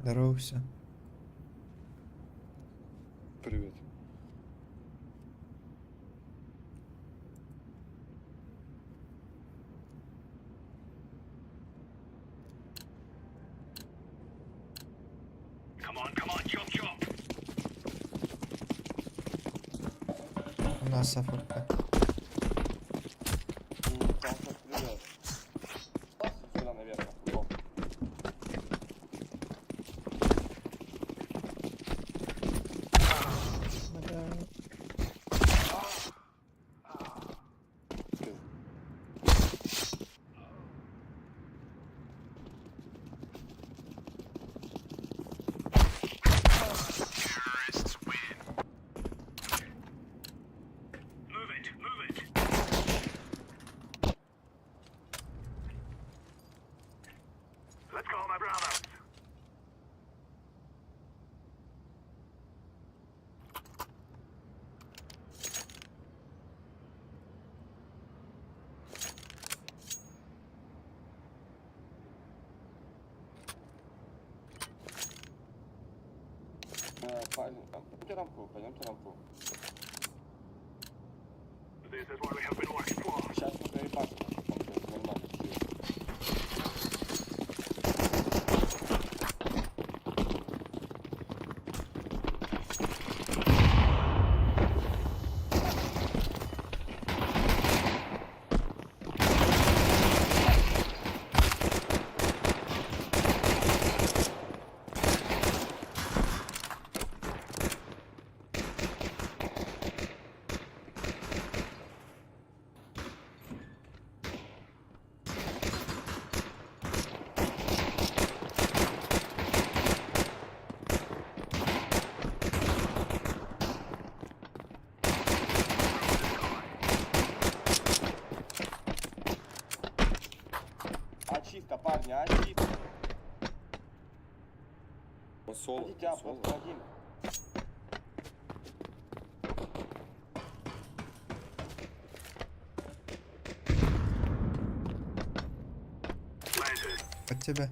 Здорово все. Привет. У нас АФК. Там сейчас придет. Сюда наверх. О. Парень, пойдемте рамку, пойдемте рамку. Сейчас мы проебашим, он сейчас нормально все. парни, а тип. Он соло, Идите, а, он соло. просто один. Под тебя.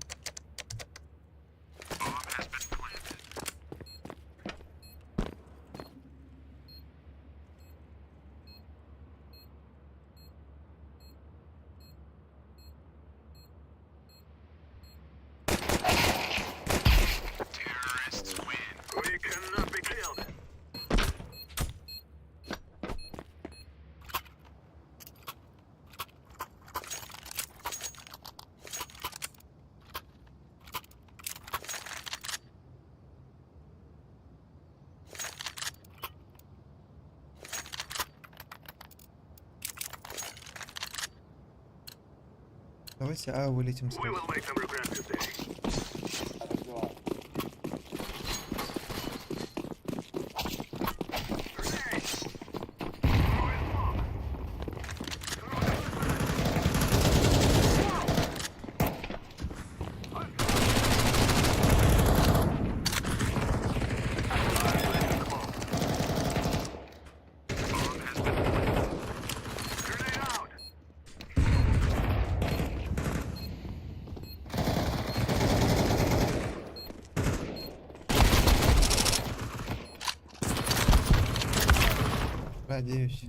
Давайте А вылетим сразу. Я разбиваю. Надеюсь.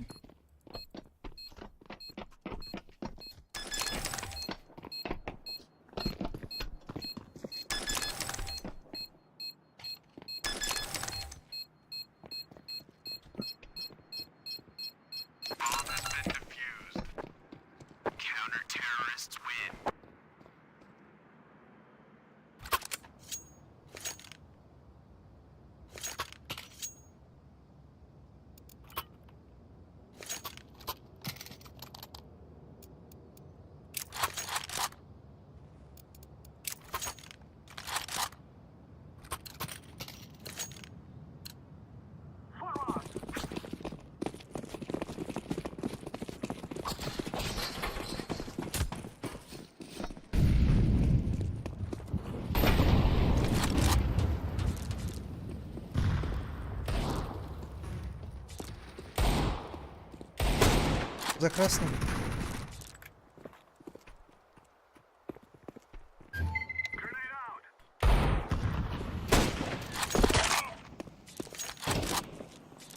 За красным.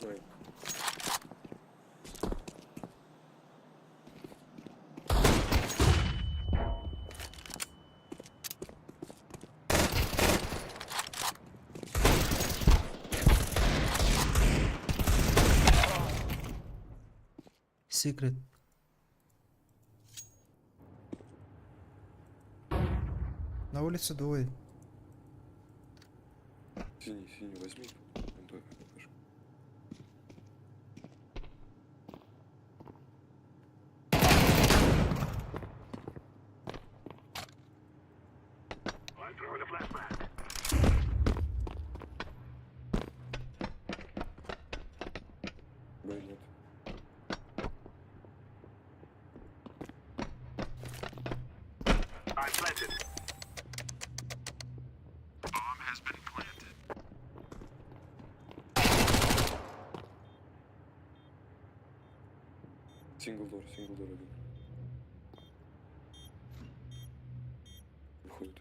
Ой. Секрет. На улице двое. Синий, синий возьми. Вон той, флешку. Б нет. Single door, single door один. Выходит.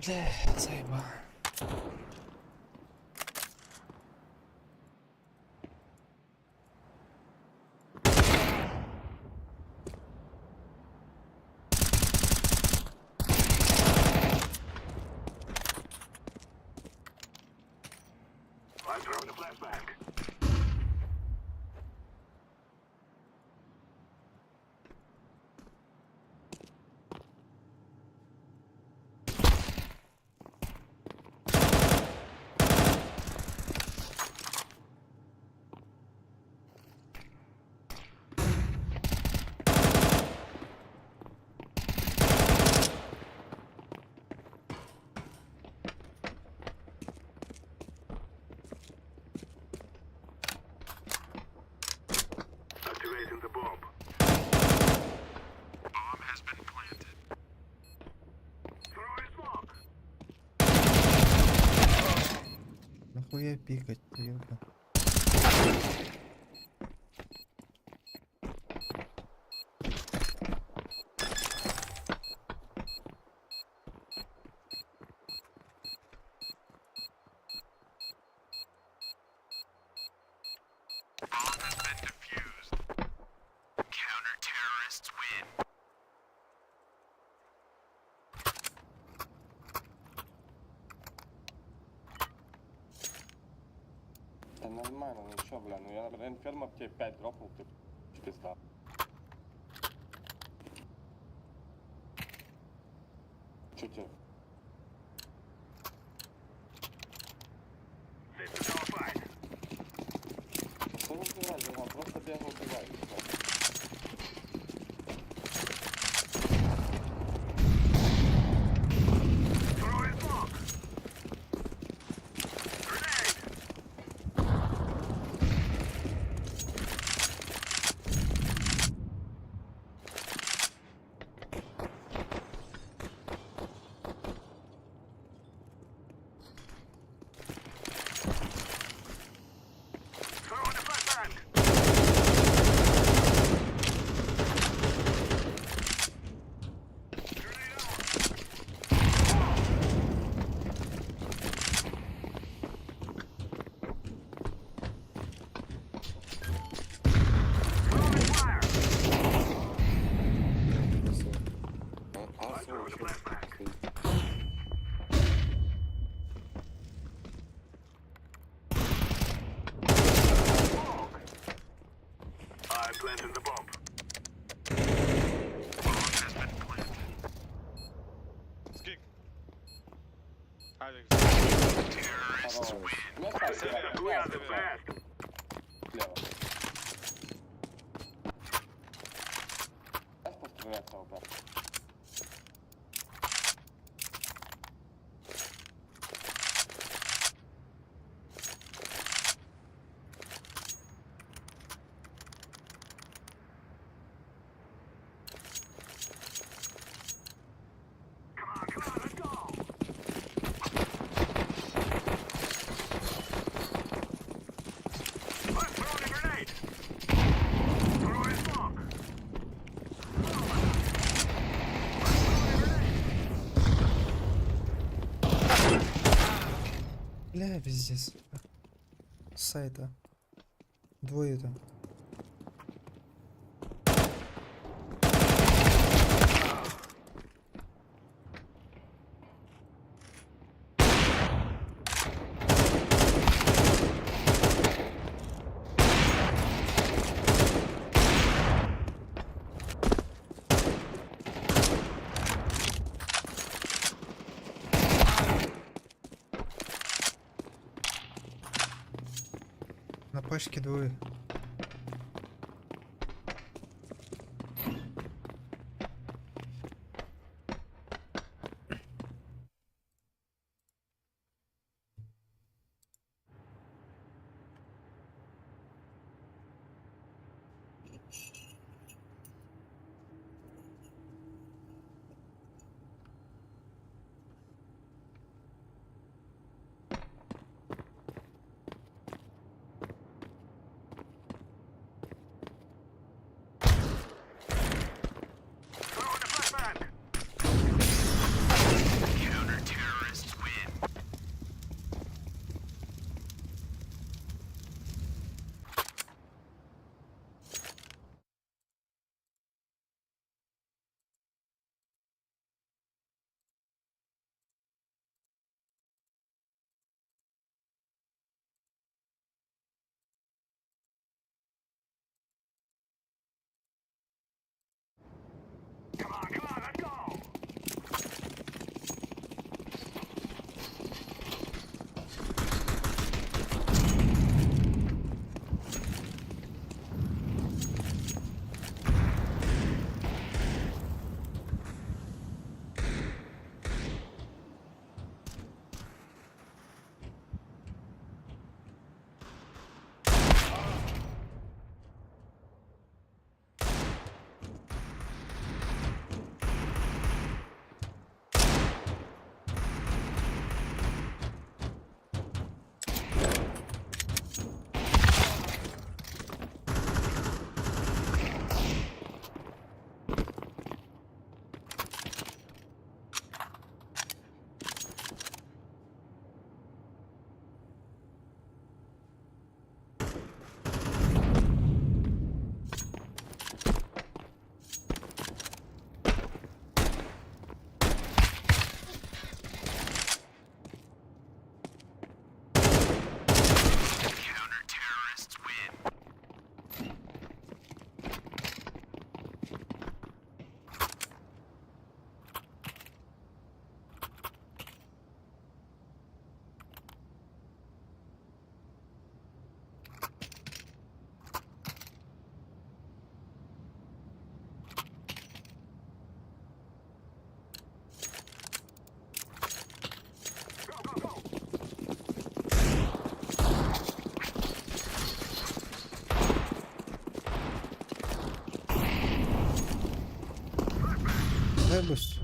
Бля, заеба. Нахуя пикать-то, ёбан. Да нормально, ну чё, бля, ну я на Инферно тебе 5 дропнул, ты пизда. Чё тебе? Что вы убивали, Иван? Просто бегал убивай. и всё. Красава. А, а, всё, вообще. Скик. Алекс. Хорош. Ну так, ребята, мясо, бля. Слева. Знаешь, пострелять АВП? Бля, пиздец. С сайта. Двое там. На пачке двое. Дай буст.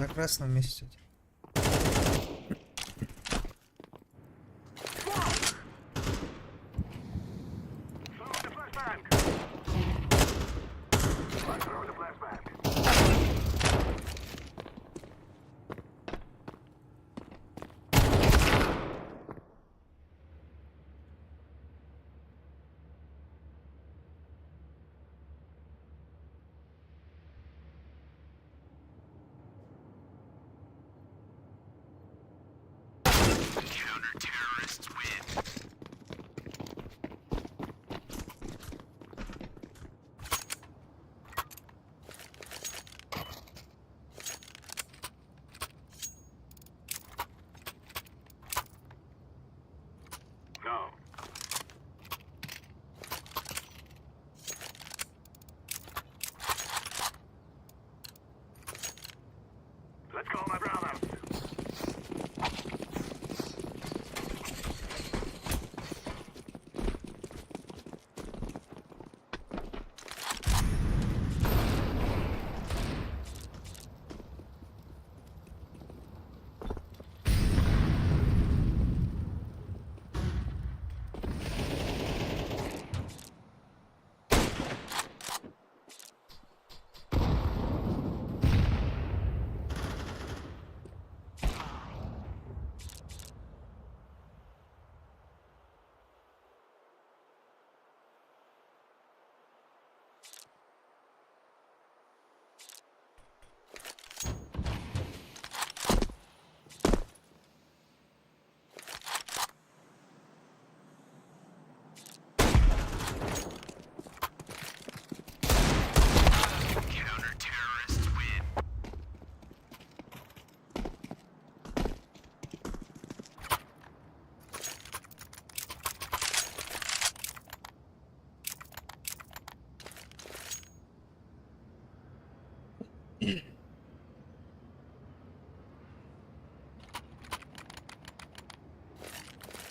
На красном месте.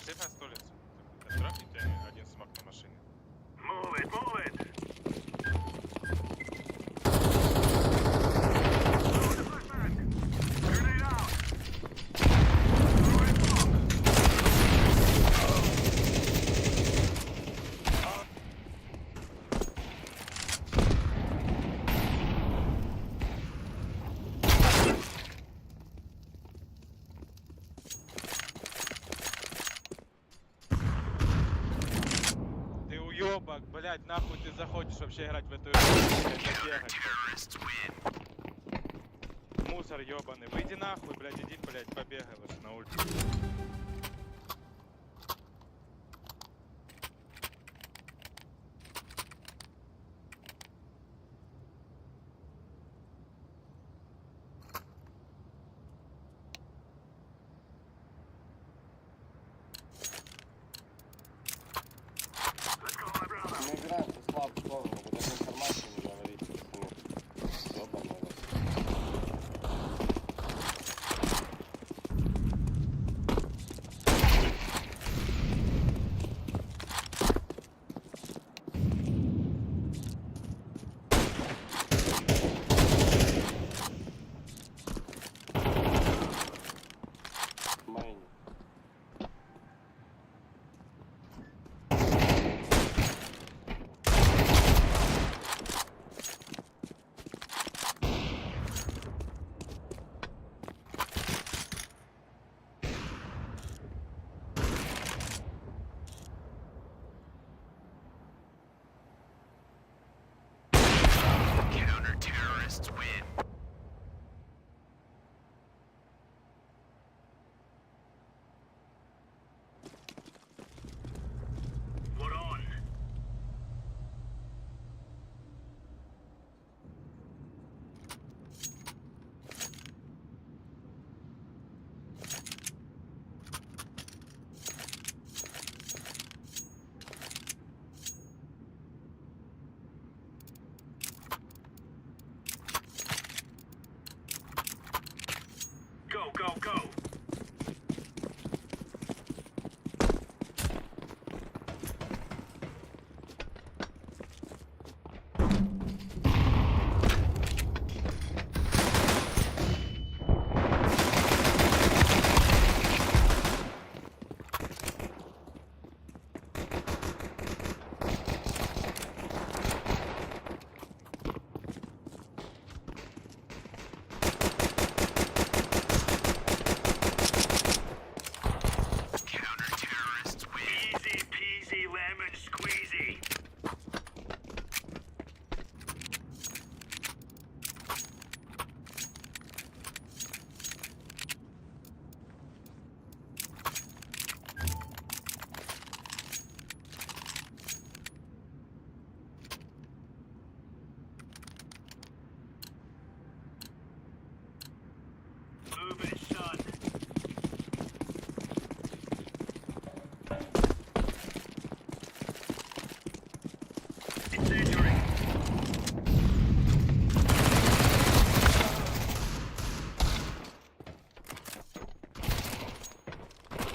Все на столицу. Трапните один смог на машине. Ты уебок, блядь, нахуй ты заходишь вообще играть в эту игру? блядь, забегать. Мусор ебаный. Выйди нахуй, блядь, иди, блядь, побегай лучше на улицу. Мы играем со слабой сторону, вот эту информацию не говорите, пацаны. Ёбаный рот. Мейн.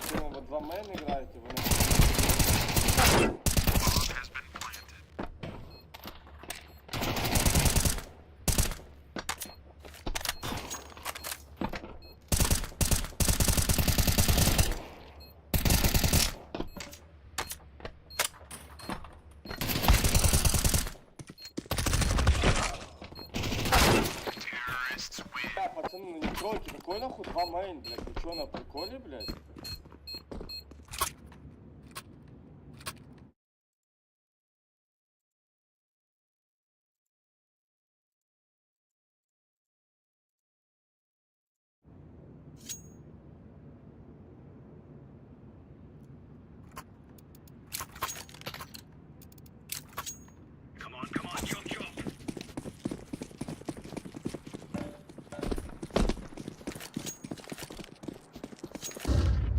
Тима, ви два мейн граєте, вони... Бля, пацаны, ну не тройки, какой нахуй два мейн, блядь? Вы чё, на приколе, блядь?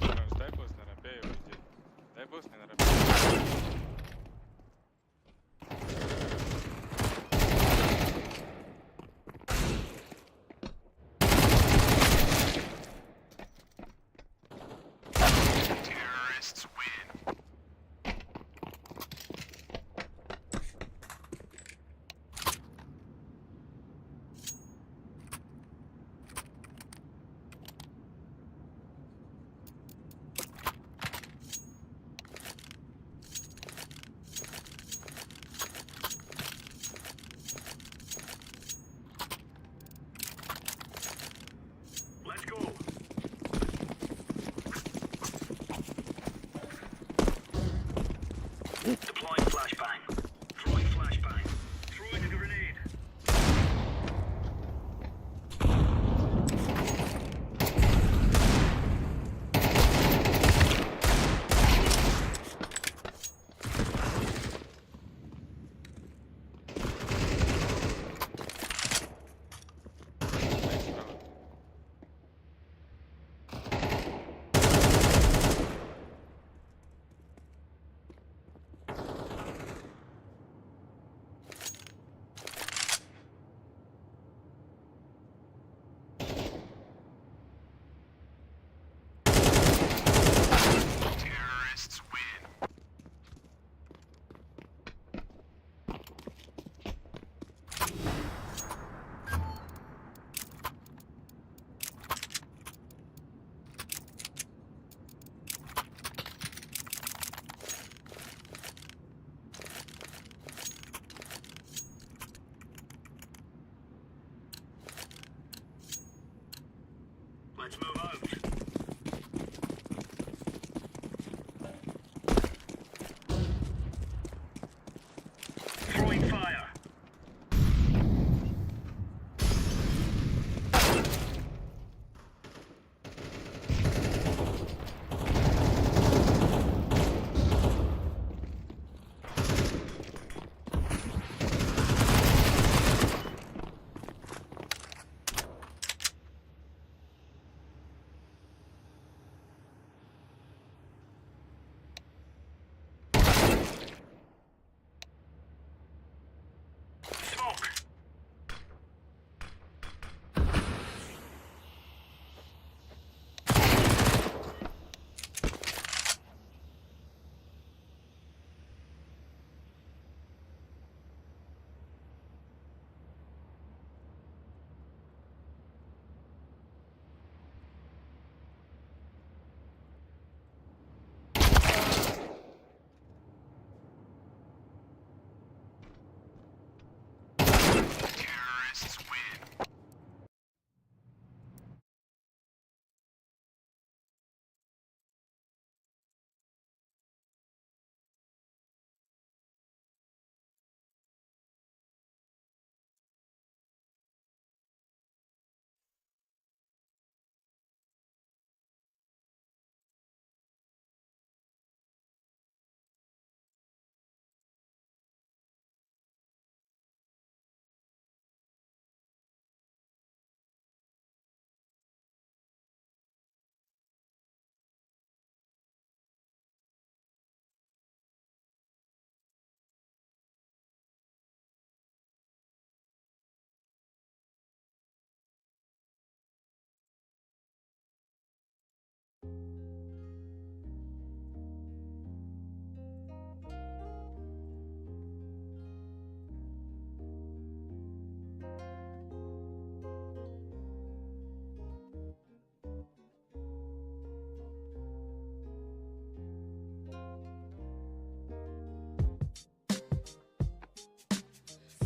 Хорош, дай буст на рампе и уйди. Дай буст на рампе.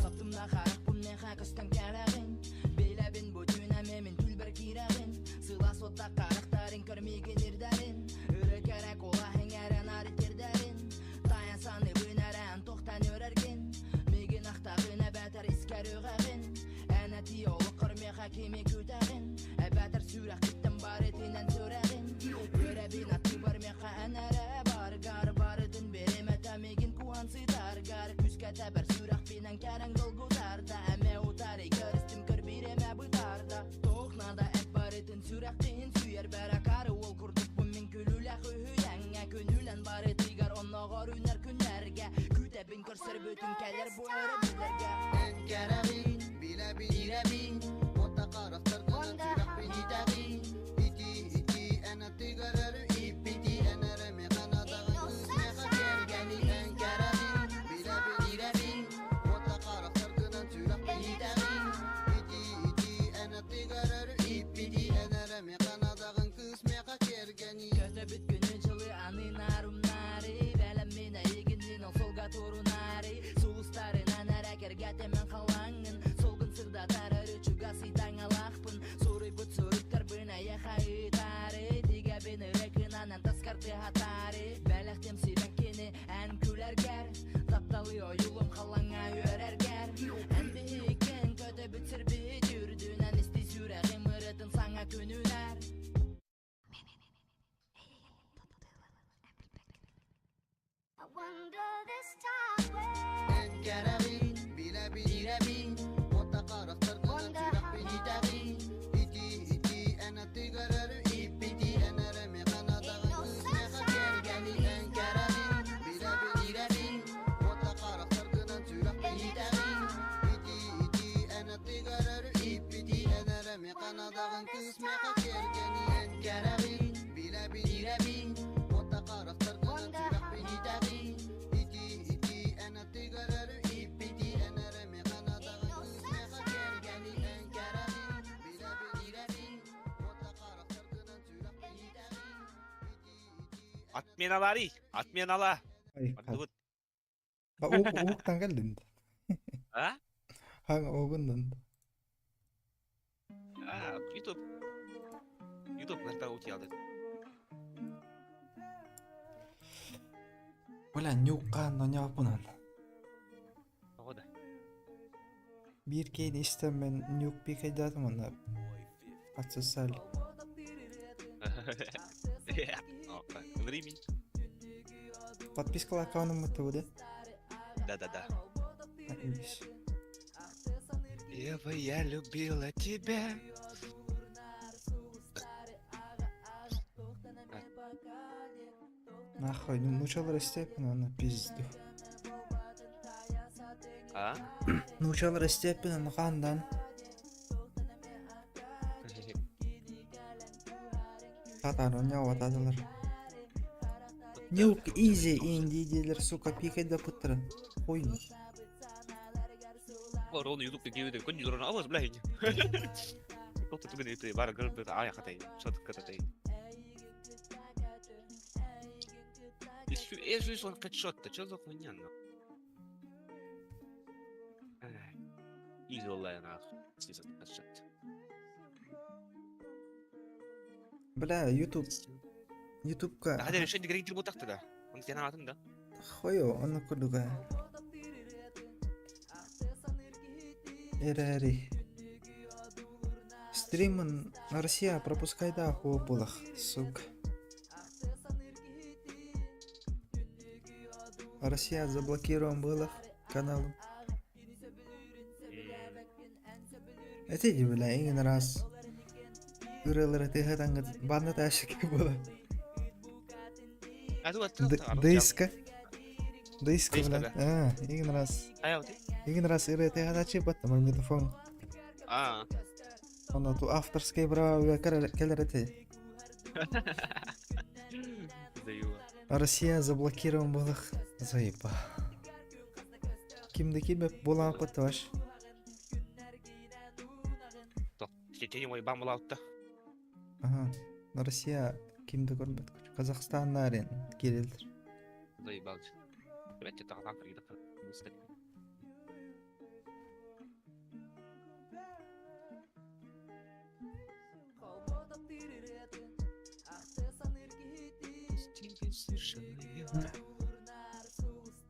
Саптымна харахпын меха көстөн кэрэҕин Билэбин бу түүн эмиэ мин түүлбэр киирэҕин Сылаас уоттаах харахтарын көрмиигин ирдэрин Өрө кэрэ куолаһыҥ эрэ наар итирдэрин Тайан саныыбын эрээн туохтан үөрэргин Миигин ахтаҕын эбэтэр искэр үҕэҕин Эн этии олоххор миэхэ кими күүтэҕин Эбэтэр сүрэххиттэн барытынан сүрэҕин Үөрэбин аттыбар миэхэ эн эрэ баргар Барытын биримэтэ миигин куһан сытаргар Күүскэ тэбэр сүрэхпинэн кэрэҥ долгутарда Эмэ утары көрүстүм көр биримэ бытарда Туох наада эт барытын сүрэххин сүүйэр Бэракары уол курдукпун мин күлүүлээх үһүйэҥҥэ Күнүүлэн барытыгар онноҕор үүнэр күннэргэ Күүтэбин көрсөрбүтүн кэлэр бу өрөбүллэргэ Эн кэрэҕин, билэбин, ирэбин, уота харахтаргынан сүрэхпин итэҕин. Ити, ити, эн аттыгар өрүү иппити, эн эрэ миэхэ надаҕын, кыыс миэхэ кэргэни. Эн кэрэҕин, билэбин, ирэбин, уота харахтаргынан сүрэхпин итэҕин. Ити, ити, эн аттыгар өрүү иппити, эн эрэ миэхэ надаҕын, кыыс миэхэ кэргэни. Көтөбүт күнү дьылы аны нарумнаары Бэлэммин эйигинниин ол суолга турунаары Сулустарынан эрэ кэргэтэмэн халаҥҥын Суолгун сырдатар өрүү чугас ыйтаҥалаахпын Суруйбут суруктарбын эйиэхэ ыытаары Тигэбин ырыкынан таскар тыаһатаары Бэлэхтиэм сибэккини эн күлэргэр Тапталы ойуулум халлаҥҥа үөрэргэр Эн биһиккин көтөбүт сирбит үрдүнэн Исти сүрэҕим ырытын саҥа күнүнэр Эн кэрэҕин, билэбин, ирэбин, уота харахтаргынан сүрэхпин итэҕин. Ити, ити, эн аттыгар өрүү иппити, эн эрэ миэхэ надаҕын, кыыс миэхэ кэргэни. Эн кэрэҕин, билэбин, ирэбин, уота харахтаргынан сүрэхпин итэҕин. Ити, ити, эн аттыгар өрүү иппити, эн эрэ миэхэ надаҕын, кыыс миэхэ кэргэни. Эн кэрэҕин, билэбин, ирэбин, уота харахтаргынан сүрэхпин итэҕин. Ити, ити, эн аттыгар өрүү иппити, эн эрэ миэхэ надаҕын, кыыс миэхэ кэргэни. Эн кэрэҕин, билэбин, ирэбин, уота харахтаргынан сүрэхпин итэҕин. Ити, ити, эн Отменаларый, отменала. Ay, Бардыбыт. Уһуктан кэллин. А? Хаҥа уһугуннун. А, YouTube. Та утуйаллар. Бля, ньуккаан оньооппунан. Тоҕо да? Биир киһини истэммин ньук пикайдаатым уонна отсосали. Время. Подпискала аккаунтум тобу да? Да-да-да. Отлично. Ева, я любила тебя. Нахуй, ну нуучалар истиэппин уонна пизду. А? Нуучалар истиэппин уонна хаандан. Татар оонньообатаатылар. Нюк изи инди диилэр сука пикайдаппыттара. Хуй. Орон ютуб киһи күн дьулуран алыс блядь. Тоқта түгэн ити бар гырбыт ая хатай шат кататай. Эсү сон хедшот чё за хуйня нахуй? Изи онлайн нахуй. Хедшот. Бля, YouTube. Ютубка. Hadi решение грейдер бутакты да. Он сен атын да. Хойо, ону курдуга. Эрэри. Стримын Россия пропускайда булах, сука. Россия заблокирован было каналом. Эти бля, иген раз. Ырылары тыһатаңгыт банна ташык була. Дыска. Дыска, бля. А, иген раз. Иген раз ыры тыһатачы бат магнитофон. А. Онно ту авторские права келер эти. Россия заблокирован булых. Заеба. Кимде кимбеп була патташ. Теневой бан булаутта. Ага. Россия кимде көрбөт. Казахстаннарын кирилдир. Заебал. Блять, это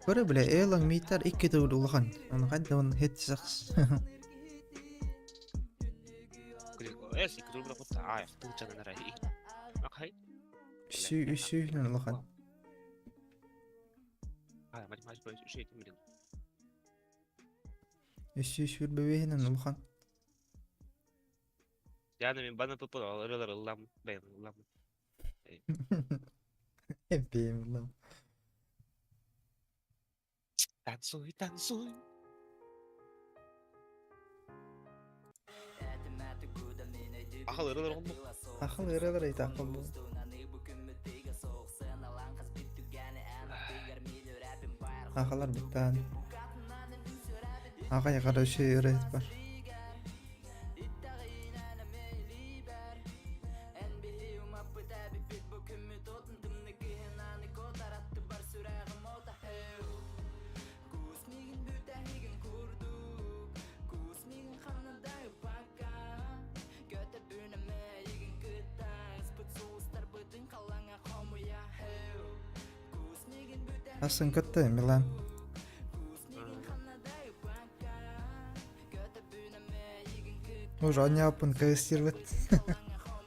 Көрө бля, Элон Митар икки төгүл улахан. Аны хайда он хет сахс. Эс икки төгүл кутта ай, тыгчанан арай. Акай. Үсүү үсүүнэн улахан. Ай, мать мать бой, шейт милин. Үсүү сүрбэбэһинэн улахан. Яна мен бана пп алырылар ыллам, бэйм ыллам. Эбэм ыллам. Танцуй, танцуй. Ахал ырылар олму. Ахал ырылар айтақпын бұл. Ахалар буттан. Ағай қарашы ырыт бар. Асын көтті, Милан. Уже оняпын КС дербет.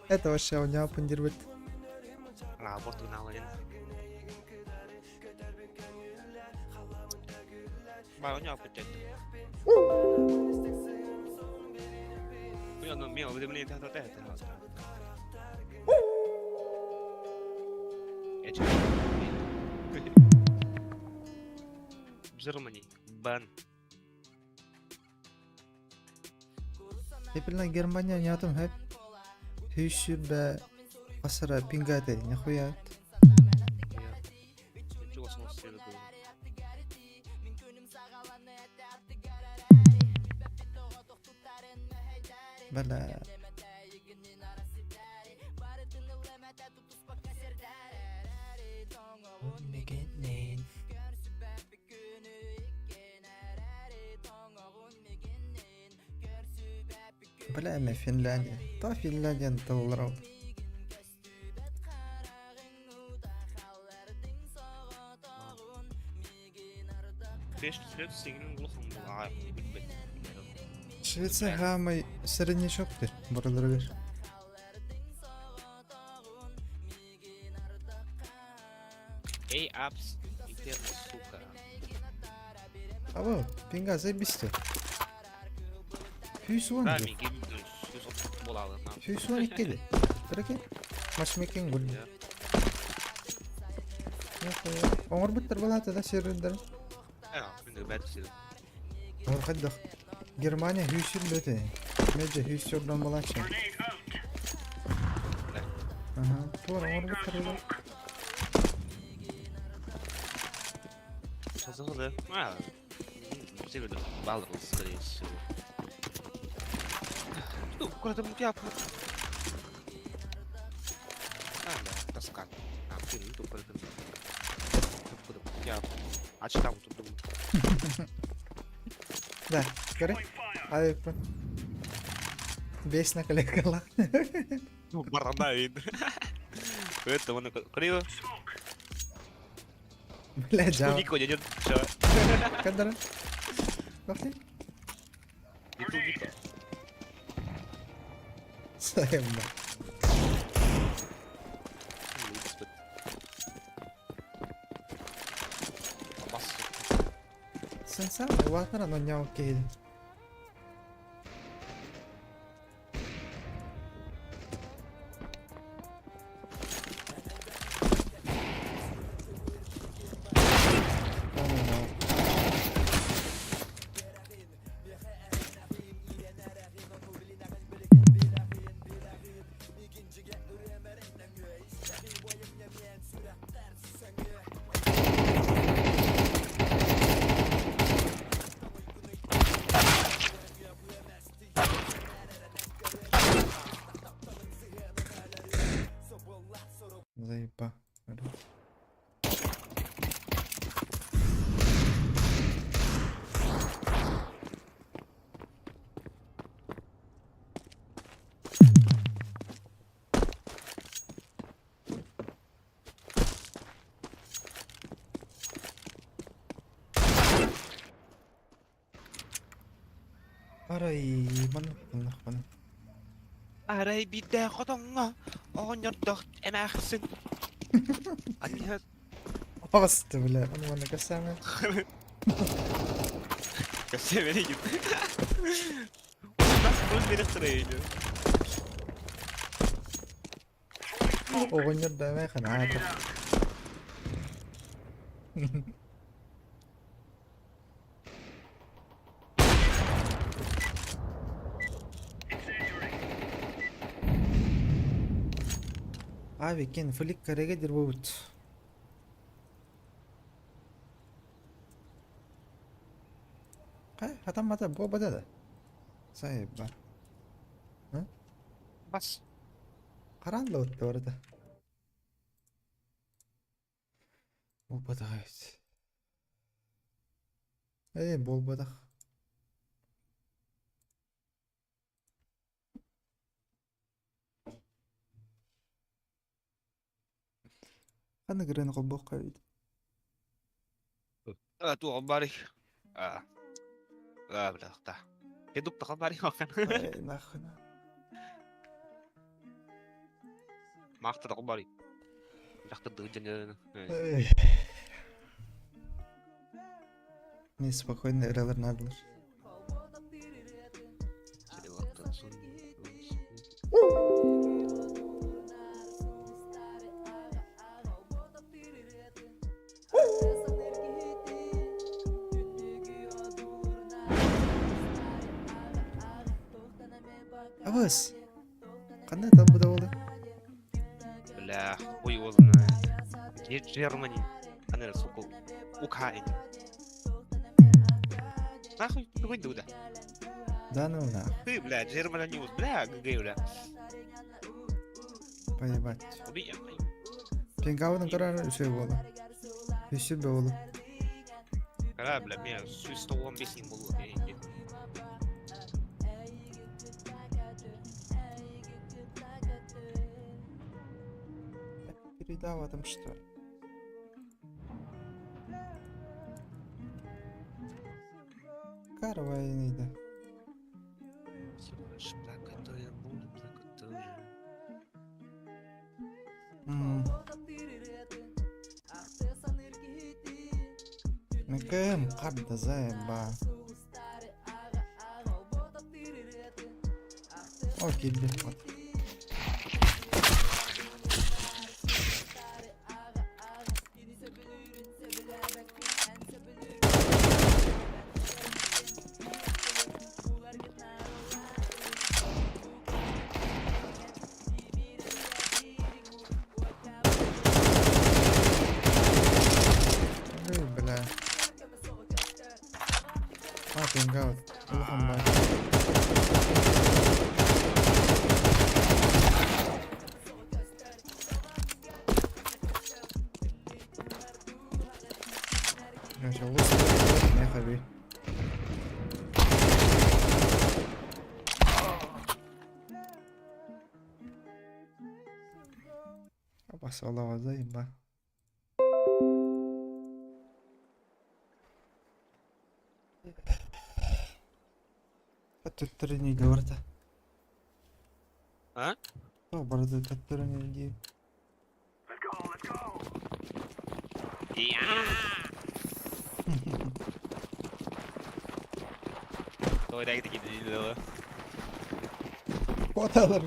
Это вообще оняпын дербет. А, вот уналын. Ба, оняпын дед. Ну, мен уведомление та та та. Germany, ban. Эпилна Германия нятым хэп. Хүйшүр бә асара пингате, нихуя. Бля. Бля, эме Финляндия. Та Финляндияны талалар. Швеция улахан билбэт. Швеция хаамай среднячок дир барыларыгар. Эй, апс, интерно, сука. Аба, пинга заебись. Сүүс уон Да, дии. миигин 130 буолаалы. 112 дии. Прикинь. Матчмейкинг был. Оҥорбуттар балаата да сервердер. Мин бэт сир. Хайдах. Германия хүйсүр бөтө. Медже хүйсүрдөн балачы. Ага, туор оҥорбуттар була. Сазылы. А. Серверде баллы, скорее всего. Ну, куда-то я. А, да, тоска. А, ты не тут. Я а читал тут думаю. Да, көрө. Ай, бес на коллекала. Ну, барана видно. Это он криво. Бля, жаа. Нико, дядя. Чё? Кадара. Бахты. Не ту Нико. Сайма. Бас. Сенса, ватара но няу кейди. Заеба. Арай, манна бана. Арай бидэ хотоҥҥо оҕонньордох эмээхсин. Анья. Басты, бля, он манна касаме. Кэпсээбэри. Нас бу берехтер. Оҕонньор да эмээхин аата. Abi кен флик кареге дир бут. Кай, хатам мата бо бада да. Сайба. Бас. Каран да өттө барда. Болбадах эбит. Э, болбадах. Ханна гырын холбоққа бит. А, ту бари. А. А, бля, та. Кедук та бари махан. Ай, нахуй. Махта та бари. Лахта дыжан. Эй. Неспокойно эралар надылар. Абыс. Кандай табыда болду? Бля, хуй его знает. Germany. Ана, сука, Украина. Нахуй ты дуда? Да ну нахуй. Ты, бля, Germany News, бля, ГГ, бля. Поебать. Убей, Пингаудан турар үсүй болду. Үсүй болду. Кара, бля, мен 115 мың болу. Передава там что? Карвайный да. Плакать, то я буду плакать тоже. Микэм карда заеба. О, килли. Вот. Ой, бля. А, пингаут. Улахан бай. Короче, лучше не хаби. Басалава заеба. Төттөрүн үйдө барда. А? О, барда төттөрүн үйдө. Tôi đang thì đi lừa. Коталар.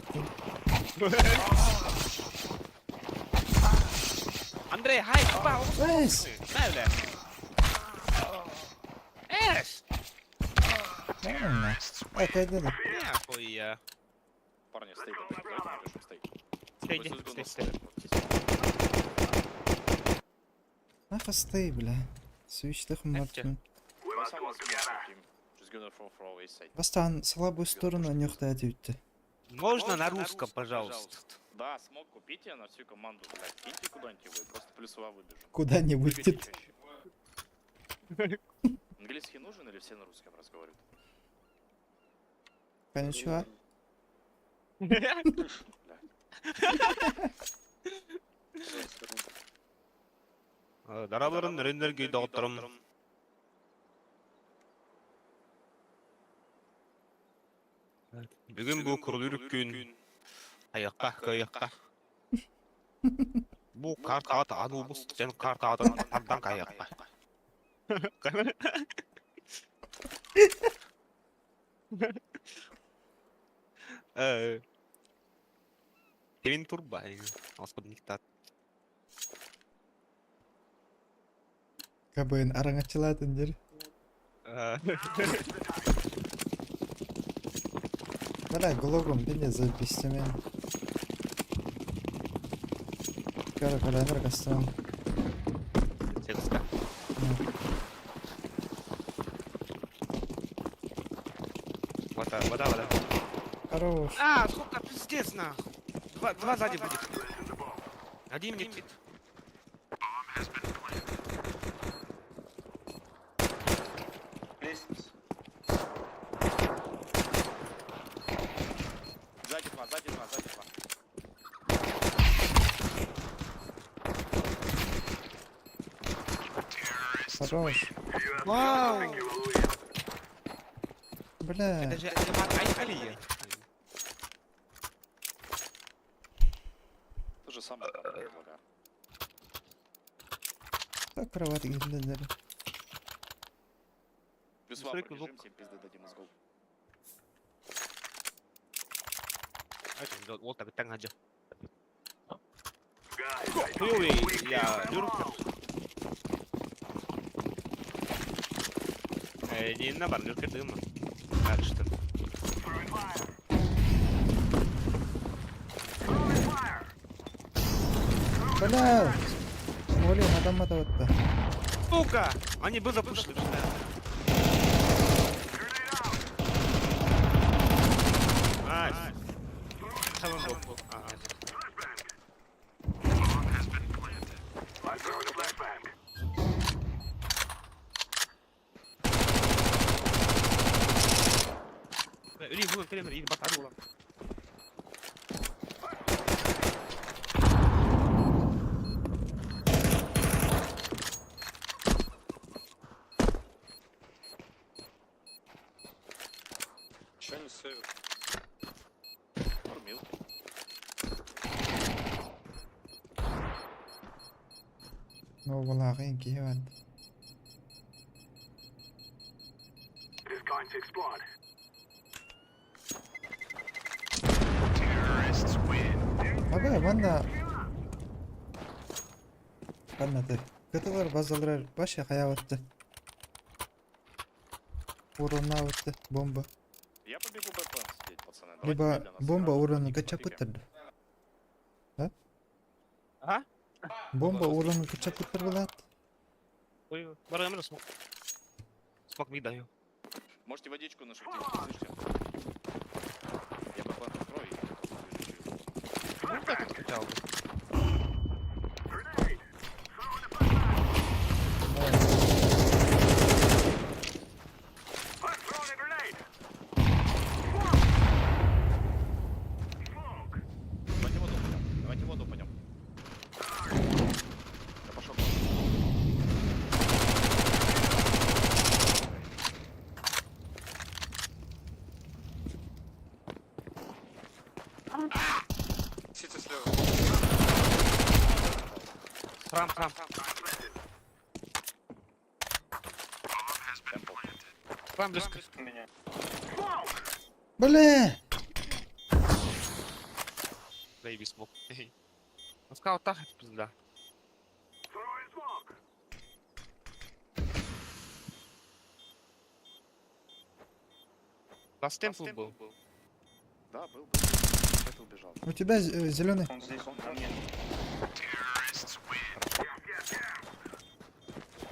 Андрей, хай, папа. Эс! Мэлэ. Эс! Нормально. Это один. Нахуя. Парни, стейк, давайте напишем стейк. Стой, стой, стой. Нахуй стой, бля. Свечтых мартын. Бастан слабую сторону нюхтать өтті. Можно на русском, пожалуйста? Да, смог купите на всю команду, блядь. Киньте куда-нибудь его и просто плюс два выбежим. Куда-нибудь. Прыгайте чаще. Английский нужен или все на русском разговаривают? Кончуа. Дараларын рендерге доғыттырым. Бүгін бұл күрдүр күн. Аяққа, каяққа. Бу карта аты анубус сен карта атын тардан каяққа. Кевин турба, Господниктат. КБН араңачылатын дер. Бля, глогом бене записемен. Кара кара кастан. Селска. Вода, вода, вода. Хорош. А, сколько пиздец нахуй. Два сзади будет. Один мид. Лестница. Сзади два, сзади два, сзади два. Хорош. Вау! Бля. Это же Алия. То же самое там предлагаю. Так кровать гирлендер. Плюс два Смотри, пробежим, кузок. всем пизды дадим из гол. Ол так aja. Ой, я lurker. Не на бар, lurker дым. Так что. Бля. Оли, адам атабатта. Сука! Они бы запушили. Найс. Самый был. Или было или батару. Новалааҕын киһи бар. Аба манна ханнаты кытылар базалар баша хайаабатты. Уроннаабытты бомба. Я побегу БП сидеть, пацаны. Давайте Либо медленно бомба сыграем. урону Смотрите. качапыттыр. Да? А? Бомба урону качапыттыр булат. Ой, барамын смок. Смок ми даю. Можете водичку на шифте, слышите? Я БП открою и побежу через воду. Ну так это хотел бы. Давайте воду упадем. Давайте воду упадем. Я пошел. Сити слева. Храм, храм. Темпл. Храм близко. Меня. Бля! Заеби смок. Он сказал так, это пизда. Last temple был. Да, был, был. Это убежал. У тебя зеленый. Он здесь, он на мне.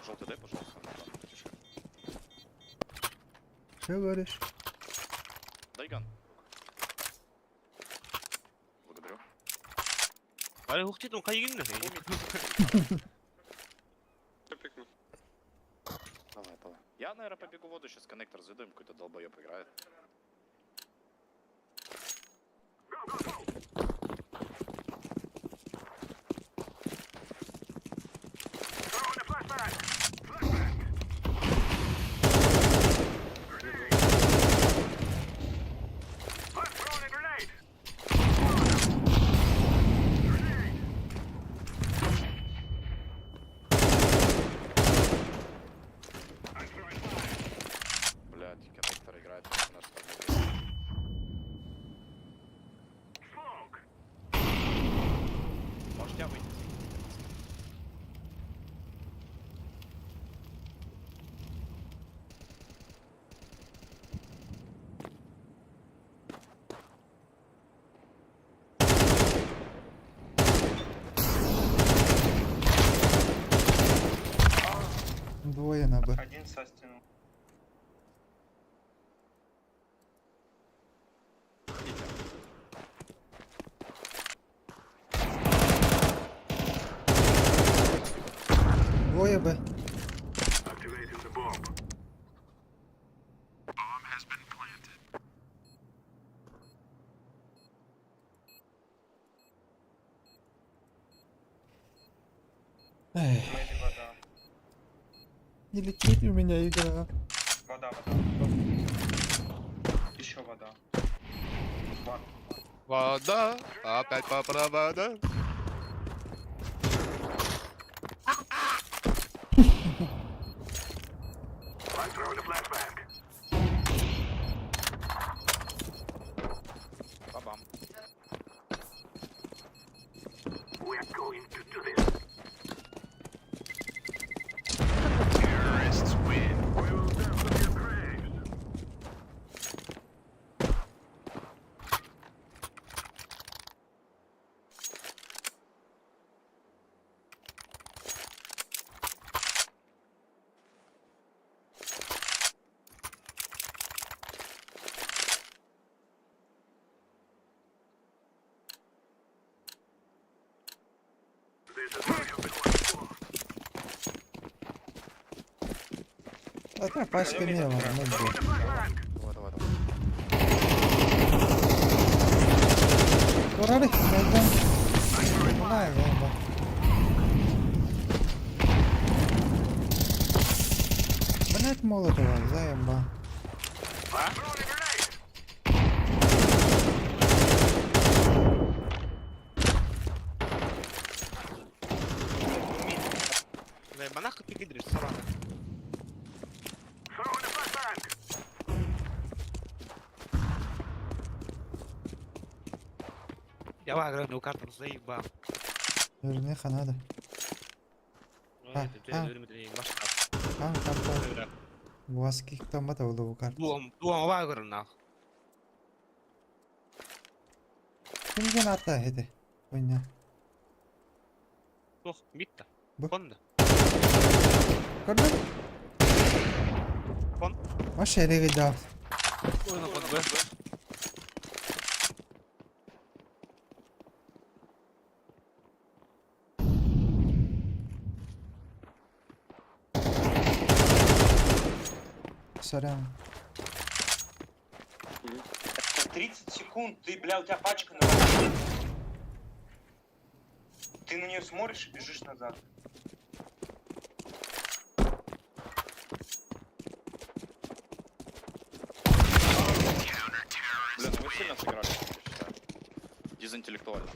Желтый дай, пожалуйста. на ган. Тише. Что говоришь? Дай ган. Благодарю. Али ухти, ну кайгин. Пикну. Давай, давай. Я, наверное, побегу в воду, сейчас коннектор заведу, им какой-то долбоеб играет. Блять, коннектор играет на наш стороне. Можете выйти? Двое на Б. Один со стену. Идите. Двое Б. Эх, Мэйби вода. не летит у меня игра. Вода, вода. Еще вода. Ван. Вода, опять по провода. Бабам. А та пачка не, ладно, ну, блин. Давай, давай, давай. Турары, найдем. Мына, заеба. Блять, Молотова, заеба. нахуй ты кидаешь, собака? Я выиграю карту, заебал. Өрүнэ ханада. А, а. Хаан карта. Буаскиктаммата улуу карта. Дуом выиграю нахуй. Кимген ата эти? Ойна. Туох, митта. Бу. Конда. Көрдүң? Кон. Маш эреги да. Кон кон б. Сорян. 30 секунд, ты, бля, у тебя пачка на воде. Ты на нее смотришь и бежишь назад. Блин, ну вы сильно сыграли, я считаю. Дезинтеллектуально.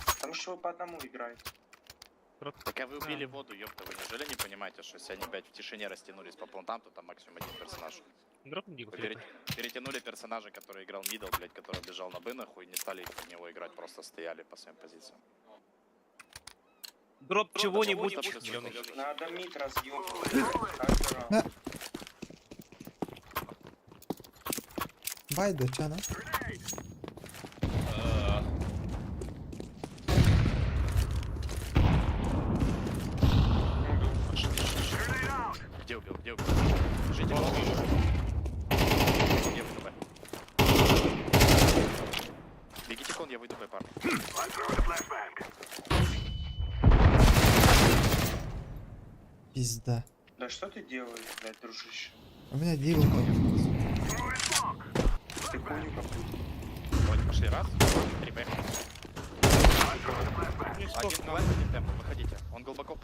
Потому что вы по одному играете. Так а вы убили воду, ёпта, вы неужели не понимаете, что если они, блядь, в тишине растянулись по плантам, то там максимум один персонаж? Дропни Вы перетянули персонажа, который играл мидл, блядь, который бежал на Б, нахуй, и не стали под него играть, просто стояли по своим позициям. Дроп чего-нибудь. Просто Зеленый. Надо мид разъебывать. Каждый раунд. Да. Байда чана. Где убил? Где убил? Житель. Я выйду Б. Бегите кон, я выйду Б, парни. Пизда. Да что ты делаешь, блядь, дружище? У меня дигл был. Ты хуйню какую-то. Давайте пошли. Раз, два, три, поехали. Один плент, один темп. Выходите. Он глубоко.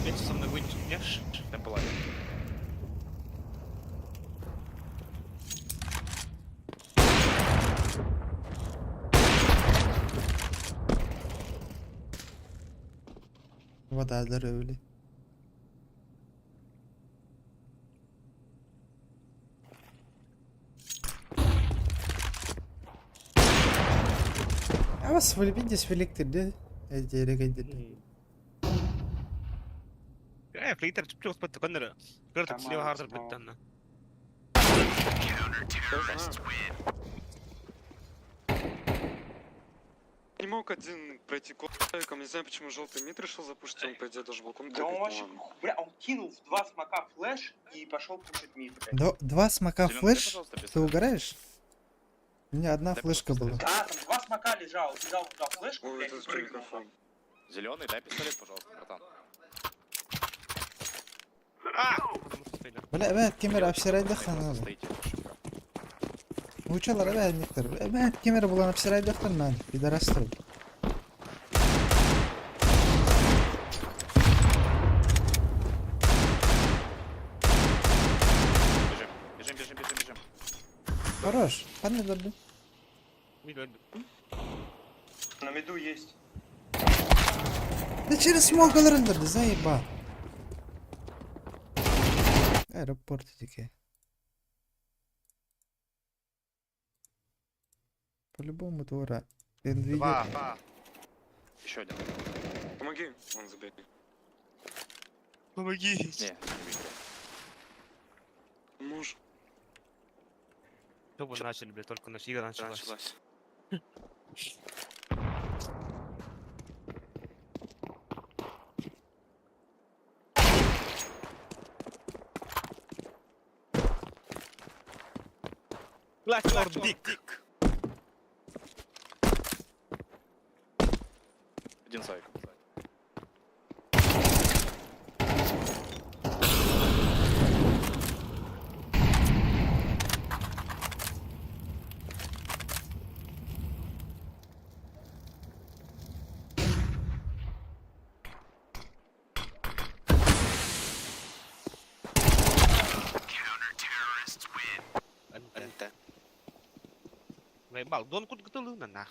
Вместе со мной выйдешь, не? Темп лайт. Вода даровали. А вас вылепитесь в электрик, да? Флейтер чүп чүп көннөр. Көрдүк слева хардыр бүттөн. Не мог один пройти ковриком, не знаю, почему желтый мид решил запушить, он, по идее, должен был ком Да он вообще, бля, он кинул в два смока флеш и пошел пушить мид, блядь. Два смока Зелёный, дай, флеш? пожалуйста, Ты пистолет. угораешь? У меня одна Дай, флешка пожалуйста, была. Да, там два смока лежал, кидал туда флешку, Ой, блядь, и это прыгнул. микрофон. Зеленый, дай пистолет, пожалуйста, братан. Бля, бля, камера обсирай Вы ханада. просто стоите, ошибка. Учалар бля, нектер. Бля, камера была обсирай ханада. Пидорастр. Бежим, бежим, бежим, бежим, бежим. Хорош. Панна дорду. На миду есть. Да через смог алырындар, заеба. Аэропорт таки. По-любому тура. Два, два. Еще один. Помоги, он забей. Помоги. Не, не выйдет. Муж. Что вы начали, блядь, только наша игра началась. Clutch or dick. Один зайк. НТ. Заебал. Дон кут гытылына нах.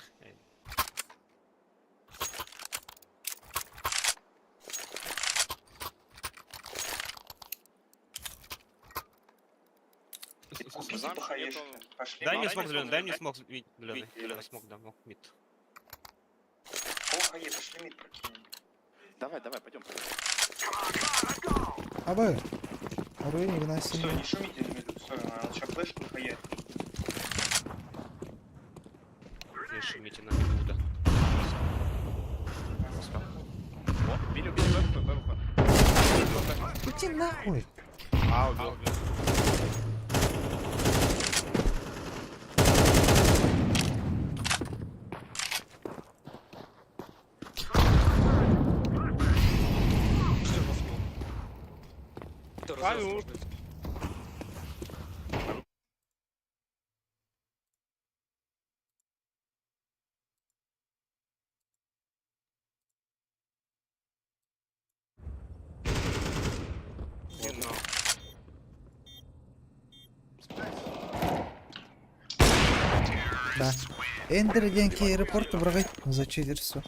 Купите Замки по хаешке. нету. Пошли. Дай мне мид. смог зеленый, дай мне смог зеленый. Зеленый смог, да, мог мид. Пол хае, пошли мид прокинем. Давай, давай, пойдем. Абы! Руин Игнасий. Стой, не шумите на миду. Стой, а, сейчас флешку хае. Не шумите на миду, да. О, били, убили, Б, Б, Б, Б. Иди нахуй! А, убил. Павел. Не, ну. Да. Эндер деньги аэропорт брать за читерство.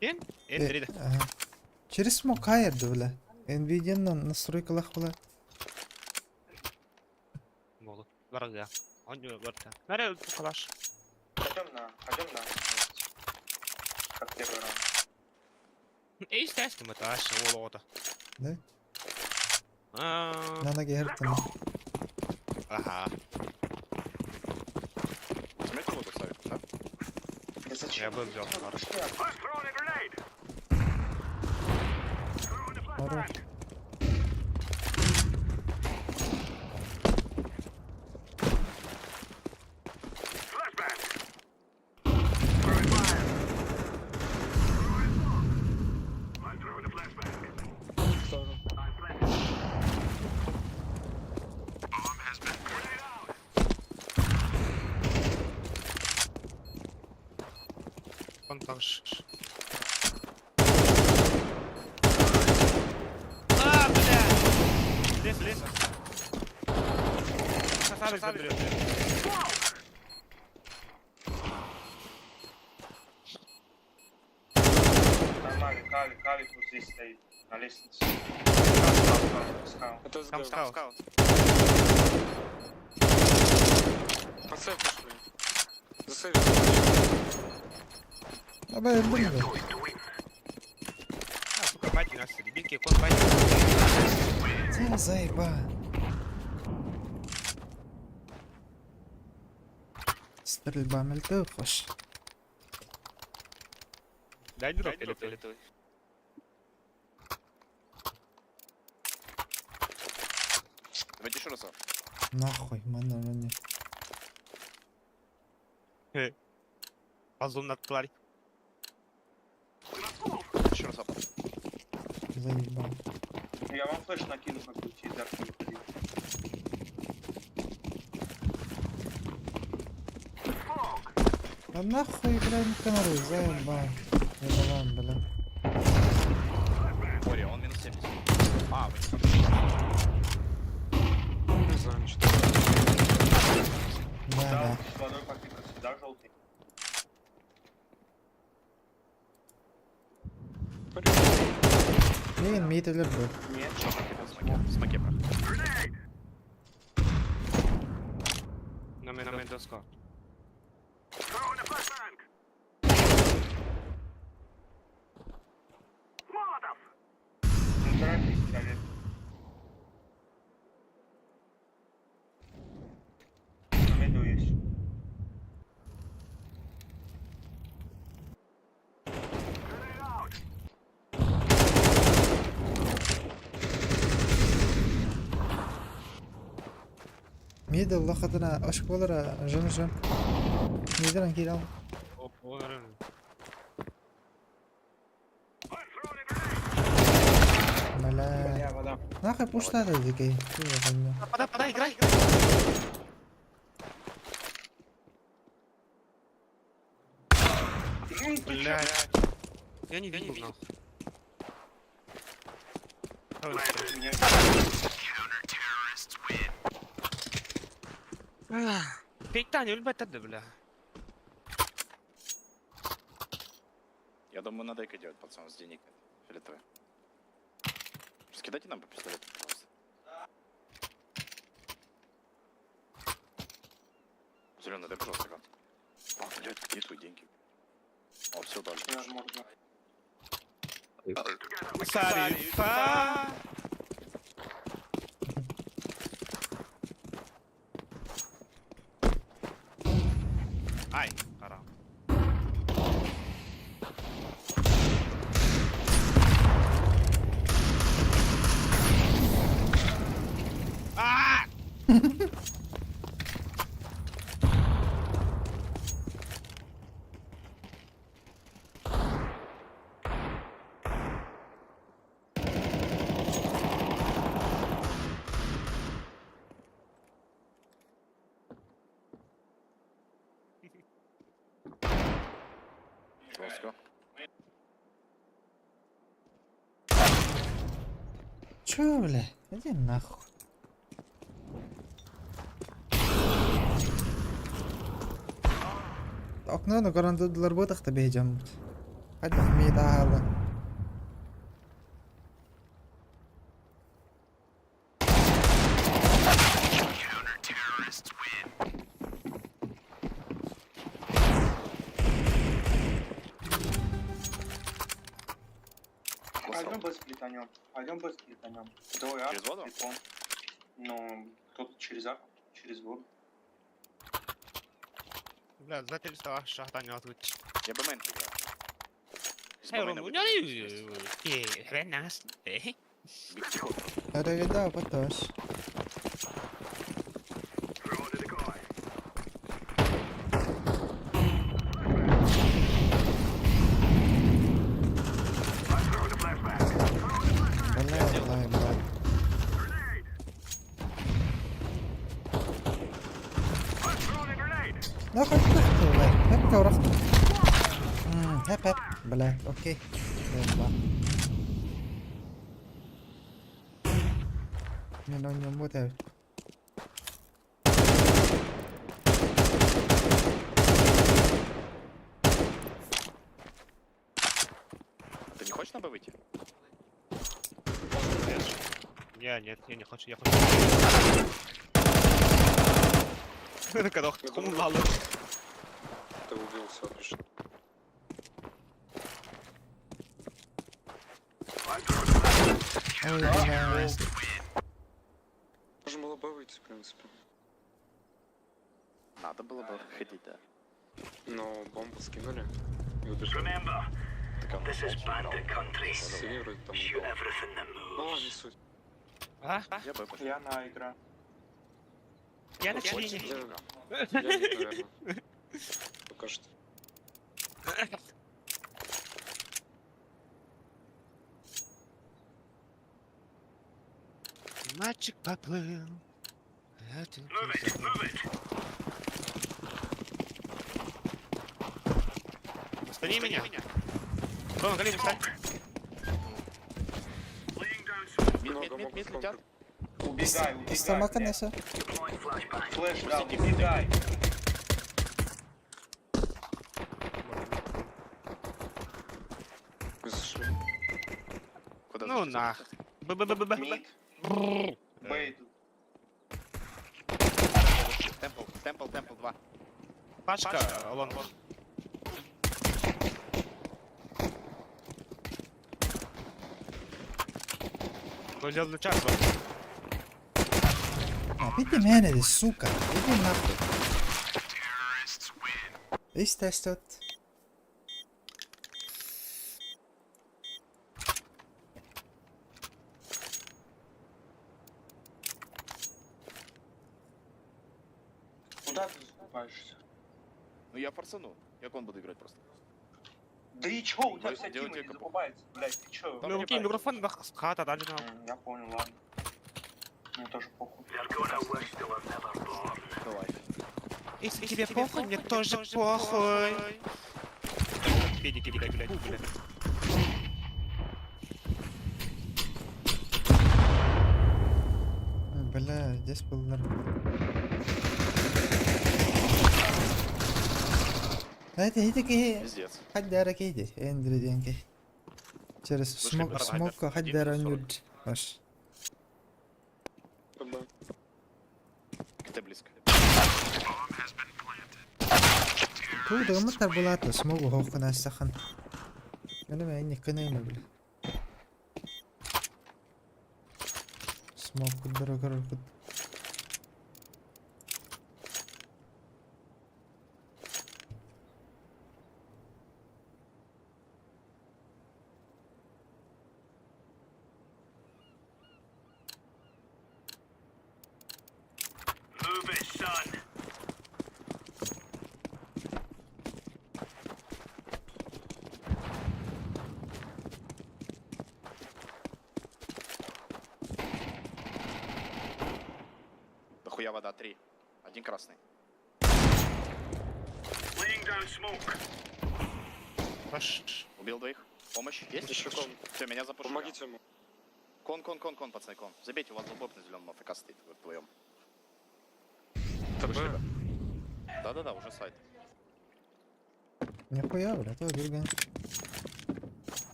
Эн? Эн, Ага. Через смок хайер, бля. Nvidia на настройкалах была. Молот. Варга. Он не варта. Наря, калаш. Пойдем на, пойдем на. Как первый раунд. Эй, естественно, это аж лота. Да? А, На ноги гертана. Ага. Возьмете воду, Савик, да? Да зачем? Я бы взял Ну, пару. Пошли, а. Хорош. Он там ш- А, бля! Лес, лес. Сейчас Авик заберет. Там авик, авик, авик вот здесь стоит. На лестнице. Скаут, скаут, скаут. Там скаут. Абы, блин. А, сука, бать у нас ребенки, кон бать. Це заеба. Стрельба мельтехош. Дай дроп или ты? Давайте еще раз. А. Нахуй, мана мане. Ползун над тварь. Еще раз. А. Заебал. Я вам флеш накину, как будете из арки выходить. Да нахуй, бля, не канары, заебал. Ебалан, бля. Ори, он минус 70. А, вы не Да, Да, да. с водой попикаться, да, желтый? Блин, мителер был. Нет. В смоке, в смоке проходи. На мен, на мен доска. Ну, торопись, Давид. На миду есть. Мидл лохадына ошк болара жым жым. Мидран кирал. Оп, он, Бля. Бля, вода. Нахуй пуштады дикий. Подай, подай, играй, играй. Ну, ты чё, Блядь. Я не видел, нахуй. Меня Ах. Пиктани өлбөттөр да бля. Я думаю, надо эко делать, пацан, с денег. Фиолетовый. Скидайте нам по пистолету, пожалуйста. Зеленый, дай, пожалуйста, карту. А, блядь, где твои деньги? О, все, дальше. Я можно. Сарифа. Ай, харам. А! Жестко. Чё, бля? Иди нахуй. Окно көрөн дылар буотахта бэйдьэммит. Хайдах миитаала. Пойдем б сплитанем. Пойдем б сплитанем. Двое Через воду? сплитон. Ну, кто-то через арку, через воду. Бля, за 300 шахта не отвыч. Я бы мейн играю. С Эй, Б мейна Ром, выйду. хрен нас. Биг тихо. Өрөгөдөө потош. Бля, бля, бля. Нахуй тахты, бля. Хепке урахты. Хеп хеп. Бля, окей. Бля. Мен ойнамбут эбит. Ты не хочешь на Б выйти? Я нет, я не хочу, я хочу. Когда хумлалы. Ты убил все, отлично. Ой, бля. Можно было бы выйти, в принципе. Надо было бы ходить, да. Но бомбу скинули и убежали. Так он Синий вроде там убил. Ну ладно, не суть. А? Я Б пошел. Я на игра. Я на Я, члене. я нет, наверное. Пока что. Мальчик поплыл. А ты забыл. Останови меня. Рома, колени встань. Мид, Много мид, мид, могут мид контр. летят. Убегай, убегай. Пистамака блядь. несе. Флэш дал, убегай. Мы зашли. Куда Ну зашли? нах. Б б б б б. Мид. Б идут. Темпл, темпл, темпл 2. Пашка, лонг. Взял час, Види мене, сука. Иди нахуй. 15 тут. Куда ты закупаешься? Ну я форсану. Я кон буду играть просто. Да и чё, у тебя Ну, вся делайте тима не капу. закупается, блядь, ты чё? Там Ну, не окей, парься. микрофон хата дали нам. Я понял, ладно. Мне тоже похуй. Давай. Если тебе похуй, мне тоже похуй. Педики, блядь, блядь, блядь. Бля, здесь был нормально. Ити ити киһи Пиздец. хайда эрэ киһи дии, Эндри диэн киһи. Через Вышли смок пара смокка хайдер. хайда эрэ 1 минус 40. оонньуур баш. КТ близко. Тугу дыгыммыттар булаата смогу хооххун аастаххын. Мені мен никкенейме бile. Смок куддара көрөр куд. Дохуя вода, три. Один красный. Хорош. Убил двоих. Помощь есть? Еще кон. Все, меня запушили. Помогите ему. Кон, кон, кон, кон, пацаны, кон. Забейте, у вас долбоеб на зеленом АФК стоит, вы вдвоем. ТБ. Да-да-да, уже сайт. Нихуя, бля, то Гюрген.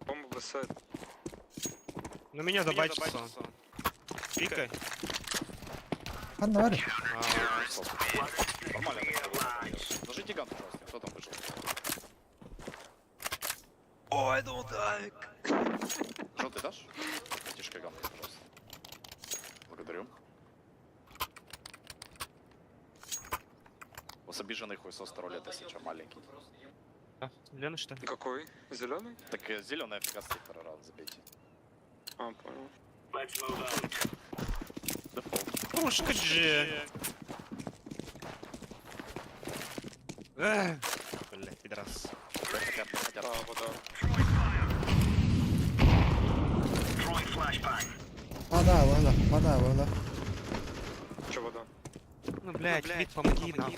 Бомба бросает. Ну меня забайтится он. Пикай. Ханна бар. А, Нормально. так. Зажите ган, пожалуйста. Кто там вышел? Ой, думал так. Желтый дашь? Тишка ган, пожалуйста. Благодарю. У вас обиженный хуесос ролет, если что, маленький. Зеленый что ли? Какой? Зеленый? Так зеленый АФК стоит второй раунд, забейте. А, понял. Дефолт. Пушка же. Эх, Блять, пидорас. Б хотят, Б хотят. Да, вода. Вода, вода, вода, вода. Че вода? Ну, блядь, мид, помоги нам.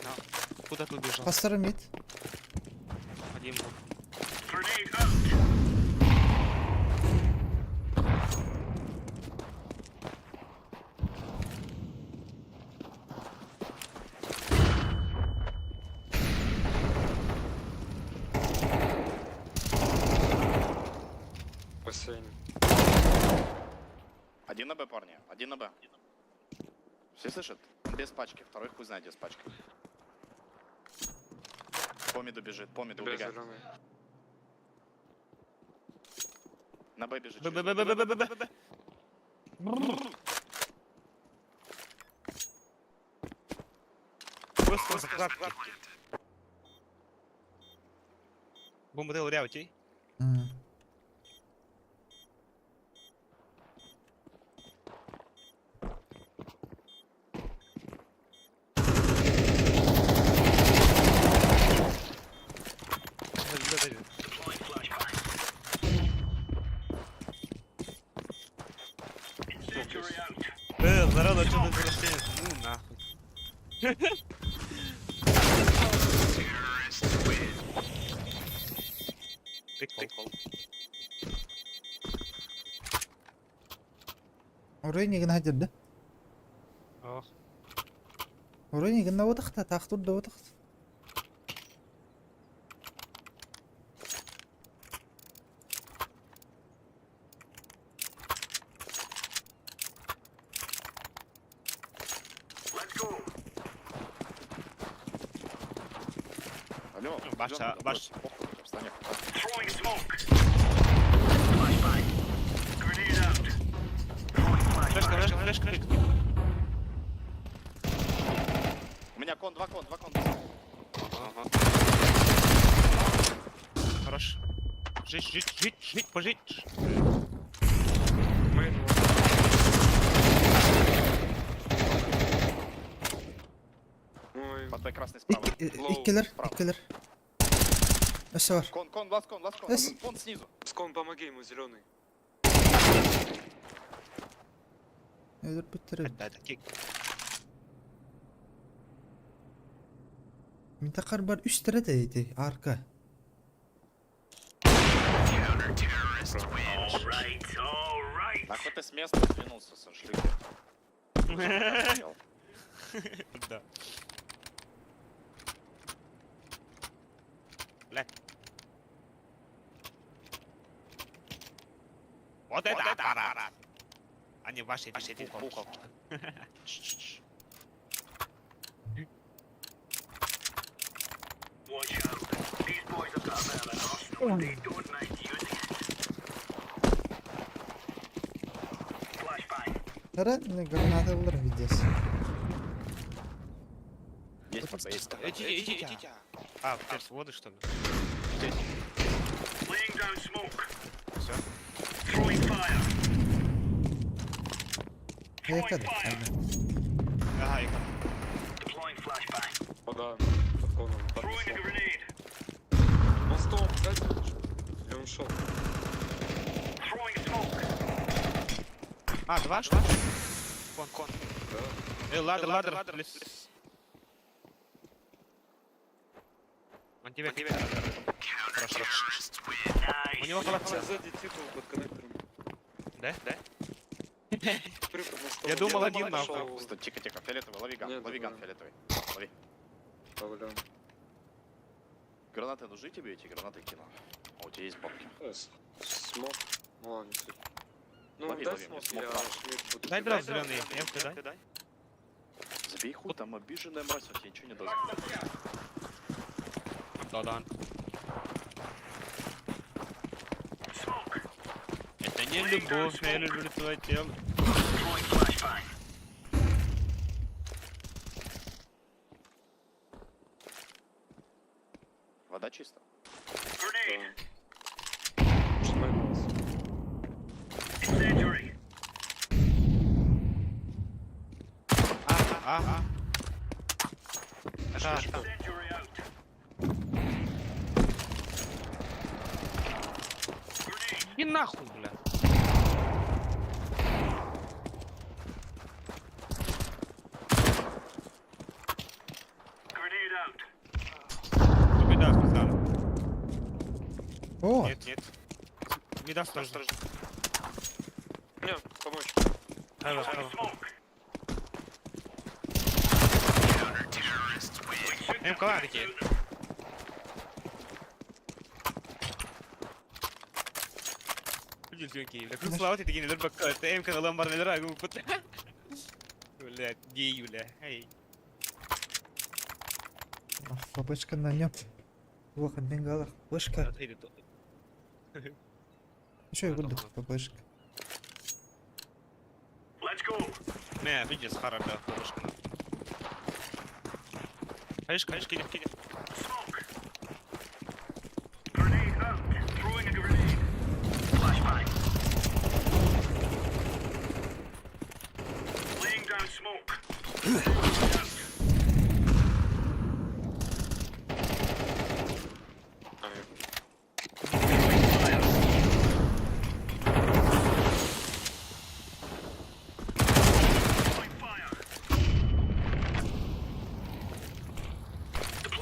Куда ты убежал? Хастар мид. Один был. Бассейн. Один на Б, парни. Один на Б. Все слышат? Он без пачки. Второй хуй знает, где с пачкой. По миду бежит, по миду Б убегает. зеленый. На Б бежит. Б, через Б, Б, Б, Б, Б, Б, Б. Просто закладки. Бомба дел ряутей. М. Зараза, что ты за Ну нахуй. Прикол. Урыйнигин хадырды. Ох. Урыйнигин на утахта, тахтур да утахт. Алло, Баша, зелёный, баш. Похуй, встань. Флешка, флешка, флешка, флешка. У меня кон, два кон, два кон. Ага. Хорош. Жить, жить, жить, жить, пожить. Main вот. Ой, Под Б красный справа. Иккилер, иккилер. Өссө бар. Кон, кон, ласт кон, ласт кон. Эс. Кон снизу. Скон, помоги ему, зеленый. Өлөр бүттерер. Да, это кик. Мин такар бар үч тәрә дейди, арка. Нахуй ты с места сдвинулся, сын шлюхи. Да. Блядь. Вот это аппарат! А не ваши эти пухов. Ара, граната ыллар видес. Есть ПП, есть ПП. Иди, иди, иди. А, теперь с воды, что ли? Все. Якада. Ага, и О, да, под коном, под мостом. Мостом, дайте лучше. Или он шел? А, два, что ли? Кон, кон. Да. Ладер, ладер, ладер. лес. Он тебе, тебе. Хорошо. У него Тебя голова. сзади типа под коннектором. Да? Да? Прыг под мостом. Я думал, один пошел. нахуй. Стой, тихо, тихо, фиолетовый, лови ган, Нет, лови ган да. фиолетовый. Лови. Бля. Гранаты нужны тебе эти гранаты кину? А у тебя есть бабки. Смог. Ну ладно, не суть. Ну, Лови, дай лови, мне смог, смог я надо. шмит буду Дай кидать. дров зеленый, МК дай. Забей хуй, там обиженная мразь, он тебе ничего не даст. Да-да. Это не любовь, я люблю твое тело. Вода чиста. Да. Что наебался? А, а. Это... И нахуй, бля. Беда, специально. О, Нет, нет. Не даст тоже. Не, помочь. Хорошо, хорошо. МК такие. Бля, гей, бля. Эй. фабочка на нем. Плохо бенгалах. Флешка. Еще я буду фабочка. Не, видишь, хара, бля, флешка. Хаишка, хаишка, кинь, кинь.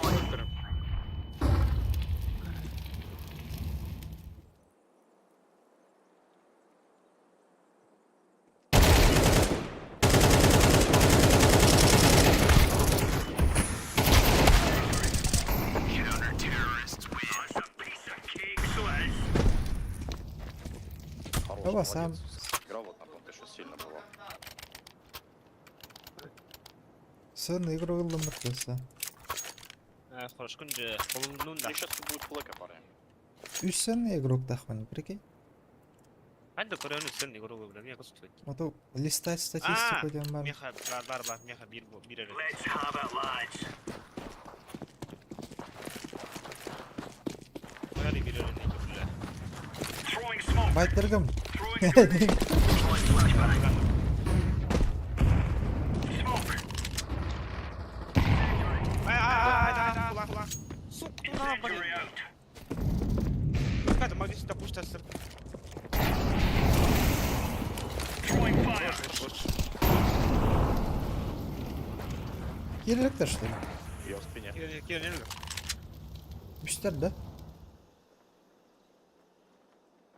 Коннектором. Хорош, Оба сам. молодец. Играл вот на понт еще сильно было. Сын игру ыллымыт Хорошо, күнде қолымның да. Мне сейчас будет флэка, парни. Үс сэн игрок тахман, прикинь. Ханды көрөөнү сен игрок бля, мен косут. Ото листать статистику дем бар. Меха бар бар бар, меха бир бу, бир эле. Бери бир эле неге, бля. Байттыргым. Ай, ай, ай, ай, ай, ай, Сука, туда, блин. Какая-то магия сюда пушта сыр. Кирилик что ли? Я в спине. Үстер да?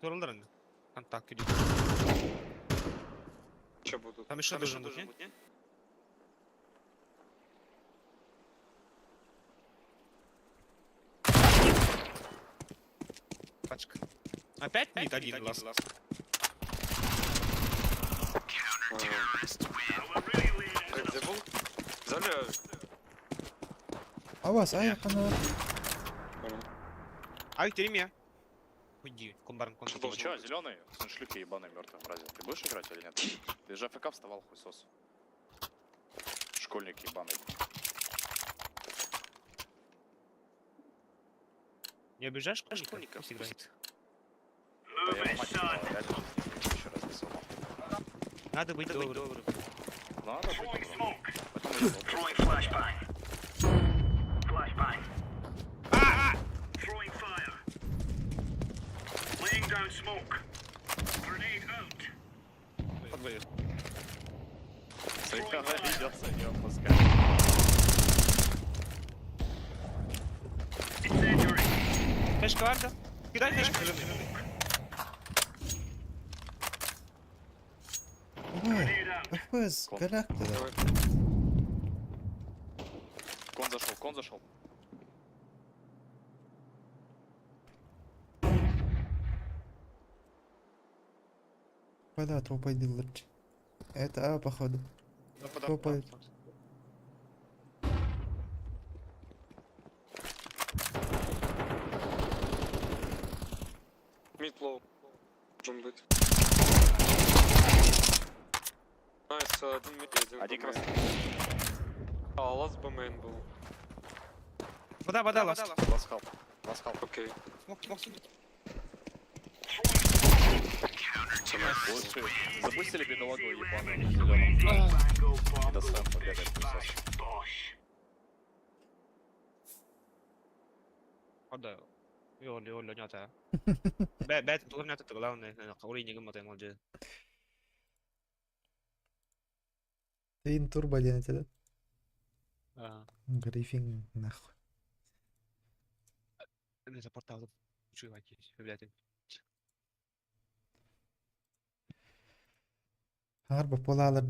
Туралдар енді. Контакт идет. Че будут? Там еще должен быть, не? пачка. Опять мид один last. А где был? Взяли авик? Авас, ай, қана. Понял. Ай, тереме. Уйди, комбарн, кон. Что Ну чё, зеленый? Шлюхи ебаный мертвый мрази. Ты будешь играть или нет? Ты же AFK вставал, хуйсос. Школьник ебаный. Не обижаешь школьников? Пусть играет. Да я мать ебал, реально еще раз не сломал. Надо быть добрым. Надо быть добрым. Потом я его Подвоюсь. Она ведется, не отпускает. Флешка варда. Кидай флешку. Ой, FPS, галактика. Давай. Кон зашел, кон зашел. Вода топай дылырч. Это А, походу. Топает. Mid low. Должен быть. Nice, один mid, один Один B красный. main. А, last B main был. Вода, вода, last. Last half. Last half. Окей. Smoke, smoke, smoke. Лучше. Запустили бедолагу ебаную зеленого. И до своем побегает хуйсос. Вода. Йоли, йоли, нята. Бэт, главное, это главное. Каурини гыммата молодец. Твин турбо диэн этэ да? А, Гриффин нахуй. не запортал. Чувак, блядь. Арба полалар.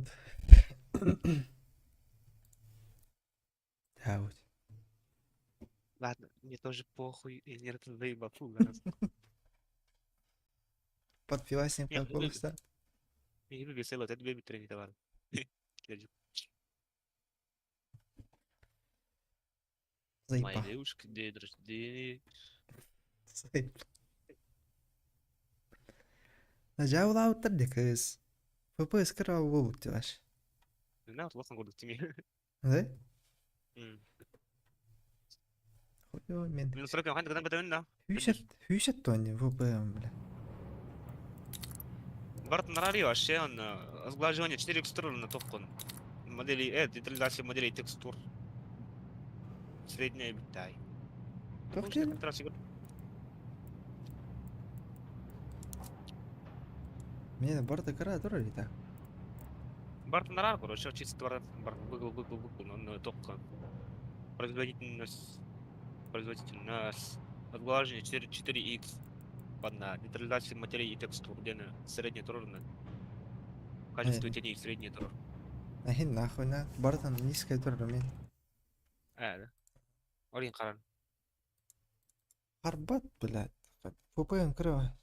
Да вот. Ладно, мне тоже похуй, я не заебал гораздо. Под пивасем Не, как ну, полуста. Я не люблю село, это беби тренит товар. Заебал. Моя девушка, день рождения. Заебал. Нажал декыз. FPS кыра болут дилаш. Не знаю, вот лосан году тими. Да? Хуй мен. Минус 40, ханды гынан бетемин да. Хүйсет, хүйсет тони VPN, бля. Барт нарари вообще он сглаживание 4 текстуры на топкон. Модели, детализация моделей текстур. Средняя битай. Тохтен? Мен барда кыра тура лита. Барт нарар, короче, чисто бар, бар, выгл, выгл, выгл, но топка. Производительность, производительность, отглаживание 4, 4х. Ладно, детализация материи и текстур, где на средняя турна. Качество Э. теней средний тур. Ахин нахуй на. Бардан низкая тура мен. Да. Орин қаран. Арбат, блядь. VPN кыра.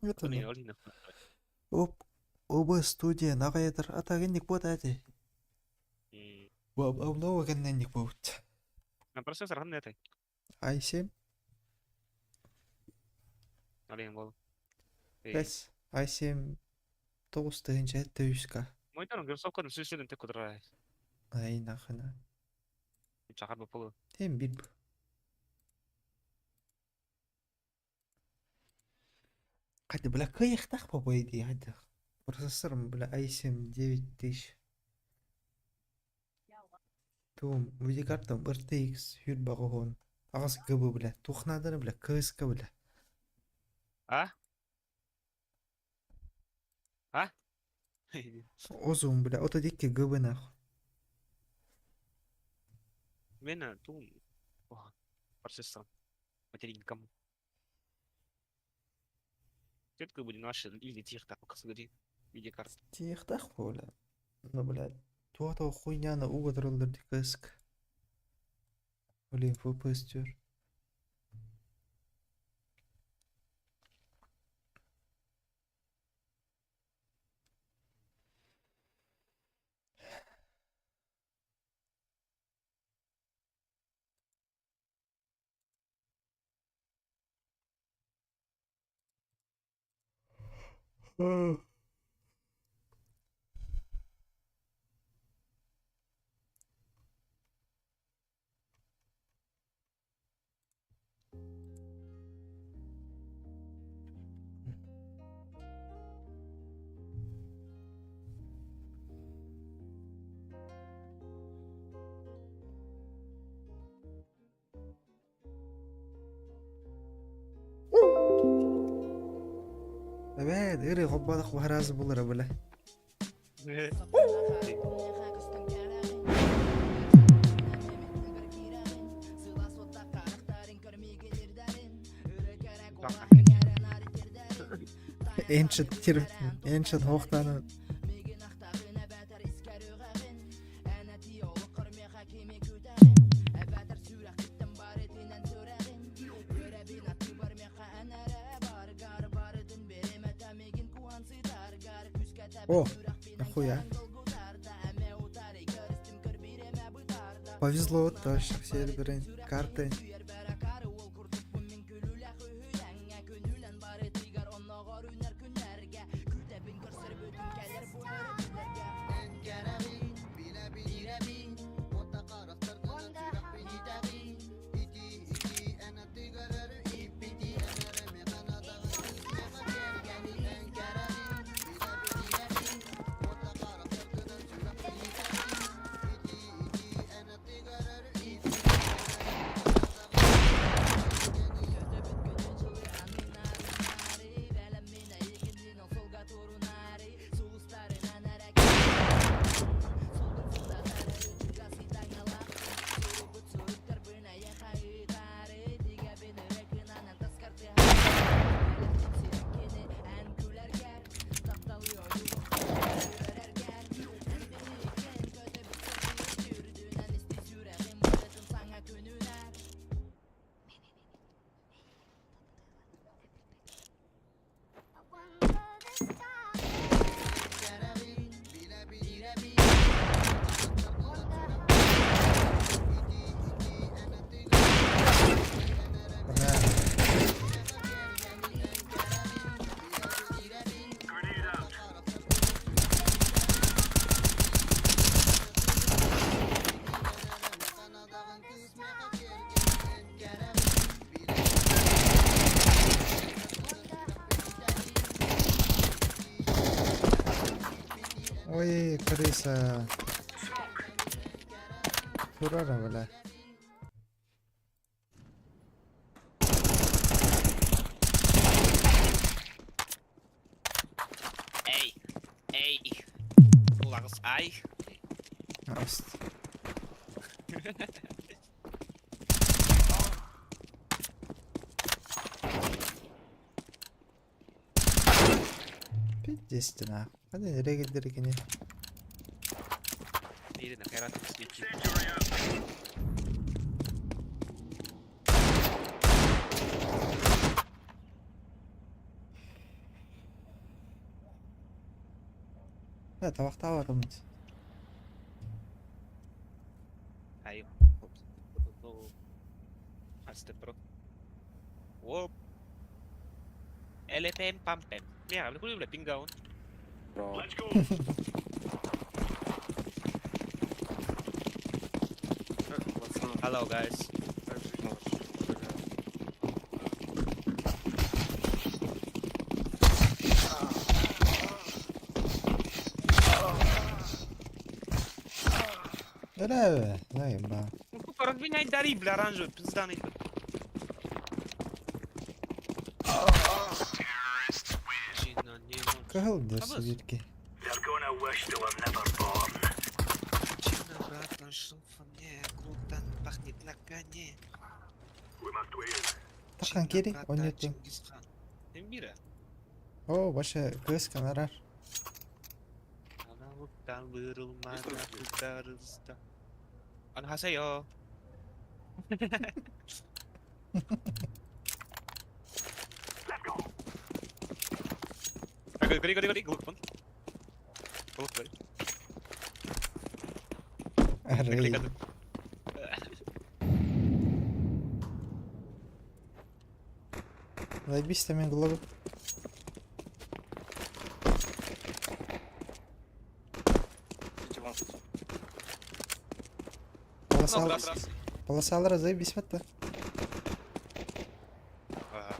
Это Орин, орин. Оп. ОБ студия нагайдыр атагинник бот әти. Обнова гэннэнник бот. На процессор қандай атай? i7 Орин бол. 5 i7 9 тыһынча 700 к. Мониторинг герсовкадан сүрсүдөн тек кудурай. Ай нахына. Чакар болу. Тем бир. Кайда бля кыйыктах по идее хадах. Процессор бля i7 9000. Тум видеокарта RTX хүр багыгон. Агас ГБ бля. Тухнадыр бля КСК бля. А? А? Озум бля. Ото дикки ГБ нахуй. Мен тум процессор материнкам. Четко будет наши или тех так смотри видеокарта. Тихтах бля. Ну бля. Туата хуйняны угадырылдыр КСК. Блин, FPS төр. Эбээ, ыры хоббодох уһараас булара бile. Ancient тир Ancient хоохтааны О, нахуя? Повезло, точно, все карты. Ой, крыса. Турара, бля. Эй, эй, Ларс ай. Аст. Пиздец нахуй. Hadi nereye gidiyor yine? Или нахера ты свечи. Да, табактаабатым. Ай, Астепро. Оп. ЛПМ пампем. Бля, бля, бля, пингаун. Как, пацаны, Hello, guys. как жизнь ваша шагает? Бля, заеба. Ну, сука, разменяй дари, бля, оранжевый, пизданый. Кыһыл десвитки. Тахан кири, онньутун. О, баша кыыс канарар. 안녕하세요. 아, 그리 그리 그리 그거 그거 그리. Арый. Заебись там мен глобу. 15. Полоса... Раз, раз. Полосалара заебись вот Ага.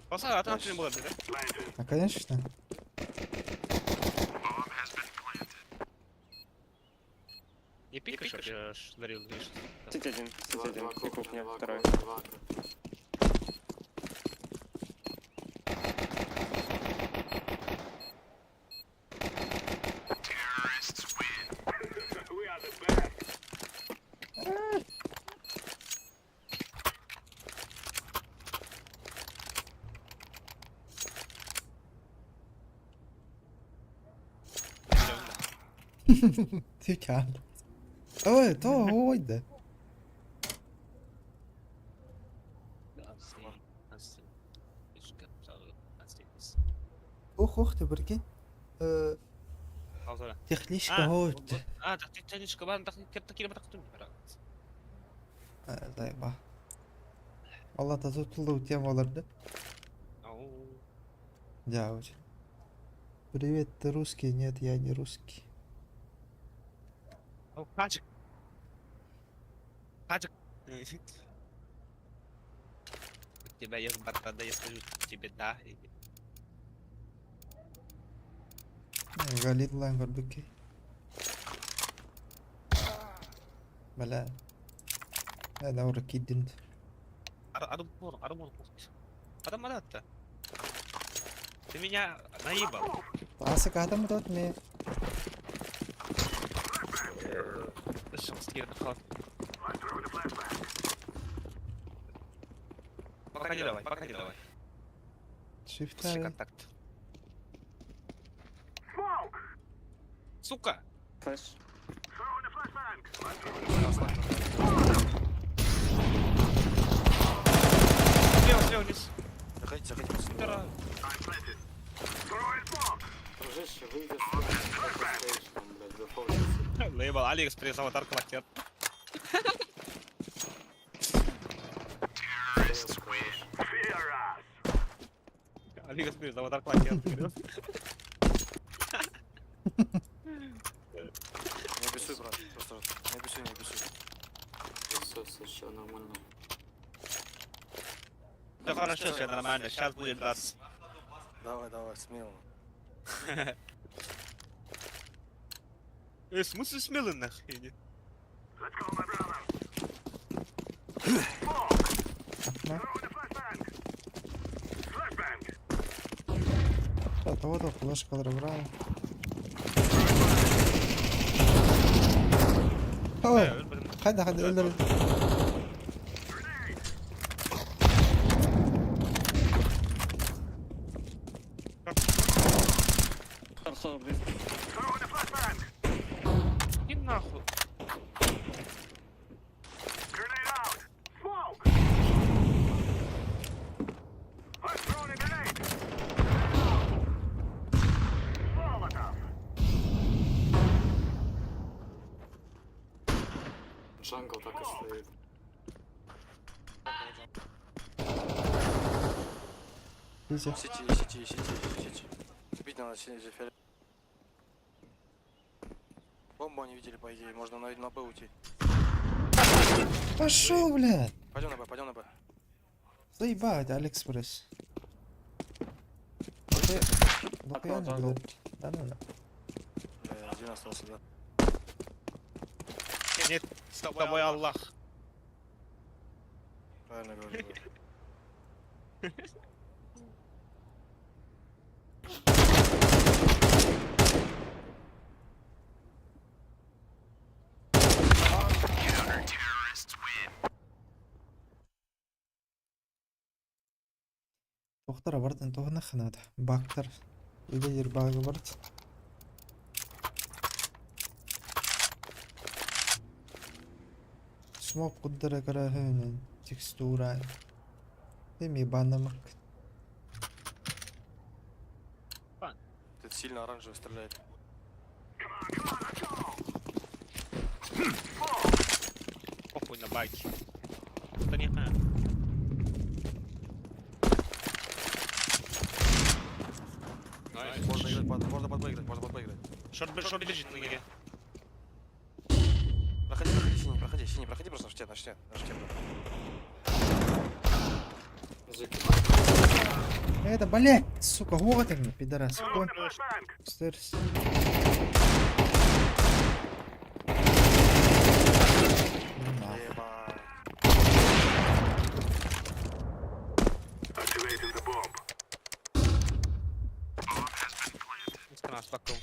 Полоса, а там было, да? А конечно. Не пикаешь, я ж дарил, видишь. Сити один, сити один. И кухня, второй. Тютян. Ой, то ой, да. Ох, ох, ты прикинь. Техничка вот. А, так техничка, ладно, так такие так Заеба. Allah da tutuldu temalarda. Да, очень. Привет, ты русский? Нет, я не русский. Хачик. Хачик. У тебя есть борода, я скажу тебе да. Галит лангорбуки. Бля. هذا ورا كيد Арбур, Адам это. Ты меня наебал. Асык адам тот ме. Пока не давай, пока не давай. Шифта. контакт. Сука! Флэш. Слева, слева, вниз. Заходите, заходите. Супер. Дружище, выйдешь, стоишь там, блядь, зафолвился. Лейбл Алиэкспресс, аватарка лактер. Алиэкспресс, аватарка лактер. Не обессудь, брат, просто не обессудь, не обессудь. Все, все, все нормально. Все хорошо, все нормально, сейчас будет раз. Давай, давай, смело. В смысле смелый нахуй? Того флешка брал. Ой, хада хада өлөр. Иди нахуй. Jungle так и стоит. Сити. Сити, сити, сити, сити. Убить надо сити, фиолет. Бомбу они видели, по идее, можно на Б уйти. Пошел, блядь. Пойдем на Б, пойдем на Б. Заебать, Алиэкспресс. Блядь. Да, да, да. Один остался, да. Нет, с тобой Аллах. Правильно говорю. Да. Доктор бард антоһына ханада. Бактар. Үлелер багы бард. Смок куддара карахын текстура. Эми банамак. Тут сильно оранжевый стреляет. Похуй на байки. Да не знаю. Можно играть под, можно под Б играть, можно под Б играть. Шорт, шорт бежит на ноге. Проходи, проходи, синий, проходи, синий, проходи просто на ште, на ште, на ште, брат. Это, блядь, сука, вот он, пидорас. Кон. Стерс. Ну нахуй. Ебать. Спина, спокол.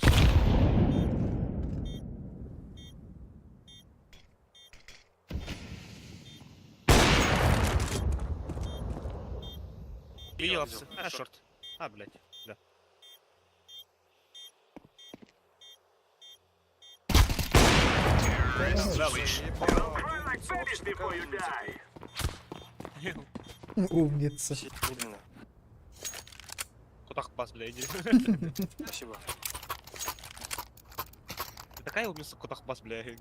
Видел, Видел, а, шорт. А, блядь, да. Ебать, умница, вообще такая умница. Умница. Синий, Медленно. Куда пас, блядь, иди. Спасибо. Ты такая умница, куда пас, блядь.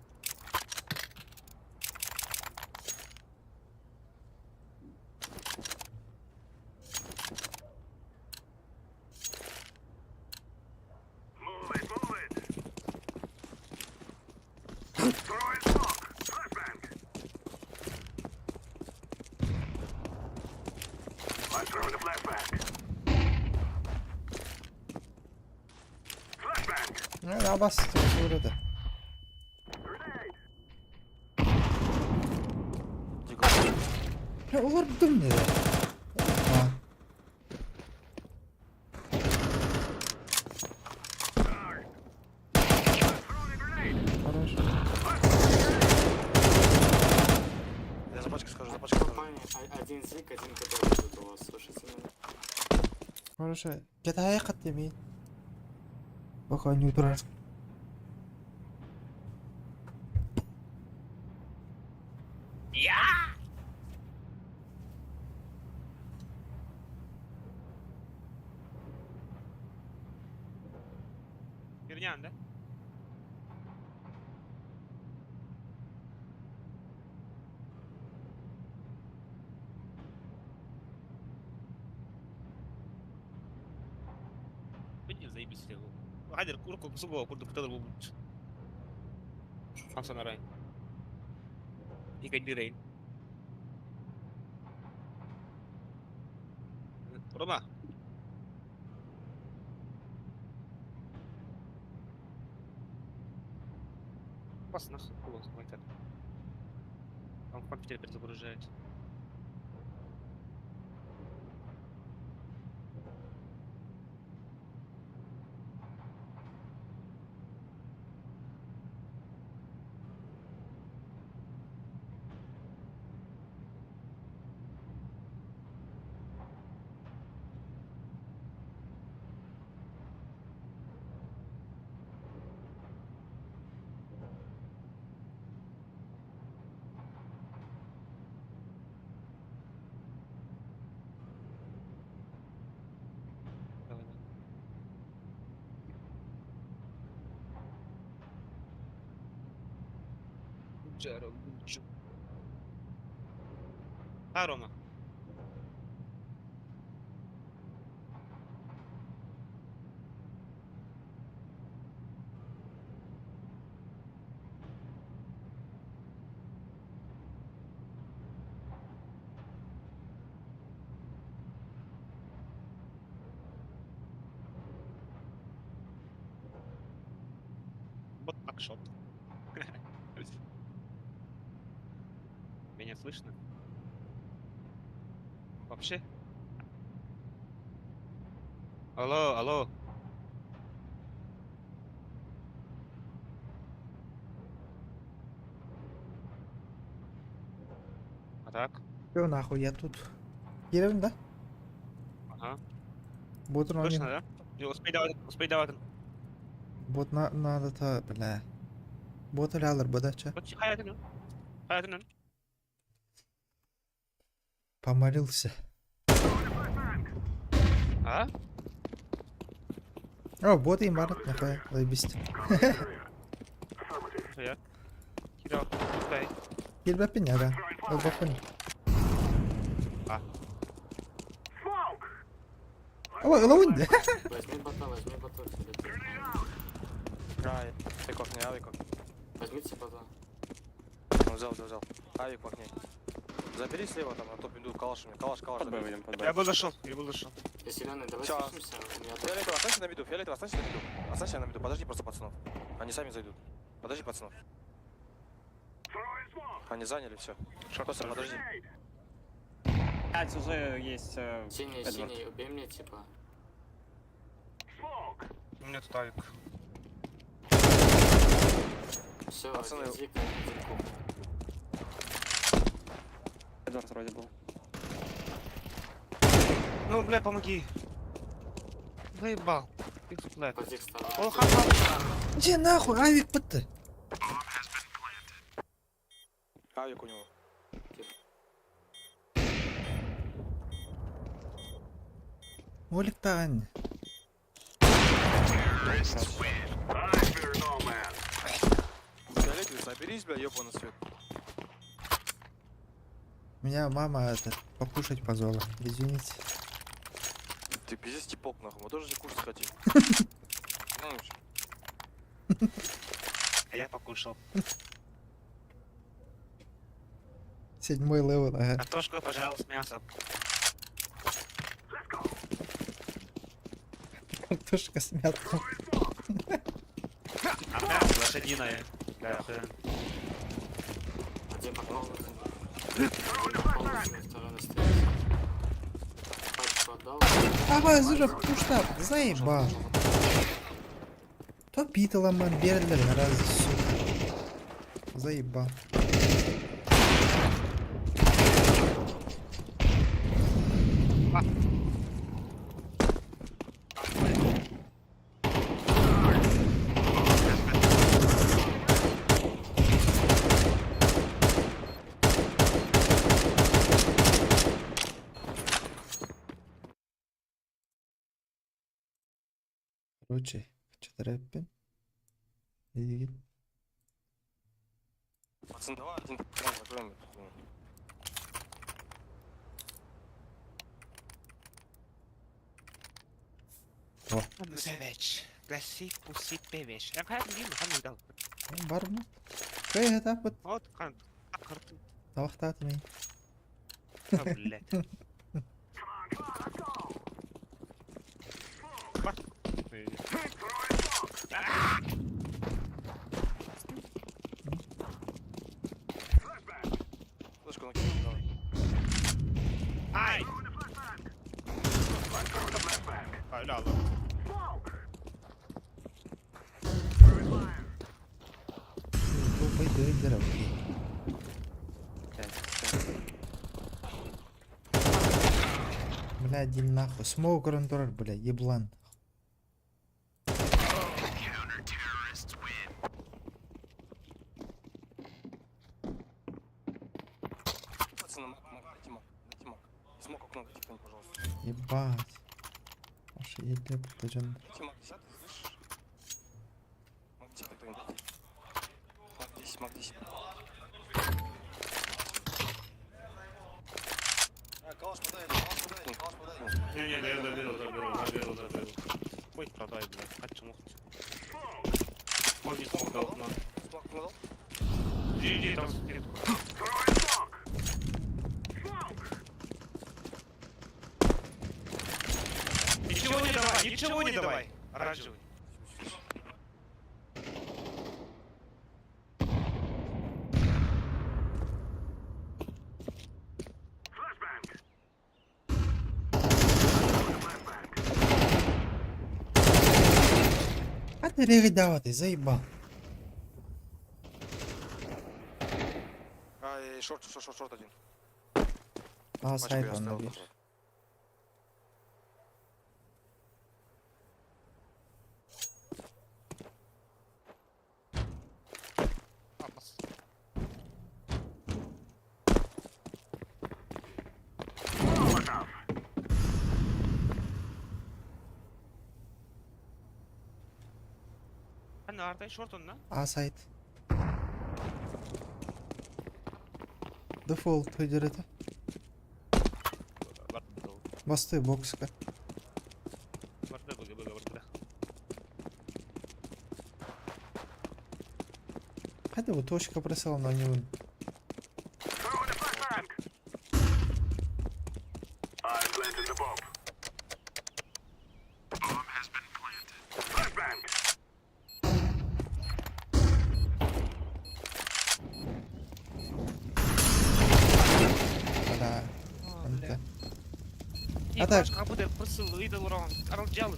Ну, да, бас, это. Диго. Олордум не да. А. Хорошо. Я за пачкой схожу, за пачкой схожу. Один зик, один КТ будет у вас, слушайте меня. Хорошо. Китая каттеми. Пока не утра. Херня, да? Выйди, заебись его. Хадер, курку, сугова, курду, кто был. Хамса рай. Икадирей. Рома. Пас нахуй, кулон смотрит. Он компьютер перезагружает. Давай, давай. Гуджаро, Гуджу. А, Рома. Вот так шот. Меня слышно? Вообще? Алло, алло. А так? Чё нахуй, я тут. Кирим, да? Ага. Бот Слышно, да? Не, Успей давать, успей давать. Бот на надо то, бля. Бот алыр бодача. Вот хаятын. Хаятын. Помолился. А? О, бот и марат нахуй, заебись. Я. Кидал. Дай. Кирбепин яга. Олбапын. А. Ой, лаунди. Возьми бота, возьми бота себе. Авик в окне, авик в окне. Возьмите потом. Он взял, взял, взял. Авик в окне. Забери слева там, а то иду калашами. Калаш, калаш. Под Б забери. выйдем, под Б. Я был зашел, я был зашел. Я зеленый, давай Всё. слышимся. У меня Фиолетовый, останься на виду, фиолетовый, останься на виду. Останься на виду, подожди просто пацанов. Они сами зайдут. Подожди пацанов. Они заняли все. Просто подожди. Пять уже есть. Синий, Эдвард. синий, убей мне, типа. У меня тут авик. Все, Пацаны. один зик, один куб. Эдвард вроде был. Ну, бля, помоги. Заебал. Пикс, бля. Подик стал. О, ха-ха. Где нахуй авик бытты? Авик у него. Молик тагын. Фиолетовый, соберись, бля, ёбаный свет. Меня мама это покушать позвала. Извините. Ты пиздец типок, нахуй, мы тоже же кушать хотим. Знаешь, А я покушал. Седьмой level, ага. Картошку, пожалуйста, мясо. Картошка с мятком. А мясо лошадиное. Бля, охуенно. Один по полу. Второй на стоит. Пачку отдал. Аба, уже пуштап, заебал. То биталаман бердилер раз, сука. Заебал. Короче, четыреппин. Игит. Пацан, давай один кран закроем эту хуйню. Певеч. Гаси, пуси, певеч. Я как видно, хан дал. Бар mı? Кай этап Вот, хан. Карты. Тавахтат мен. А, блядь. Ба. Флешку накинь, давай. Ай! А, ля, ладно. Тупой дыры окей. Бля, один нахуй. Смоук рантурар, бля, еблан. Пацаны, мак, мак, дайте мак, дайте мак. Смок окно дайте кто-нибудь, пожалуйста. Ебать. Аж еле жан. Дайте мак 10, слышишь? Мак 10 кто-нибудь дайте. Мак 10, мак 10. А, калаш подай, калаш подай, калаш подай. Не-не, я заберу, заберу, заберу, заберу. Ой, продай, блядь. Хочу мухть. Он не смог дал, на. Смок окно дал? Иди, иди, там скидку. Ничего не давай, ничего не давай. Оранжевый. А ты регай давай, заебал. А, шорт, шорт, шорт, шорт один. А, Пачку сайт я он оставил набил. тоже. А, на артай шорт он, на? А сайт. Дефолт выдерет. Басты бокска. Барда, бага, бага, барда. Хайда бу точка просила на него. Да. Онто. И А так. Пашка буде просил ыйдал уран. Аралдялы.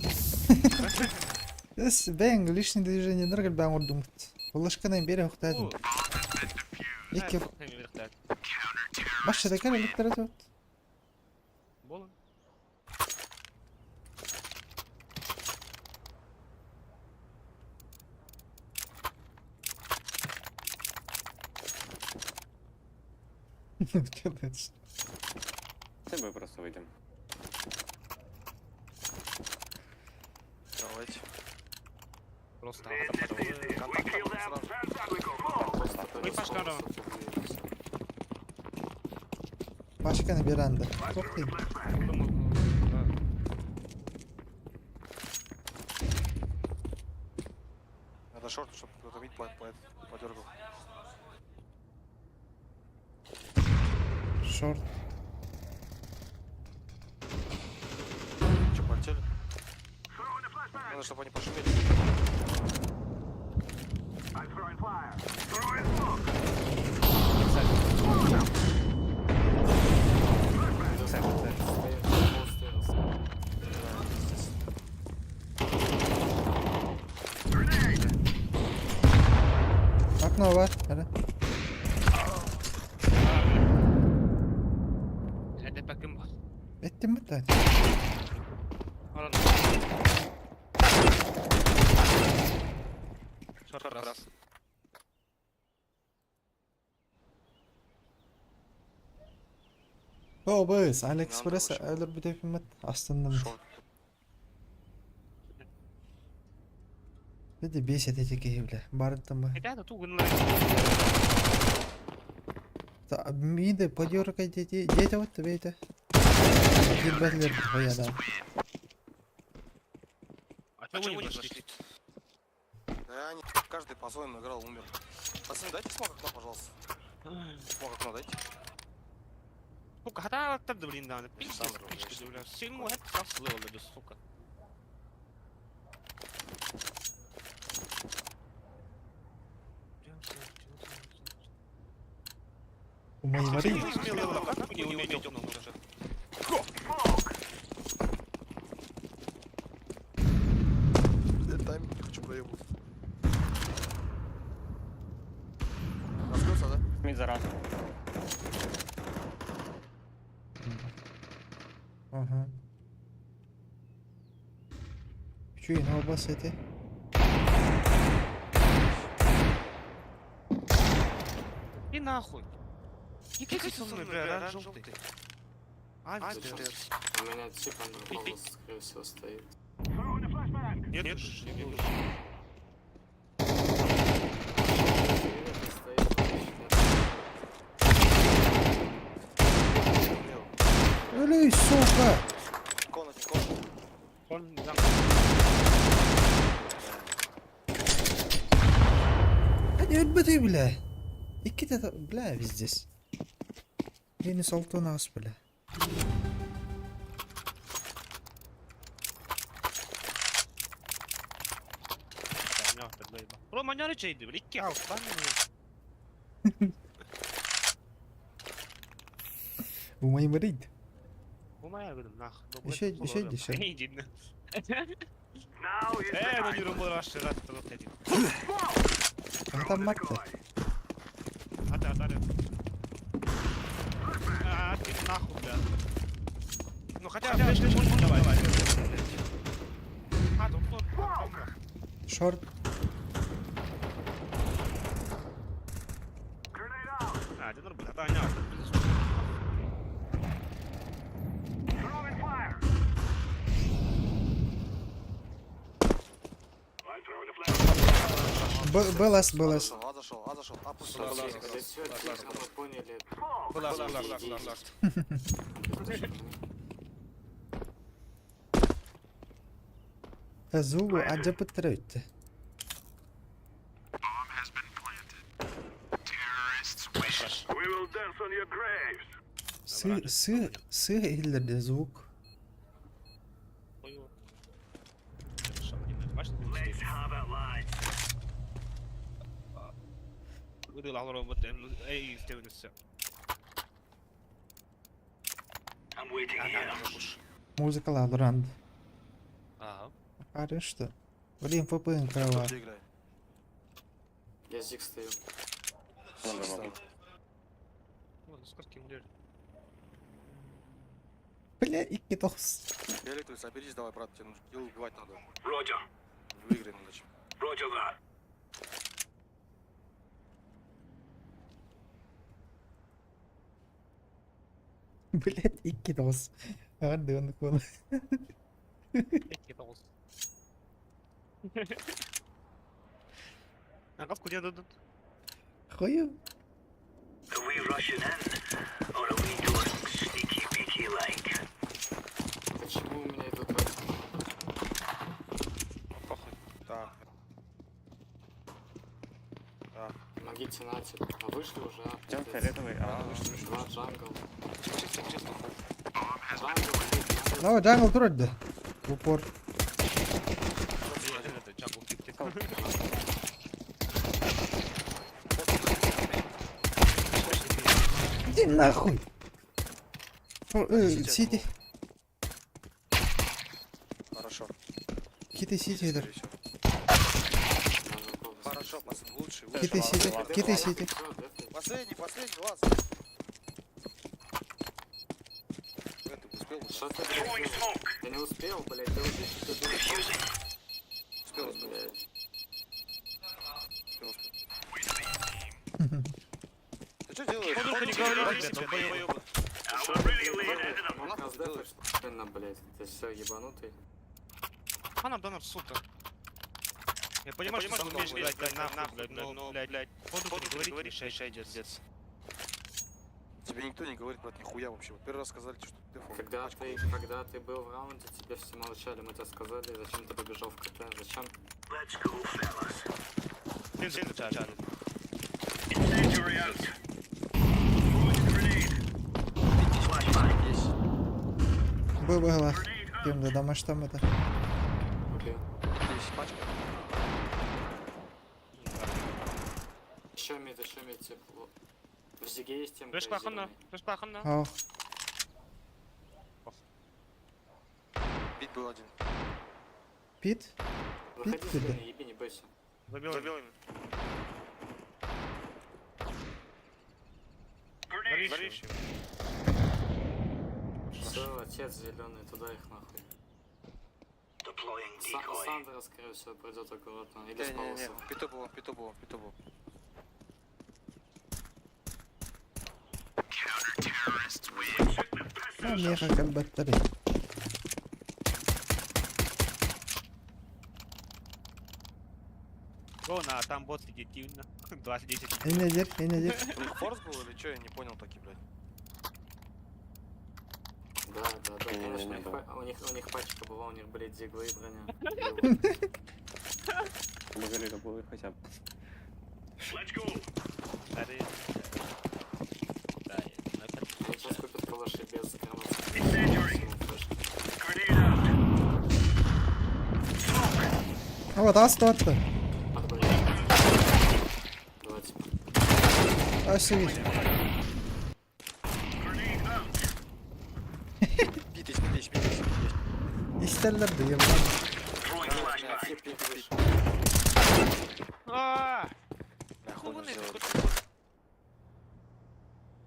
Эс бэң лишний движение ныргыл бэң ордумут. Улашканан бери хохтадым. Икки башта кел электро тут. Болон. Делаешь? Мы просто выйдем. Давайте. Просто. Контакт там сразу. Просто Ой, Пашка, сразу. Башканы бер анды. Тохтый. Надо шорт, чтобы кто-то мид подергал. Шорт. Че, полетели? Надо, чтобы они пошумели. Окно бар. Ара. Это пакым бар. Эттим бит та. Аран. Шорт раз. О, быз, Алиэкспресс Надо өлөр бүтепиммит. Астынным. Шорт. Биди бесит эти киһи Барыттым. Ребята, ту гынлар. Миды подергай дети. Дети вот бейте. Дилбәтлер хояда. А чего вы не зашли? Да, они каждый по-своему играл, умер. Пацаны, дайте смог окно, пожалуйста. Смог окно дайте. Сука, хата тады, блин, да. Пиздец, Александр, пичка, бля. Сильно это саслыл, бля, сука. Умай вари. Не умеете уже. Блядь, тайминг не хочу проебывать. Раскрылся, да? Мид за раз. Ага. Чуй, на бас эти. И нахуй. Не кикай со мной, бля, ран желтый. А, пиздец. У меня тип андерпол, скорее всего, стоит. Нет, нет, нет. Стоит, Өлей, сука! Кон один, кон. Он зам. Hadi ölmedi bile. İki de бля виздец. Минус алты нас, бля. Рома, не рычай, бля, икки аут, Умай мрид. Умая, говорю, нах. Еще, еще, еще. Иди, на. Ну не румбо раш, раш, раш, А там матта. Ата, ата, А, ты нахуй, бля. Ну хотя, блядь, можно, давай. А, тут, тут, тут, Шорт. А, это нормально, ата, ня. Б, БЛС, БЛС. А зашел, а зашел, а пусть Да все, тихо, мы поняли. Была, была, была, была. Зубы аджапыттыра өтті. Сы, сы, сы иһиллэрдэ звук. Музыка лаалыранд. Парень что? Блин, ФПН крова. Я зиг стою. Бля, икки тоҕус. Фиолетовый, соберись давай, брат, тебе нужно килл убивать надо. Выиграем иначе. Блять, икки тоҕус. Аҕар дыгын куола. Икки тоҕус. Ага, куда дадут? Хою. Почему у меня идут в Похуй. Да. Да. Помогите на типа. А вышли уже, а? Идем пиздец. фиолетовый, а, Вышли, вышли, Два вышли. jungle. Чисто, чисто, Jungle, блядь, Давай, jungle турар да. В упор. Это jungle тип. Иди нахуй. Сити. Хорошо. Киты сити это. Скорее всего. надо голову. Хорошо, пацан, лучший, лучший. Киты сити. Киты сити. Всё, дефай. Последний, последний, лаз. Э, ты успел? Что ты, блядь, делаешь? Я не успел, блядь, ты уже ты успел, Успел, успел, блядь. успел, успел. Ты что делаешь? Ходу не говори, блядь, долбоёб. Он нас дефает, что ли, блядь? Ты все, ебанутый? А нам донор, сука. Я понимаю, что ты умеешь играть, да, нахуй, блядь, но, блядь, ходу ты не говори, шей, шей, дец, дец. Тебе никто не говорит, брат, нихуя вообще. Вот первый раз сказали, что ты дефол. Когда ты был в раунде, тебе все молчали, мы тебе сказали, зачем ты побежал в КТ, зачем? Ты же Был бы Кем да дамаш там это. Убил. Здесь пачка. Еще мид, типа. В зиге есть темка. Флеш пахана, флеш пахана. Ох. Бит был один. Пит? Выходи Пит зеленый, тебе. еби, не бойся. За белыми. Горишь. Все, отец зеленый, туда их нахуй. Сандра, скорее всего, придет аккуратно. Или с Не-не-не, паузы. пито было, пито было, пито было. А, меха как батарея. О, на, там бот сидит, тильно. 20-10. Инедер, инедер. У них форс был или что? Я не понял таки, блядь. Да, конечно, Не-не-не, у них пачка была, у них, блядь, диглы и броня. Могли бы хотя бы. Да, я- Они сейчас купят калаши без гранат. А вот астуатта. Отбой. Два типа. Асы. Бит есть, бит есть, бит есть, бит есть. Истерлер да ебан. Тип, пик выше. А, Бля, ну хуйню вон это, сделали. хоть-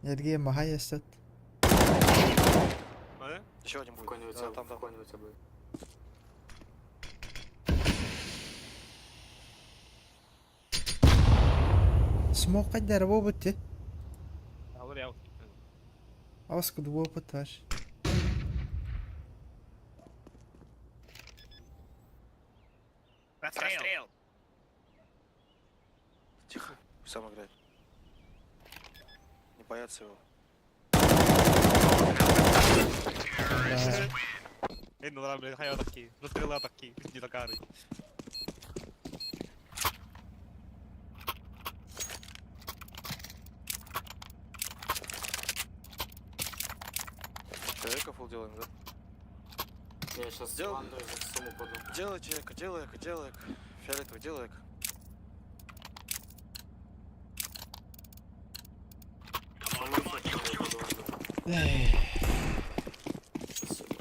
Эрге махай астат. А? Еще один В будет. коне у Да, тебя, там, в там. коне у тебя будет. Смок кайдар бобут. А, вот я. Аскуд бобут ваш. Расстрел! Тихо. Пусть сам играет. Не боятся его. Да. Эй, ну ладно, блядь, хайо такие. Расстрела такие, пизди такары. Эко фул делаем, да? Я сейчас Делай. ванду за сумму упаду. Делайте эко, делай эко, делай эко. Фиолетовый, делай эко. По-моему, я упаду ванду. Эй. Спасибо.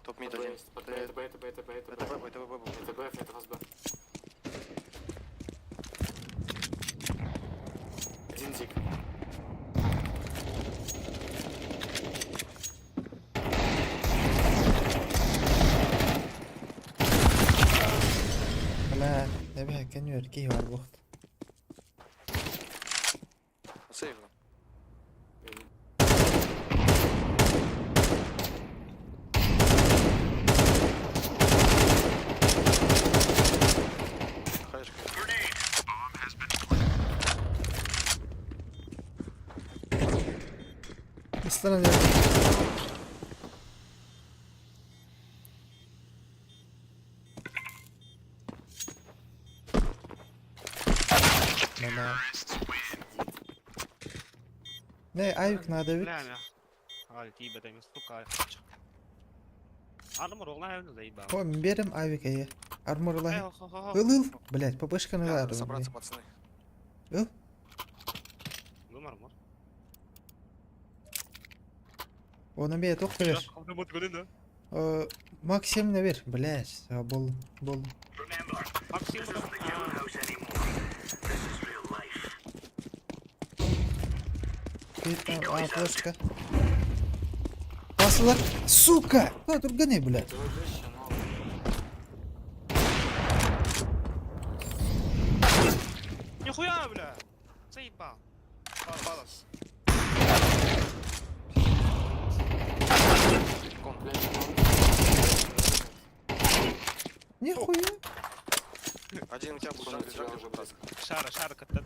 Топ мид Это Б один. есть, это Б, это Б, это Б, это Б, это Это Б. Б, это Б, Б, Б. Это Б, это вас Б. Один зик. Бля, эбэ кэнүөр киһи бар буохт. Сейвно. Хаешка. Ыстана диэн. Бля. Не, авик надо ведь. Бля, мя. Ай, тибе дай, сука. Армор оглай, заебал. О, берем авик ае. Армор Эй, лай. хо, хо, хо. Ыл ыл. Блять, ППшка на Надо лару. собраться, пацаны. Ыл. Ну, армор. Оны бе тоқ берер. Максим на бер. Блять, бол бол. Максим, А, флешка. Басылар. Сука! А, турганы, блядь. Дружище, но... Нихуя, бля! Заебал. Балас. Кон. Блядь, Нихуя. Один у тебя был он... джангл, тебя джангл уже был. близко. Шара, шара, кота.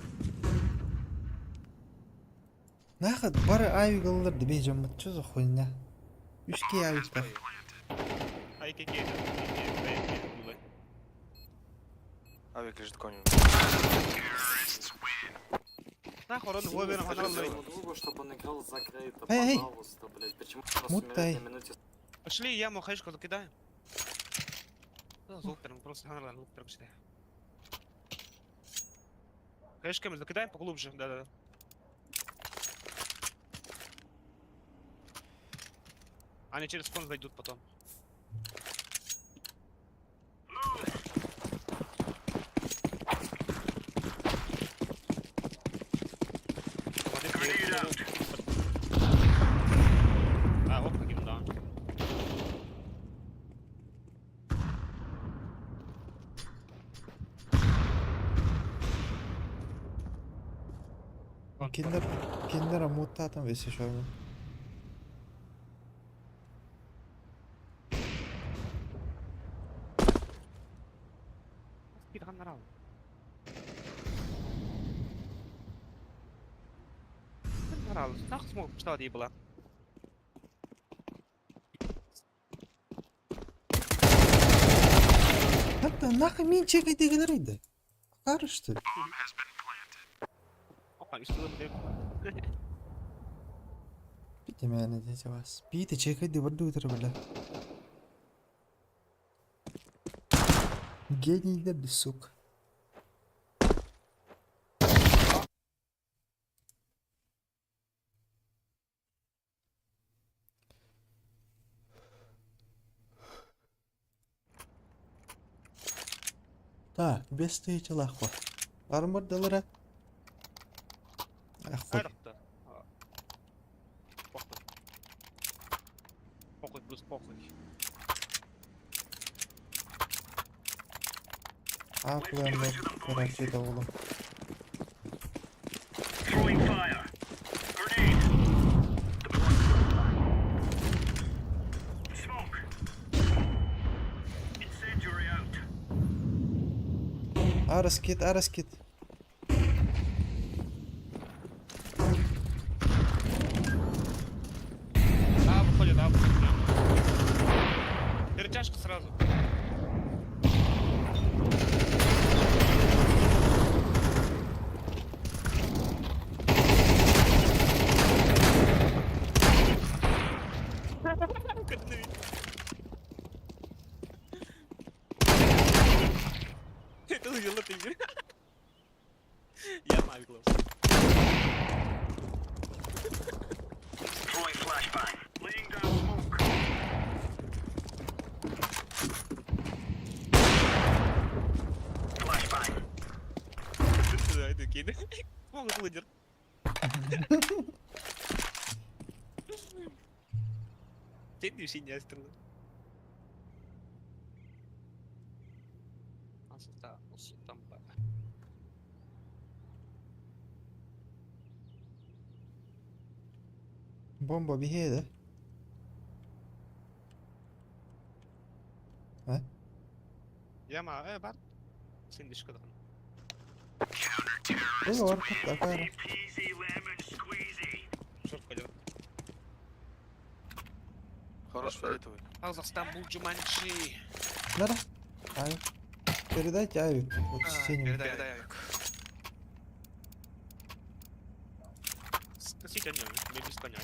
Нахад бары авик ыллар дебей жаммат. Чё за хуйня? Үшке авик бар. Ай, какие Авик лежит коню. Нахуй, он Синий, выберем, скажи она своему другу, чтобы он играл за Крейта, Эй, эй. пожалуйста, блядь. Почему у нас Мутай. умирает на минуте Пошли, яму, хаешку закидаем. Да, золотером, просто ханарлан, луктером сюда. Хаешками закидаем поглубже, да-да-да. Они через кон зайдут потом. А, оп, гимна. Киндер, киндера муттатым весе шону. Спидраннарал. Нахуй смог, что это было? Хатта нахуй мен чекай дегелер иди. Карышты. Опа, үстүлүм деп. Бите мени десе вас. Бите чекай де бір өтір бля. Генийдер ди, сука. Так, без тысячи лахва. Армор доллара. Ах, хуй. Кайракта. Похуй. Похуй плюс похуй. А, план, короче, это улом. Араскит, араскит. Я Мавик лов. Да, это киды. Могут лидер. Ты синяя стрела. Бомба биһиэдэ. Яма, бар. Син дишкадан. Бұл орқыт акара. Шорт пойдет. Хорош, фиолетовый. Казахстан был Джуманджи. Нара. Авик. Передайте авик. Вот синим. Передай, авик. Скосить они, мне без коня.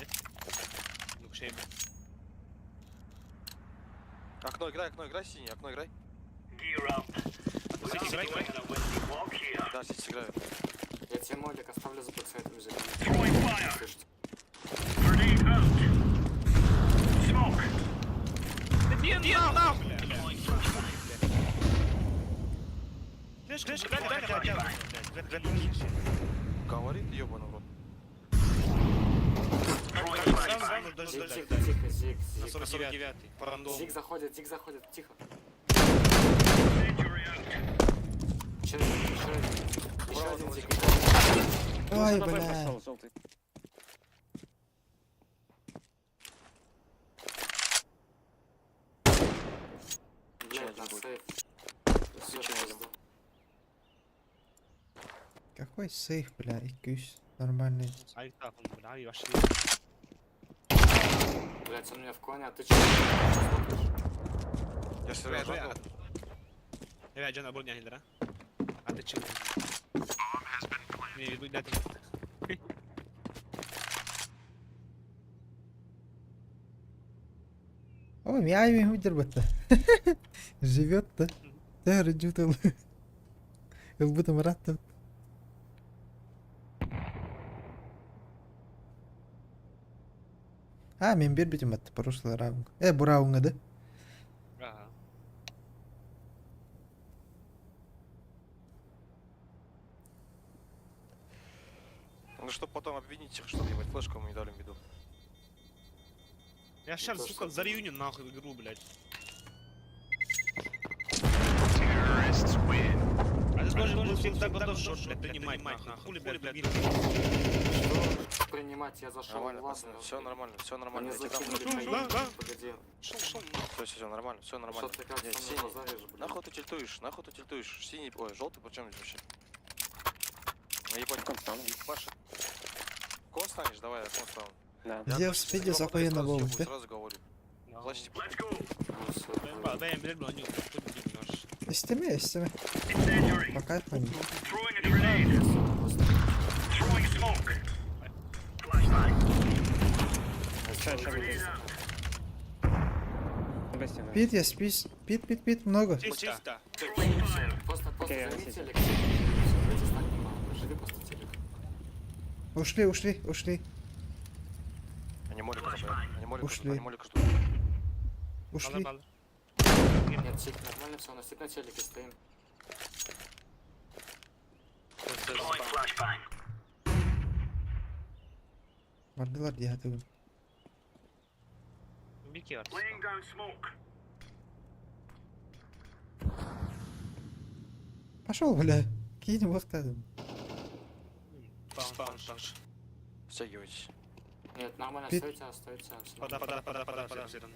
Ну, к шеме. Окно играй, синий, окно играй. Сити, играй, играй. Да, сити играю. Я тебе молик оставлю за пациентом зеленым. Слышите? Да на, бля! Флешка, флешка, дай, дай, дай, дай, дай, дай. Говорит, ебаный в рот. Зик, тихо, тихо, Зик, На Зик. 49-й, по рандому. Зик заходит, тихо. Еще один, еще один. Еще один Зик, еще один. Ой, бля. Блядь, на сейф. Всё, пизда. Какой сейф, бля, и күс. Нормальный. Ай, так, он, бля, и вообще. Блядь, он меня в коне, а ты чё? Чё смотришь? Я стреляю jungle. Я Джана Бурня Хиндра. А ты чего? Не, иду дать. Ой, я авик выдербата. Живет-то. Да, рыджутал. Как будто марат. А, мен бербитим атты прошлый раунд. Бу раундга да? Ага. Ну, чтоб потом обвинить их, что ебать, флешку мы не дали в виду. Я сейчас, сука, за реюнию нахуй игру, блядь. А ты должен был всегда готов шорт, блядь, принимать, нахуй. Хули, блядь, блядь. Принимать, я зашел, Нормально, ладно. пацаны, все нормально, все нормально. Они Я тебе дам закинули Да, да. Погоди. Шел, шел. Все, все, все, нормально, все нормально. Что ты как Нет, со мной синий. базаришь, блядь? Нахуй ты тильтуешь, нахуй ты тильтуешь. Синий, ой, желтый, причем здесь вообще? Ну ебать, ебашит. Кон станешь? Давай, я кон стану. Да. Я Зевс, точно пиздец, сразу охуенно съебу, был, да? Сразу говорю. Плачьте. Ну, всё, Дай, дай, блядь, они Истеме, истеме. По кайфу они. Пит есть, пит, пит, пит, пит, много. Чисто. Просто, просто Окей, займи окей. телек, телек, всё, давайте стак мало. Живи просто телек. Ушли, ушли, ушли, Они молик ждут, они молик ждут, Ушли. они молик ждут. ушли. Нет, телек нормально, все, у нас тип на телеке стоим. Бардылар диһатыгын. Бики Пошел, бля. Кинь вахтадым. Спаун, спаун. Стягивайтесь. Нет, нормально, Пит. стойте, стойте. всё Пода, нормально. пода, пода, пода, пода.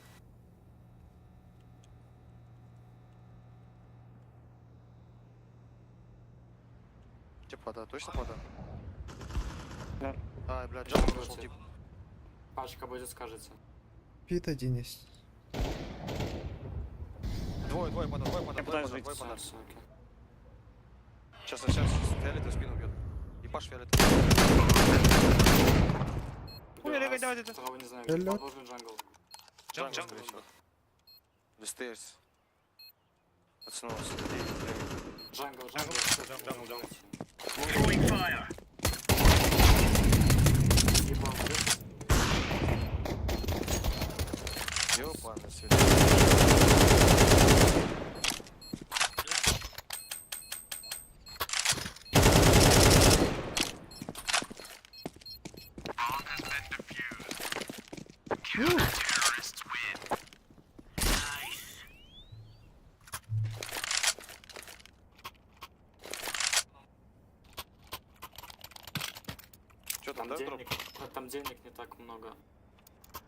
Типа, да, точно пода? Да. А, бля, jungle пошел, тип. Пачка будет, скажете. Pit один есть. Двое, двое пода, двое пода, Я двое пытаюсь пода, выйти. двое Все, пода. все, окей. Сейчас, сейчас, фиолетовый спину бьет. Ебашь фиолетовый. Ой, давай, давай, давай. Второго не знаю, Алло. должен jungle. Jungle, Jungle, скорее всего. Или stairs. Пацаны, у нас 9 времени. Jungle, jungle. Jungle, jungle. Ебал, да? Ёбаный свет. Чё там, Там да, дроп? денег, там денег не так много.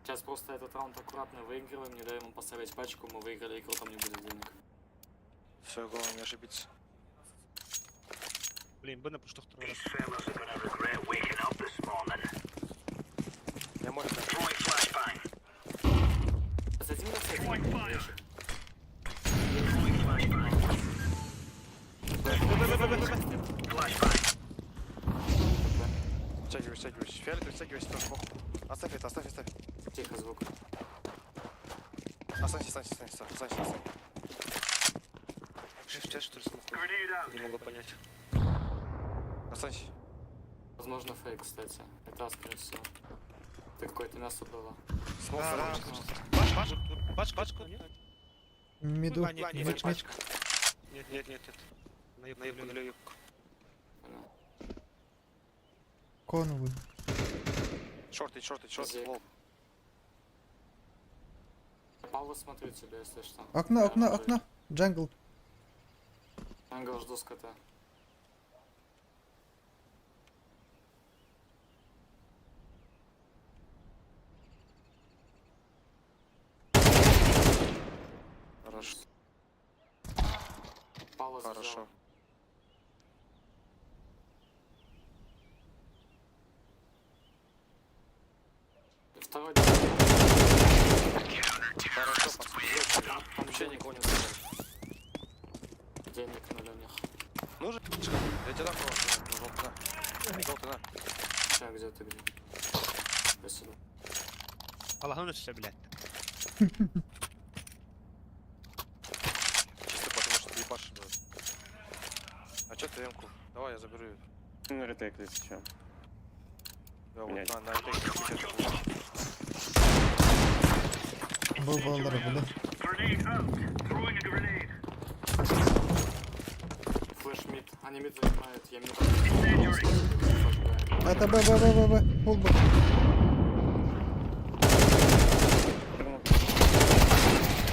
Сейчас просто этот раунд аккуратно выигрываем, не даем им поставить пачку, мы выиграли игру, там не будет денег. Все, главное не ошибиться. Блин, Б на пуштах турра. Я молю, да. Зайди на сайт. Ящик. Втягивайся, втягивайся. Фиолетовый, втягивайся тоже. похуй. Оставь это, оставь, оставь. Тихо звук. Останься, останься, останься, останься, останься. Shift что ли, смог? Не могу понять. Останься. Возможно, фейк, кстати. Это, скорее всего. Это какое-то мясо было. Смог, Да, смог. Пачку, пачку, пачку, нет? Миду. А, нет, нет, Меч, меч. Нет, нет, нет, нет. На юг, на юг, на юг. Понял. Коновый. Шорты, шорты, шорты, Зек. лол. Павла смотрю тебя, если что. Окно, окно, Наверное, окно. Jungle. Jungle жду с КТ. Хорошо. Павла Хорошо. зажал. Второй Хорошо, пацаны. Вообще никого не забрали. денег ноль у них. Нужен? Я тебе дам кого-то. Желтый на. Желтый на. Сейчас, где ты, где? Спасибо. Аллах, все, блядь. Чисто потому что ты ебашишь, блядь. А чё ты эмку? Давай я заберу её. Ну, retake, если чё. Я вот Блядь. на retake. Был баллар, бля. Flash mid. Они mid занимают, я mid. Это Б, Б, Б, Б, Б. Full Б.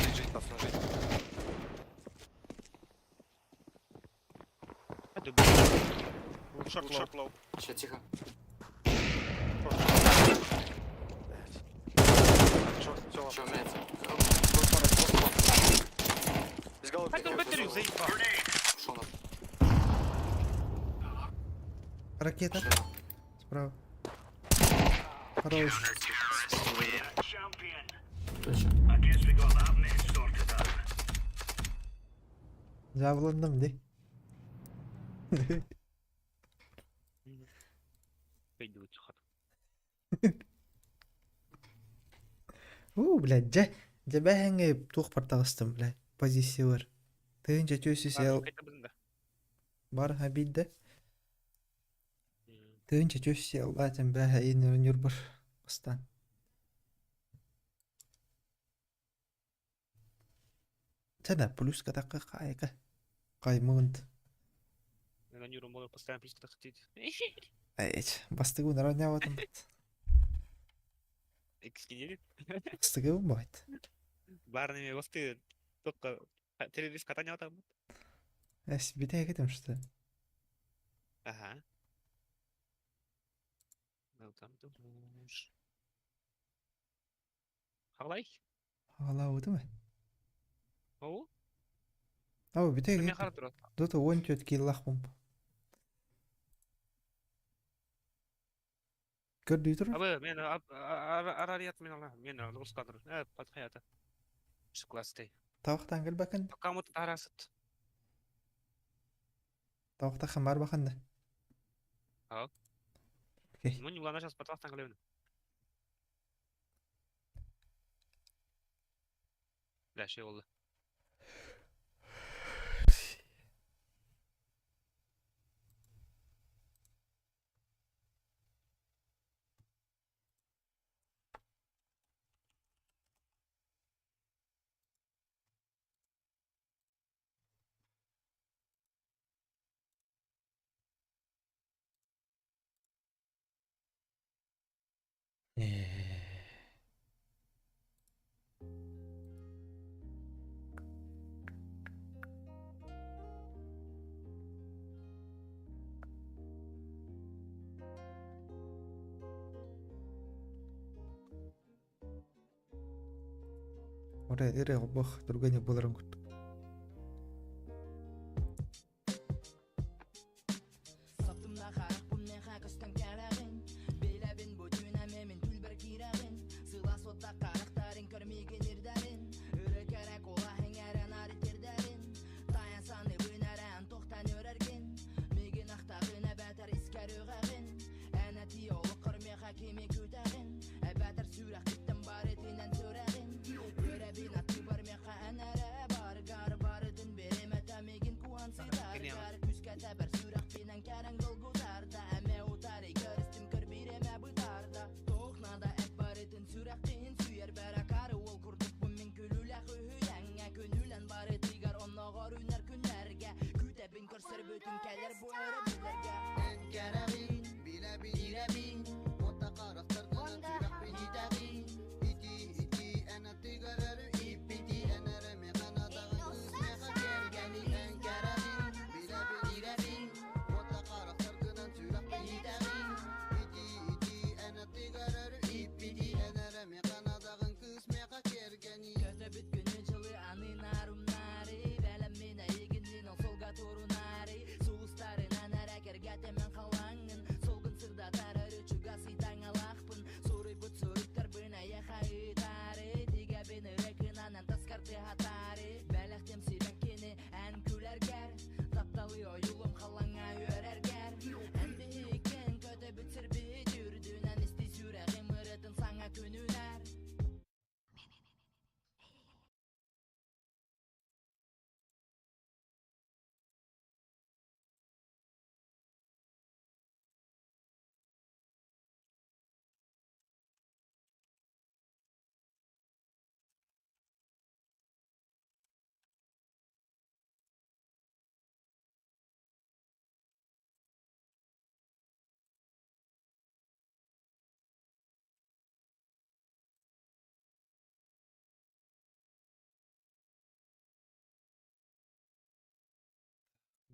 Жить, жить, пацаны, жить. Short low. Short low. Сейчас, тихо. Short, всё, Че, ладно. мяти? Из головы. Хотел батарею, заебал. Шо на? Ракета. Шо? Справа. Хорош. Точно. Жабылындым, де. Пойду, хат. У, блядь, дьэ. Дьэ бэһэҥҥэ туох бартаҕыстым, блядь. Позициялар. Тыынча чөсүс эл бар обидда. Тыынча чөсүс эл латин бэһэ инер нюрбар. Бастан. Тәнә плюс катакка кайка. Каймыгынт. На Нюру можно постоянно плюс хотеть. Әйт, бастыгы наравняватым. Экскинили. Бастыгы байт. Барными посты только телевиз катания там. Әс битә кетем что. Ага. Welcome to Муж. Халай? Ала үтеме? Оу? Ау, битә Мен кетем. харап турат. Дота 14 киллах бомб. Көрдүй тур. Абы, мен арарият мен ала, мен лоскадыр. Э, патхаята. Шкласты. Тавақтан кел бакын. Кому тарасыт. Тавақта хам бар бакын да. А? Окей. Ну, не главное сейчас патвахтан главное. Бля, şey oldu. Эрэ эрэ олбох түргэн буоларын курдук.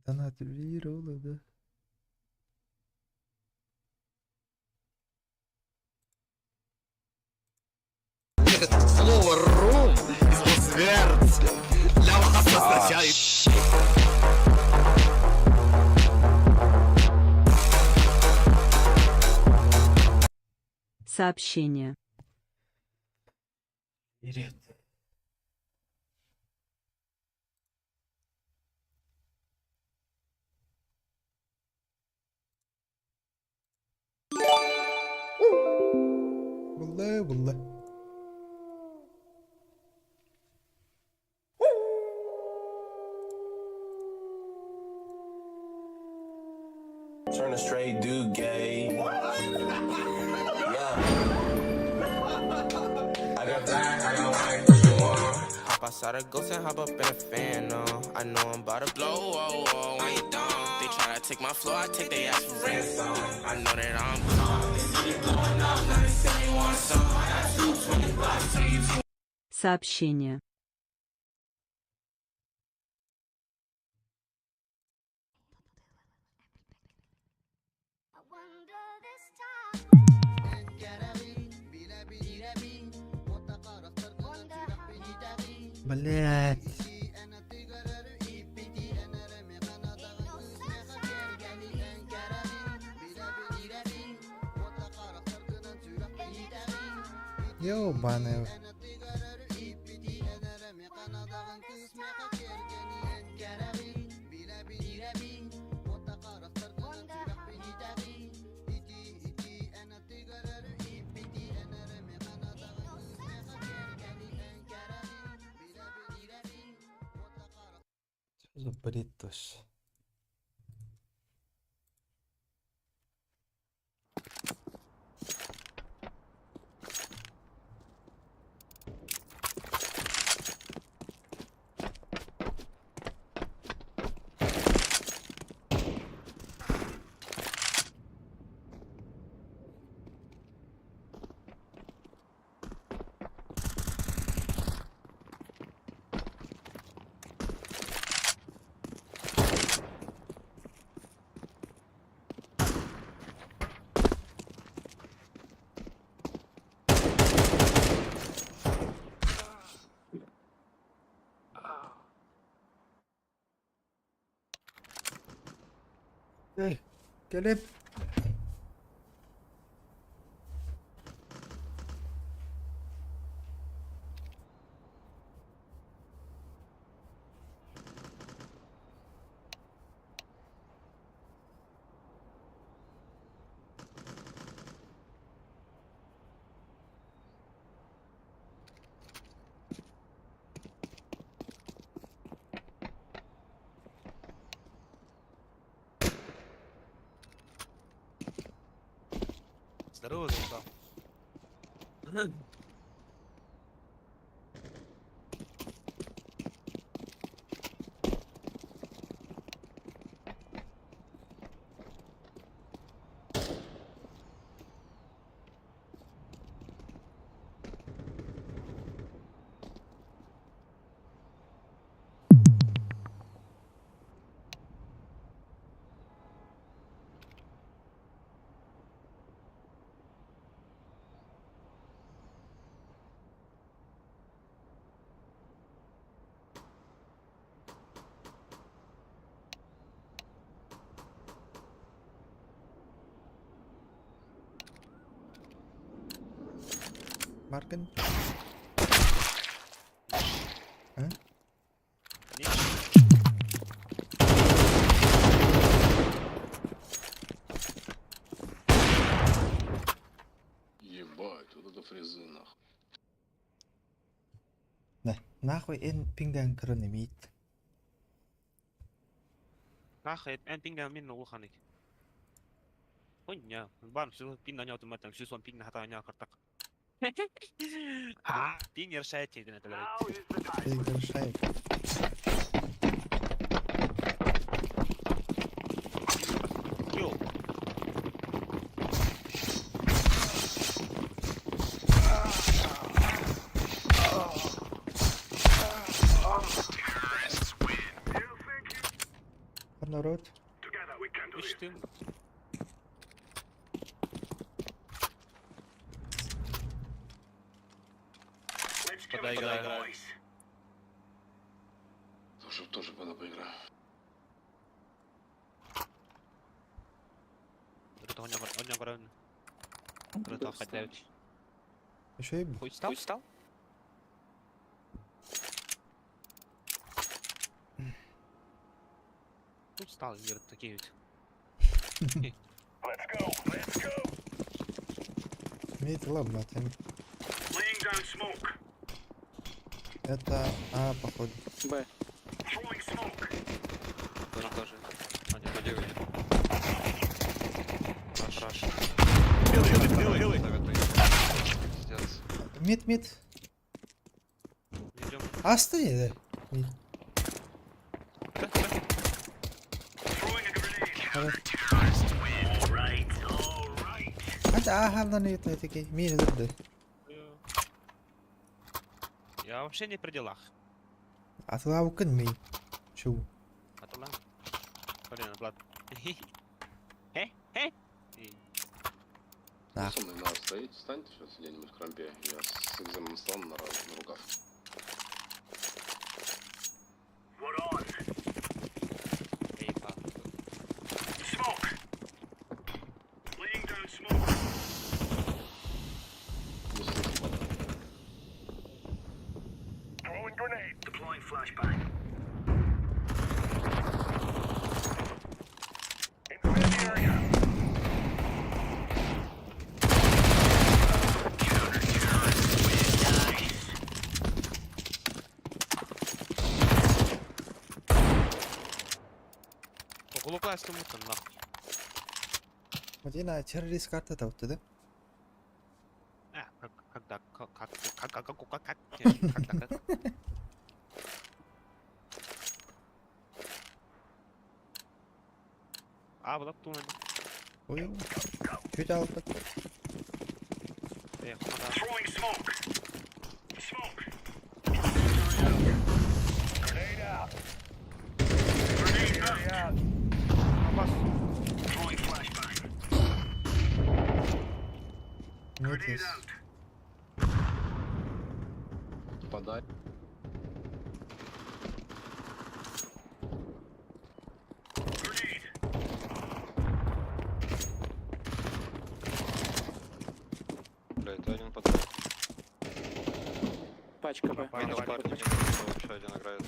Донат вирула, да? Слово рум из для вас означает. Сообщение. Ирет. Булла, булла. Turn a straight dude gay. Yeah. I got that, I got white, what you want? Hop outside a ghost and hop up in a fan, no. I know I'm about to blow, oh, oh, I ain't dumb. They try to take my flow, I take they ass for ransom. I know that I'm blowing up, now they say you want some. I got 220 blocks, tell you Сообщение. Блять. Ёбаный. Что за бред вообще? Эй, Глеб. Здорово, заебал. Маркин. А? Ебать, вот это фрезы нахуй. Да. Нахуй эн пингдан көрөн эмиит. Нахуй, эн пингдан мин улаханик. Хуйня, бан, все пин на него там, все сон пин на хата на картак. А, пин не решает тебе это. Пинг решает. Килл. Народ. Ишь ты. Подай, играй. Тоже, тоже пойду поиграю. Еще и Хуй встал? Хуй встал? Хуй встал, говорят, такие ведь. Мид ладно, там. Это А, походу. Б. Тоже тоже. А, нет, подиви. Раш, раш. Пиздец. Мид, мид. Идем. Асты да? Мид. Hadi аһалдан өтөтеки мин өтөдө. Я вообще не при делах. Атылаукын ми. Чу. Атыла. Блин, Влад. Хе, хе. Да. Со мной надо стоит, встань сейчас где-нибудь в крампе. Я с экзаменом встану на руках. Эй, па. Не слышу пока. Глупая мута, нахуй. Мадина террорист карта таутты да? А, как, когда, как, как, как, как, как, как, как, когда, как. А, вот тут. Ой. Чуть алып. Э, Мид есть. Подай. Пачка Б. Минус Пачка Б, парни, пачка. минус еще один играет.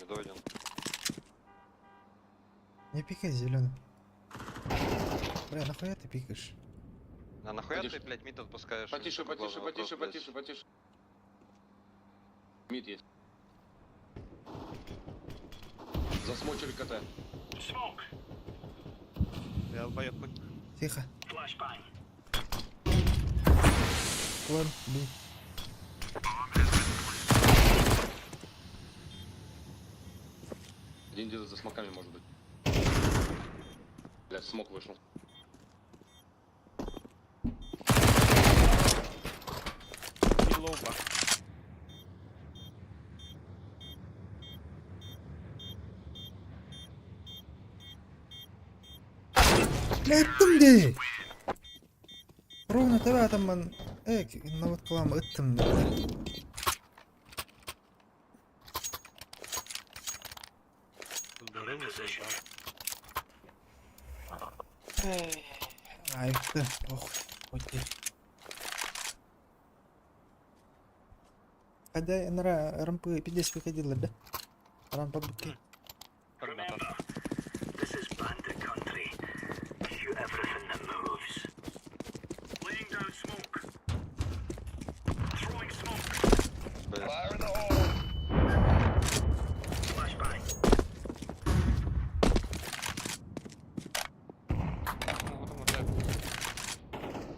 Миду один. Не пикай зеленый. Бля, нахуя ты пикаешь? А нахуя Потише. ты, блядь, мид отпускаешь? Потише, Это потише, главный вопрос, потише, блядь. потише, потише. Мид есть. Засмочили КТ. Долбоёб. Тихо. План Б. Один где-то за смоками может быть. Бля, смок вышел. И лоуба. Бля, ыттым дии! Ровно тебя там ман... Эй, наводкалам ыттым бля. Здорово, заебал. Айыпты, похуй, окей. Хотя нара рампы пиздец выходила, да? Рампа быки.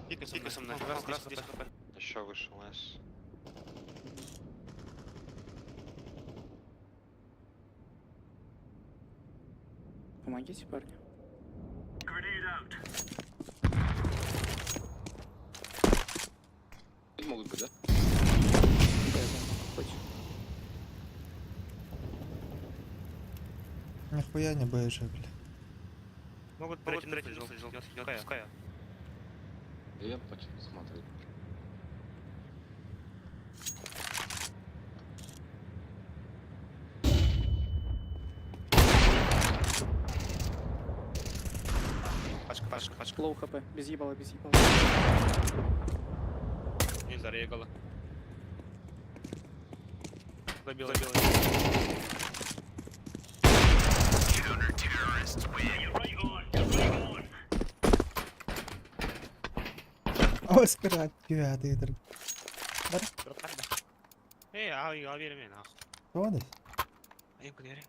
Пика, пика со мной. Раз, 10, 10 хп. Еще вышел, найс. Помогите, парни. Мид могут быть, да? Да, да, хоть. Нихуя не боишься, бля. Могут перетянуть, не отпускаю. Я хочу посмотреть. Пачка, пачка, пачка. Low HP. Без ебала, без ебала. Не зарегала. Забил, забил. Оскар, девятый др. Эй, а, я верю, нахуй. Что А им кудери.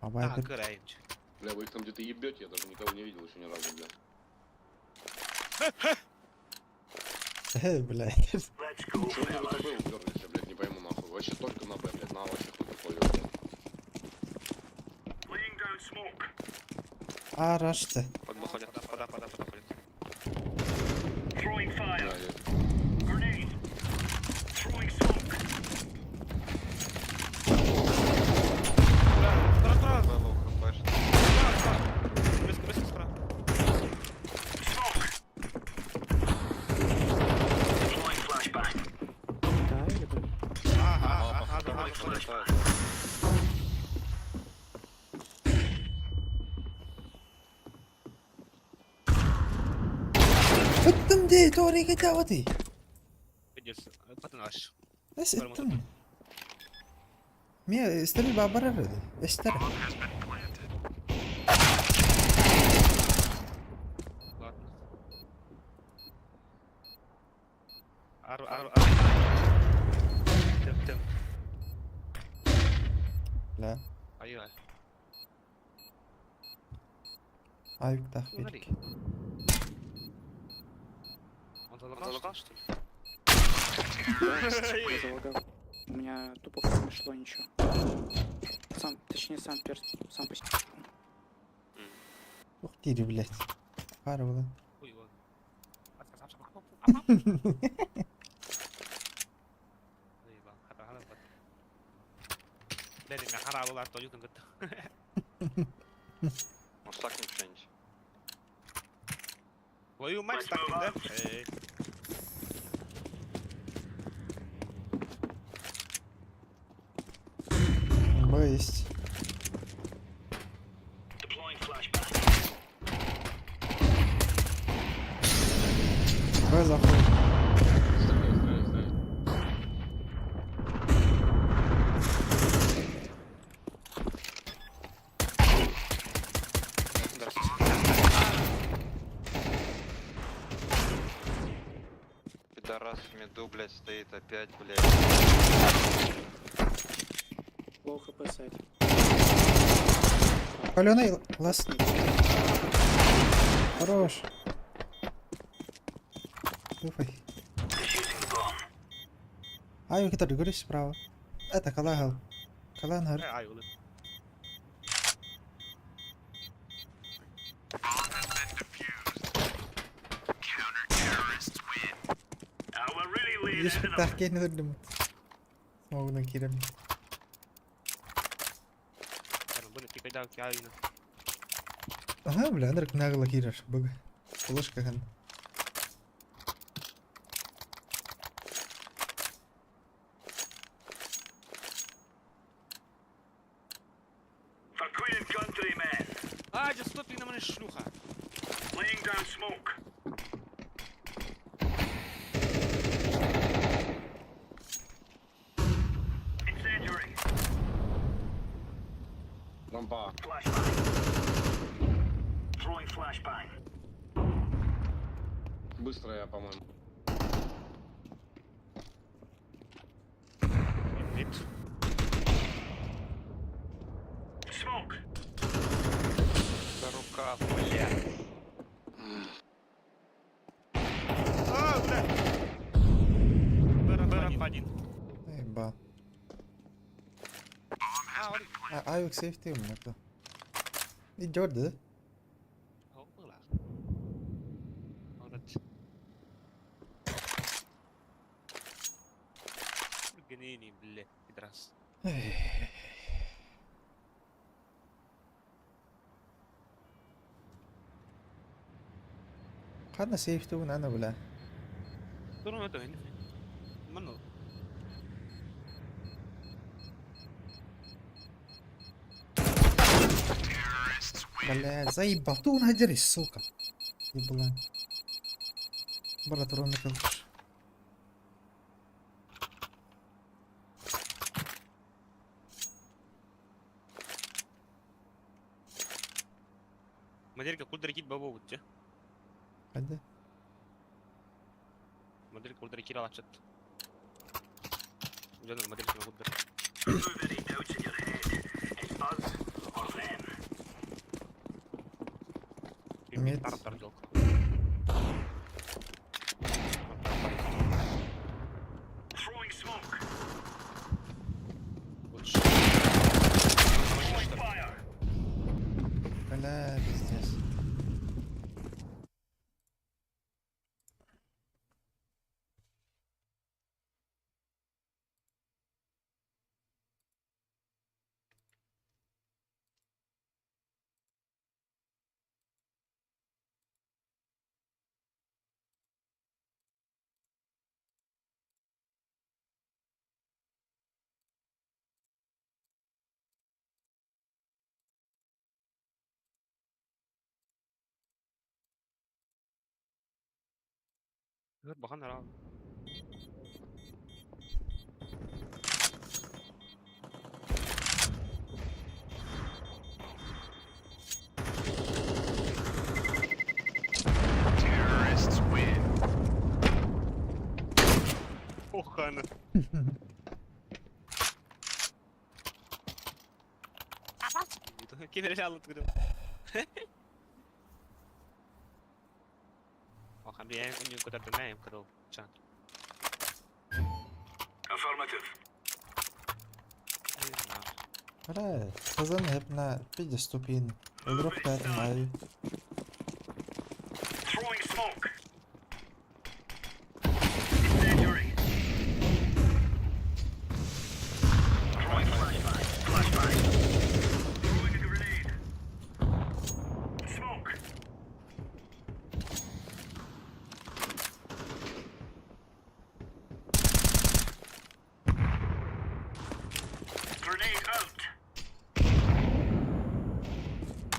А А, вайпер. кыраемчик. Бля, вы их там где-то ебете, я даже никого не видел еще ни разу, бля. Эй, блядь. Чего они в ВТБ уперлись, я, блядь, не пойму нахуй. Вообще только на Б, блядь, на А вообще хуй такой, блядь. А, раште. Под выходит, пода, пода, подходит. Да, я... Ура, ура! Б, low HP, что Быстро, быстро, справа. Да, или Б? Ага, ага, ага, ли? ага. Прилетает. Ыттым дии, туорай кэтээҕитий? Пиздец, это наш. Эс ыттым. Мия стрельба барар эди. Эстер. Ладно. Ар, ар, ар. Тем, тем. Бля. Ай, Аюктах Смотри. бирик. Он залагал, что ли? Да, я залагал. У меня тупо не шло ничего. Сам, точнее, сам перс, сам по себе. Ух ты, блядь. Пара была. Хуй его. Заебал. Хара, хара, вот. Блядь, меня хара была, то юкан говорит. Может, стакнем что-нибудь? Твою мать, стакнем, да? Эй. Б есть. заходит. Стреляй, стреляй, стреляй. Пидорас в миду, блядь, стоит опять, блядь. Low HP site. Паленый last. Хорош. Туфай. Ай, который говоришь справа. Это Калагал. Калангар. Ай, улы. Есть не думаю. Смогу накидать. Ага, бля, Андрек нагло кираш, бог. Ложка хан. А, дя стопик на мене шлюха. Рампа. Быстро я, по-моему. Мид. Да рука, блядь. А, бля. Б один. Эй, ба. А, он. А, авик сейфти у меня кто? Идет, да? Гнини, бля, пидрас. Хадна сейфти у нана, бля. Туру это не. Мано. Бля, заебал. Ты надерись, сука. Ебла. Брат, ровно калыш. Моделька кульдер кит бабу те. Hadi. Моделька кульдер кира лачат. Жанр моделька кульдер. Мид. Тар тар Бля, пиздец. Бахан раунд. Охана. Кимерлял откуда. Охан, я не куда то наем, когда чат. Бля, казан hep на пиде ступин. Игрок 5 май.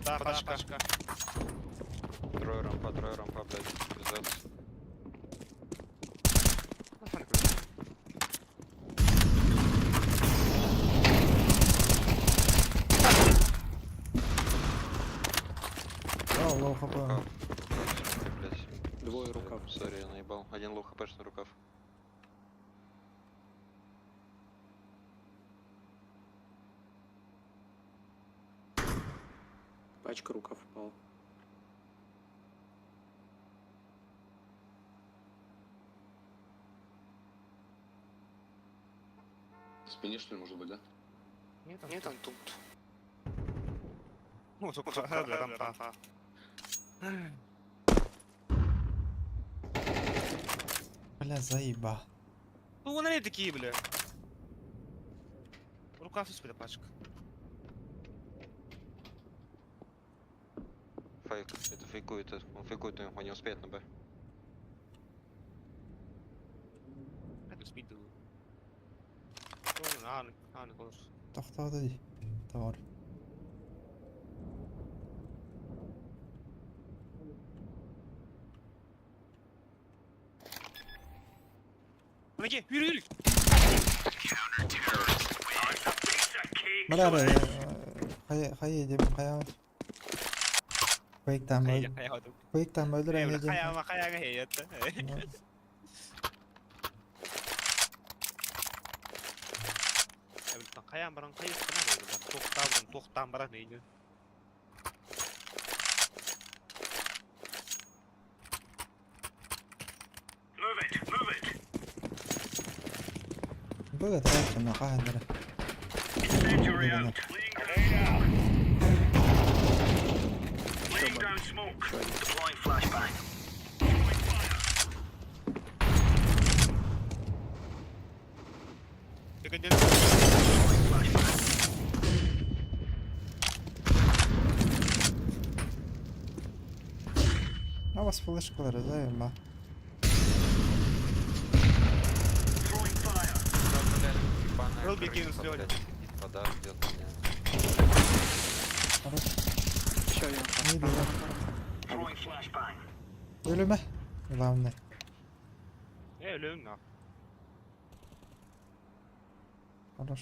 Да, пачка. Трое рампа, блядь, пиздец. хп. Рукав. Блядь. Двое рукав. Сори, я наебал. Один low хпшный рукав. Пачка рукав упала. В спине, что ли, может быть, да? Нет, Нет, он тут. Ну, рампа. Бля, заеба. Ну, вон они такие, бля. Рукав есть, бля, пачка. Фейк. Это фейкует. Он фейкует, он не успеет на Б. Это спид. Ааны, колос. Тохтоото дии. Товар. Помоги, Юрий, Юрий! Бля, хайа хайа деп хайа. Quake'tan Хайа, öl хайа, хайа. Quake'tan öldüren Хайа, gece. хайа, хайа, хайа, Хайаан баран хайыктана тоқтабын тоқтан баран эйни. Быга трачена хаһаннара. Авас флешкалары заеба. Ролби кинул слёд. Вода ждет меня. Хорош. Еще один. Не было. Өлүмэ. Главное. Э, өлөм на. Хорош.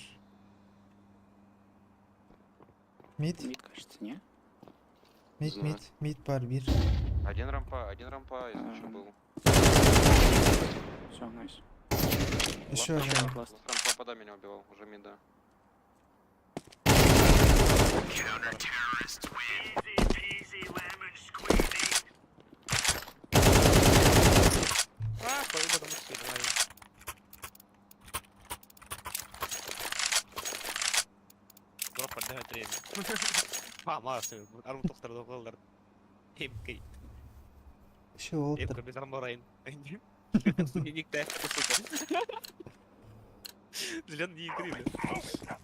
Mid, Мид, кажется, не? mid, Знаю. mid, mid бар bir. Один рампа, если еще был. Все, найс. Еще Ласт один. рампа, ласт рампа пода меня убивал, уже мида. А, поебану мусор, давай. Дроп поддает время. Ма, ма, арму тохтар доголдар. МК. Еще олтер. МК без армора. Ник сука. Зеленый игры, бля.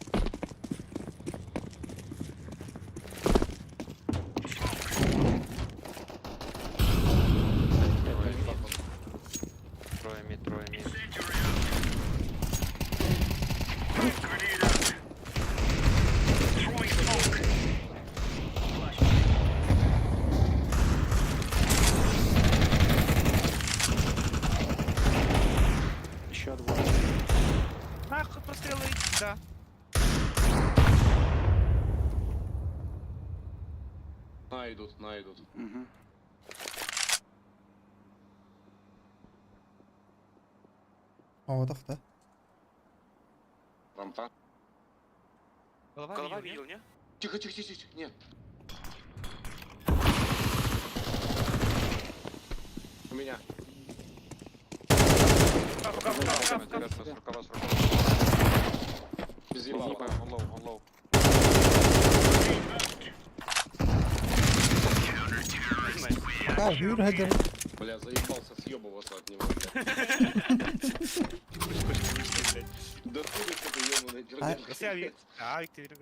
Трое мид, трое мид. Еще двое. Нахуй прострелы, да. На идут, на идут. Угу. О, да. Рампа. Голова, Голова видел, видел, не? Тихо, тихо, тихо, тихо, нет. У меня. Рукав, рукав, рукав, рукав. С рукава, с рукава. Без ебала. Он low, он low. А, Юра, да. Бля, заебался съебываться от него, бля. Да хуй ты, ебаный А- дернешь. Если авик, авик ты видел?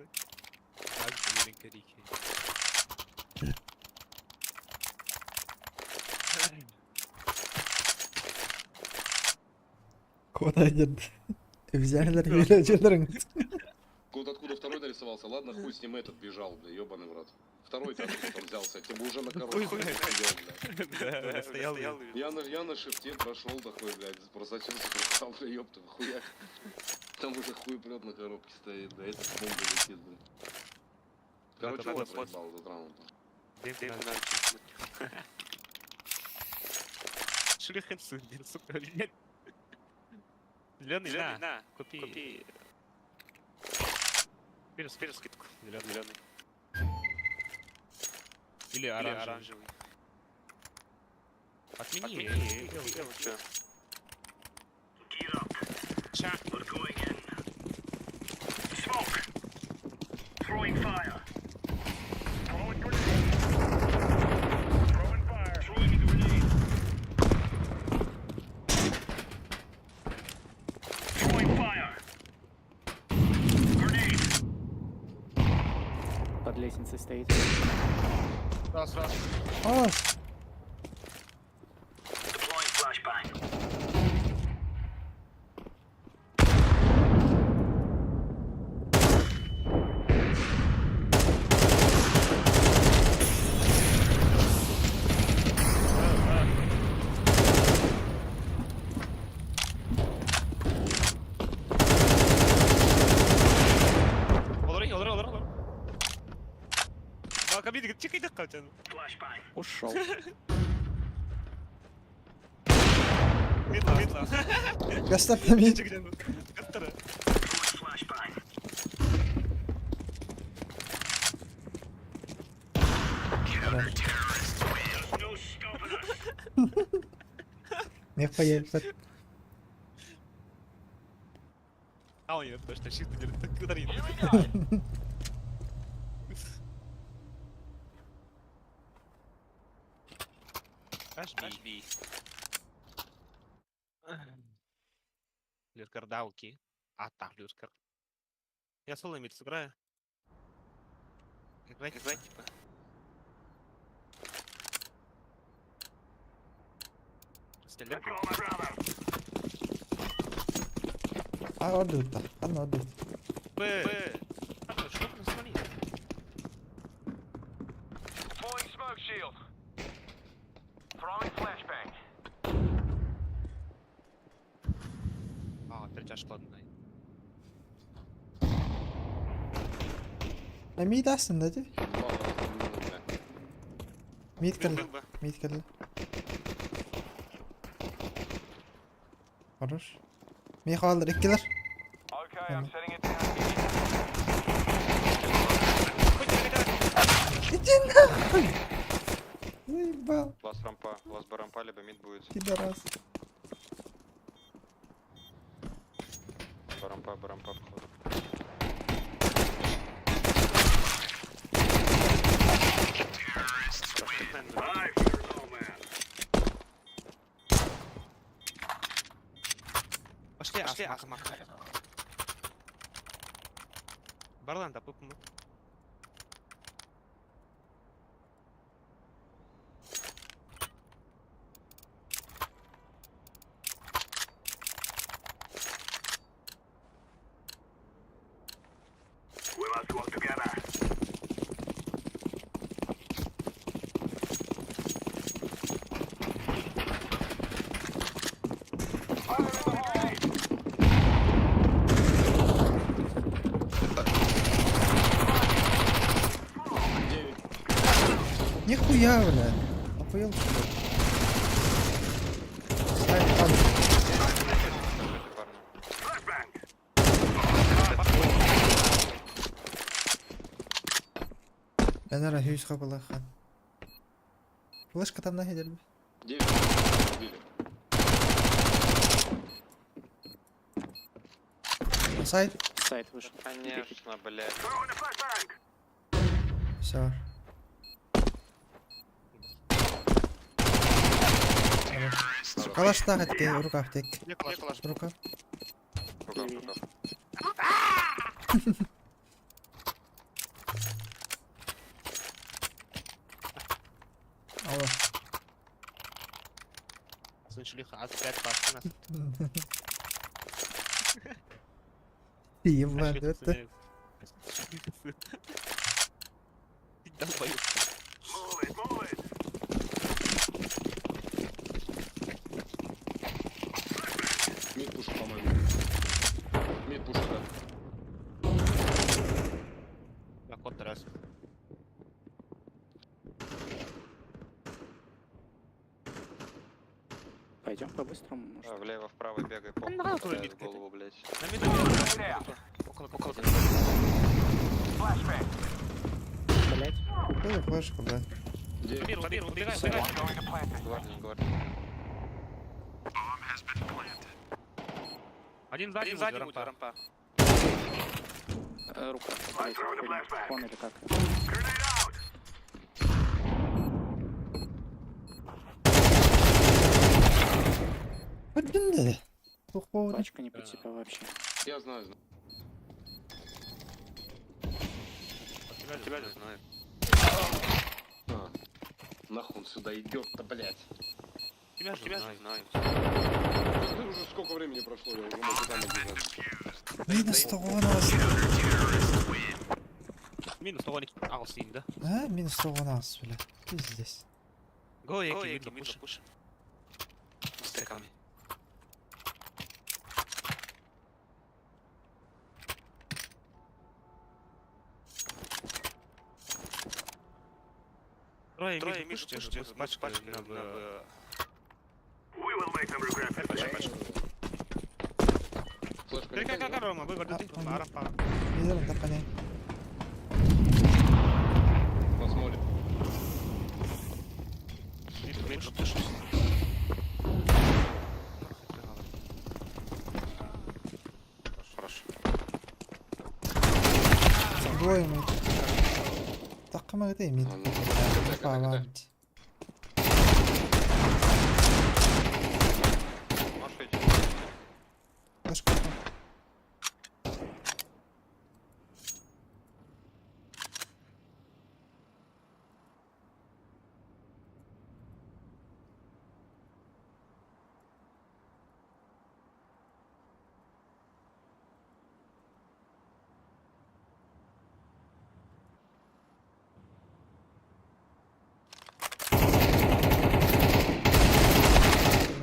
Авик ты видел, крики. Куда идет? Взяли Юра, Вот откуда второй нарисовался, ладно, хуй с ним этот бежал, бля, ебаный в рот. Второй там там взялся, тебе бы уже на коробке сидел, бля. Да, стоял. Я на шифте прошел такой, блядь, просочился, рукав, бля, ёпта, хуяк. Там уже хуй прет на коробке стоит, да, этот бомба летит, бля. Короче, Надо он проебал этот раунд. Дым Шлюхин сын, сука, нет. Зеленый, на, купи. Купи. Скидку. Зеленый. Зеленый. Или оранжевый. Отмени. Чё? Ча. Под лестницей стоит. Раз, раз. О, Олор, олор, олор, олор. Бака bir çıkıydı kaçan. Ушел. Мидла, мидла. Göster mid. Göster. Не поель. А он точно чисто держит. Кударин. Аш би. Люркер дауки. А так, Люркер. Я соло мид сыграю. Играть, играть, типа. Стреляй. А, ордута. Анна ордута. Б. Б. А, что там, смотри. А, перетяжка ладно. Mid aslında dedi. Бля. Mid Б, geldi. Б. Mid geldi. Хорош. Mid kaldır ikkiler. Иди нахуй! Заебал, Лас рампа, лас Б рампа, либо мид будет. пидорас. Б рампа, Б рампа, походу. Пошли, пошли, Ахмак. Барлан, да, пып Нихуя, бля. Охуел, что ли? Ставь падай. Парни. Ben ara 100 kapalı хан. Флешка там нахер дерби. 9 убили. Сайт. Сайт вышел. Конечно, блядь. Все. Калаш тахат ке рукав тек. Где калаш? Рукав. Рукав, рукав. Алло. Сын шлюха, а 5 пас нас. Ты ебать, это. Ты долбоёб. Мид пуша, по-моему. Мид пуша, да. Я кот раз. Пойдем по-быстрому, может. А, Влево, вправо бегай, похуй, давай попадает мид в голову, блядь. На миду бегай. Около, около. Блять. Купили флешку, бля. Убегай, убегай, убегай. Гвардия, гвардия. Один сзади, сзади будет рампа. Рука. Блять, кон или как? Один Тухпо. Пачка не по тебе вообще. Я знаю, знаю. Тебя не знаю. А, нахуй он сюда идет-то, блядь. Тебя же тебя же знаю. Да уже сколько времени прошло, я уже мог и там отбежать. Минус 110. Минус 110 алсин, да? А, минус 110, бля. Пиздец. Го, яки, мид пуш. Стреками. Трое, Трое мид пуш, пачка, пачка, на Флешка не Как, Рома, выбор, ты, рампа. Видел, да понять. Посмотрим. Мид, мид, пуш. Хорошо. Двое мид. Такма где мид? Павант. Можешь идти? Флешку.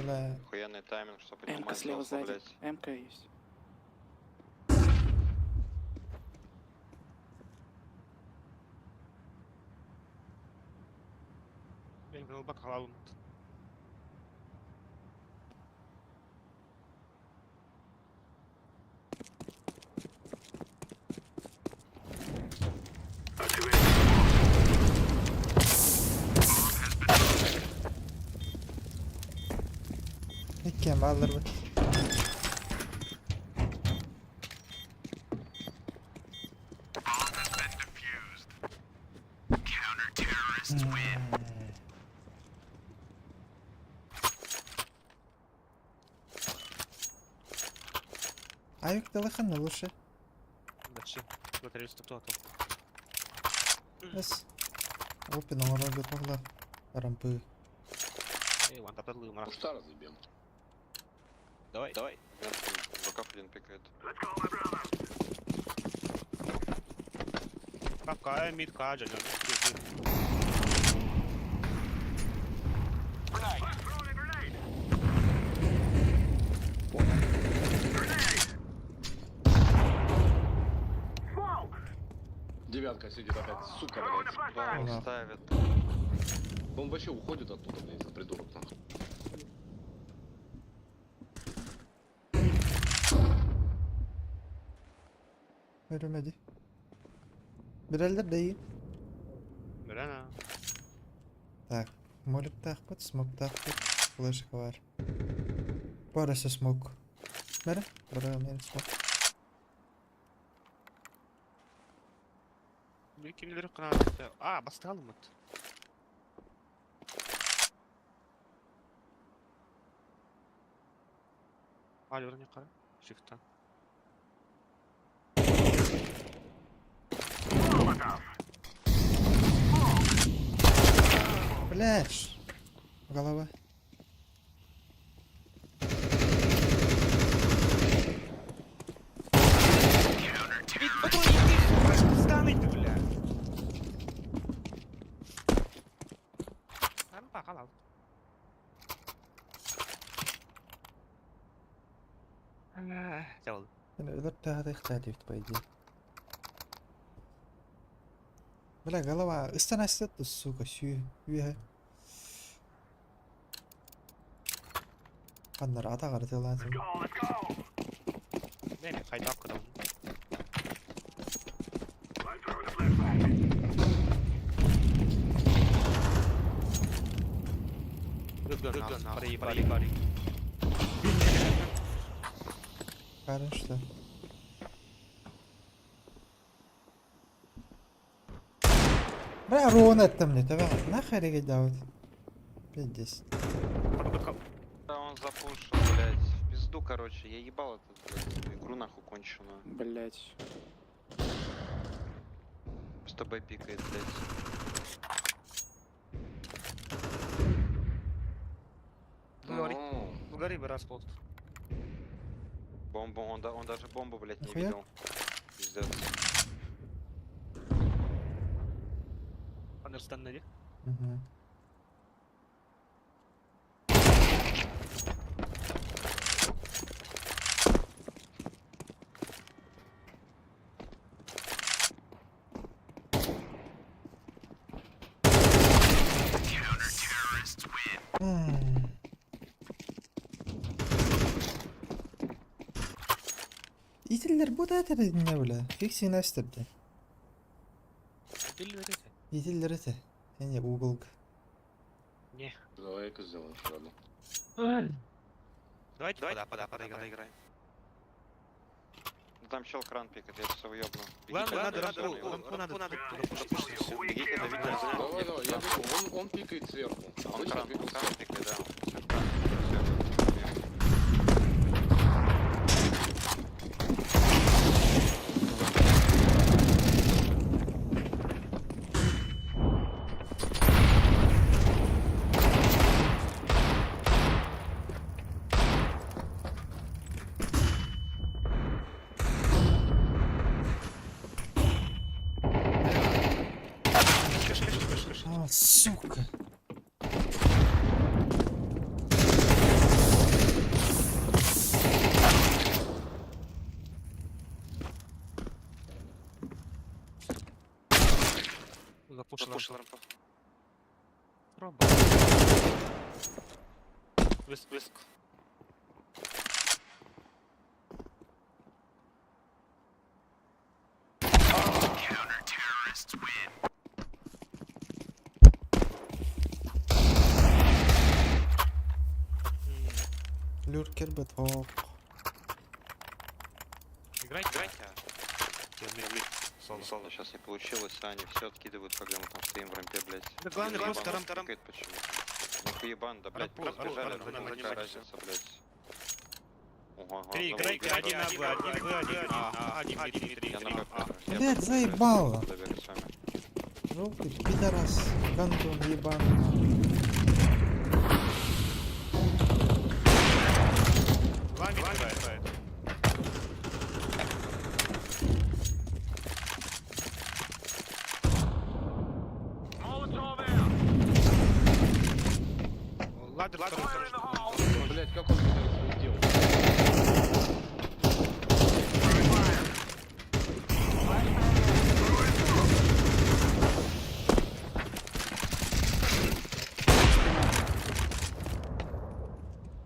Бля. Охуенный тайминг, чтобы М-ка понимать, слева залпа, сзади. блядь. М-ка есть. Ben bak halal. Иккен баллар бит. Аюк телефон лучше. Зачем? Смотри, что то. Бес. Опин оңорон бит Рампы. Эй, ван тапта лымара. Пушта разъебем. Давай, давай. Рукав один пикает. Какая мид каджа, Девятка сидит опять, сука, блядь. Да, он Да. ставит. Он вообще уходит оттуда, блядь, этот придурок, нахуй. Ölmedi. Birerler değil. Mirana. Так, молик тахпыт, смок тахпыт, флешка var. Барысы смок. Бері, бері мен смок. Кимдер кына. А, басталым вот. Алло, не кара. Шифта. Блядь. Голова. Станы ты, бля. Рампа халал. Чал. Өлөр тағыда ихталиф по идее. Бля, голова. Ыстанасты, сука, сю. Юэ. Ханнар атаҕар тылаатым. Не, хайдах кыдам. Пари, пари, пари. Хорошо. Бля, рон это мне, давай, нахер я делать? 5-10. Да он запушил, блядь. В пизду, короче. Я ебал этот, блядь, эту игру нахуй конченую. Блять. С тобой пикает, блядь. Говори. Ну гори бы раз пост. Бомбу, он, да, он даже бомбу, блядь, не Нахуя? видел. Пиздец. Understand, не? Угу. Итиллер бу да не бля. Фикси настырды. Итиллер это. Не угол. Не. Давай эко сделаем, ладно. Давайте, давайте, пода, пода, пода, играем. Ну там чел кран пикает, я сейчас его ёбну. Бегите, Главное, надо давите, рампу, его. рампу надо, запушить всё. Бегите, давите, давите. Давай, давай, я бегу. Он пикает сверху. Он Обычно кран, он пикал кран сверху. пикает, да. Всё, кран пикает сверху. А, сука. Запушил Запушил рампу. рампу. Роба. Виск, виск. Люркер беток. Играйте, играйте. Соло. Соло сейчас не получилось, а они все откидывают, когда мы там стоим в рампе, блядь. Да главное, Ебан, просто он рам- пикает почему-то. Ну хуебан, да, блядь, Рампу, разбежали, рампу, ну рампу, какая занимайтесь. разница, блядь. Ого, ага, Три, одного играйте, убили, один на да. Б, один Б, один А, один, один, три, Я на три, Б А. пойду. Я Блядь, пойду, заебало. буду бегать с вами. Желтый пидорас. Гандон ебаный. Два мид играет. Ладер, ладер, Блять, как он меня разглядел?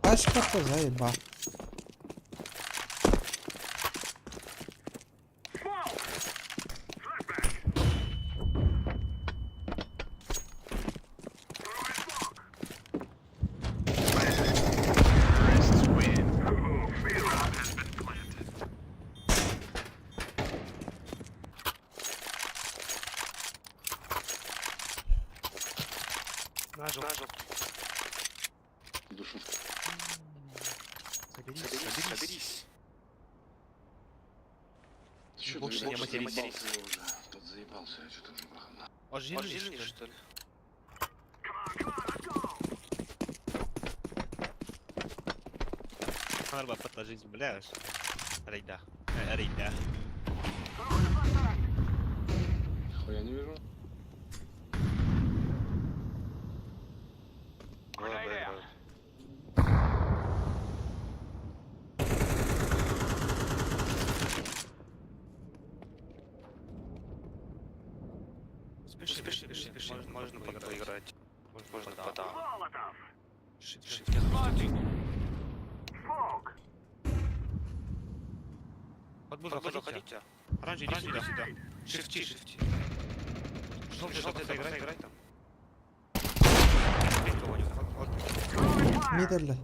Пашка-то заеба. Нажал. Нажал. Душу. Соберись, соберись. соберись. Ты чё, Больше ты не матерись. заебался я уже. Тот заебался, я что-то уже брахан. Ожили, что ли? Арба подложить, бля. Рейда. Рейда. Хуя не вижу. Двое Б играют. Спеши, спеши, спеши, спеши. Можно, можно поиграть. Можно, можно пода. Shift, shift. Под бу заходите. Оранжи, иди сюда. Шифти, шифти. Желтый, желтый, играй, играй там. Бей кого-нибудь. Вот, вот. Мидерли.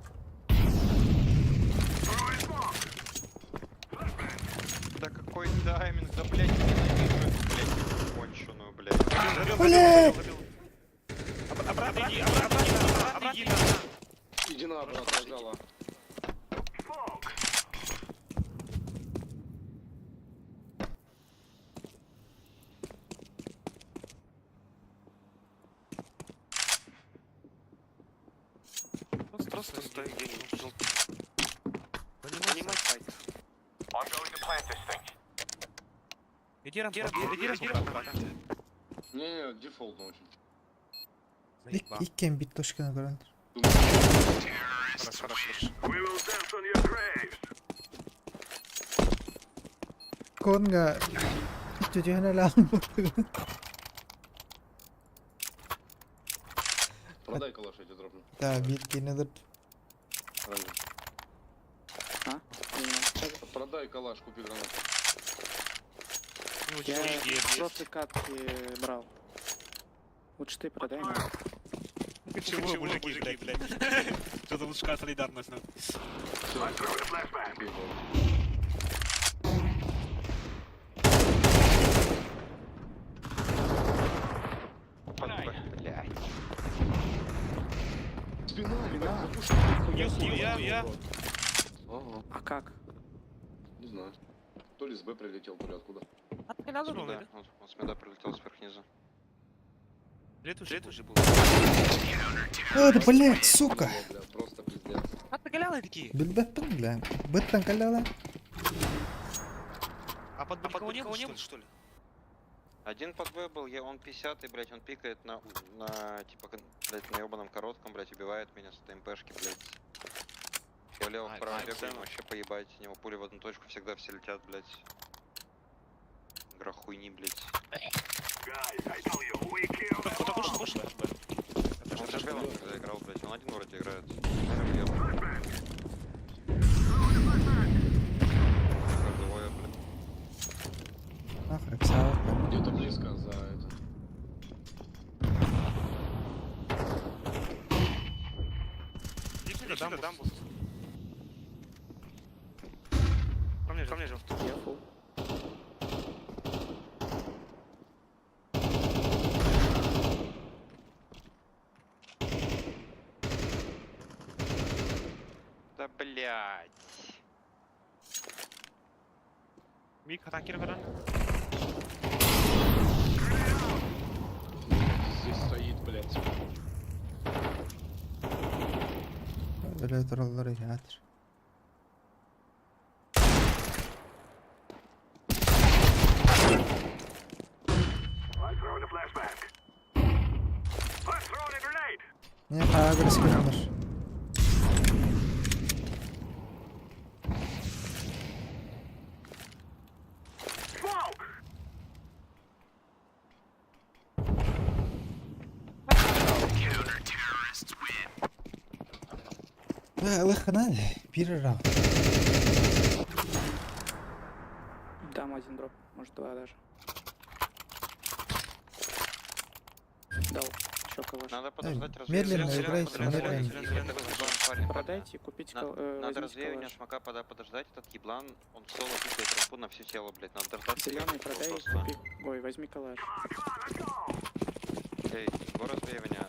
Да какой тайминг, да блядь, ненавижу эту, блядь, конченую, блядь. Блядь! Обратно иди, обратно иди, обратно иди. Иди на, брат, пожалуйста. Просто, просто стой где-нибудь желтый. Занимай файт. Иди рампу, иди рампу, брат. Не-не, дефолтно очень. Иккен бит точканы көрөлөр. Хорошо, хорошо, хорошо. Конга түтүһүнэ лаан Продай калаш, я тебе дропну. Да, бит кинедер. Оранжевый. А? Не, Продай калаш, купи гранату. Ну, Я чё, в прошлой катке брал. Лучше ты продай мне. Чего, мужики, блядь? Что за мужская солидарность, нахуй? Купи его. Блядь. Спина, ебать, запушил. Я, я. Ага, А как? не знаю. То ли с Б прилетел, то ли откуда. Отстрелял С ровно, мида, он с мида прилетел сверхнизу. да? Лет уже был. Ой, блядь, сука. Бля, просто пиздец. Отстрелял такие. Билбеппин, бля. Быттан каляла. А под никого не было, что ли? Один под Б был, я, он 50 блядь, он пикает на, на типа, блядь, на ебаном коротком, блядь, убивает меня с ТМПшки, блядь. Я влево, А, вправо а, бегаю, цену. ему вообще поебать, у него пули в одну точку всегда все летят, блядь. Игра хуйни, блядь. Кто-то пушит, пушит. Он же белым когда играл, блядь, он один вроде играет. Наверное, въебал. Как двое, блядь. Ах, Рексава. Где-то близко за это. Иди сюда, дам, дам. Ко мне, желтый. Я фул. Да блядь. Мик, атакер, баран. Здесь стоит, блядь. Өлө тураллар ятыр. Не, агресс көрүнөр. Лыхна, бир раунд. Дам один дроп, может два даже. Дал. Еще калаш. Надо подождать медленно развеивание. играйте, медленно. Продайте, купите На- кал- Надо возьмите развеивание калаш. смока пода подождать, этот еблан, он в соло пикает рампу на все тело, блядь, надо дождаться. Зеленый его продай, просто. купи. Ой, возьми калаш. Эй, его развеивание.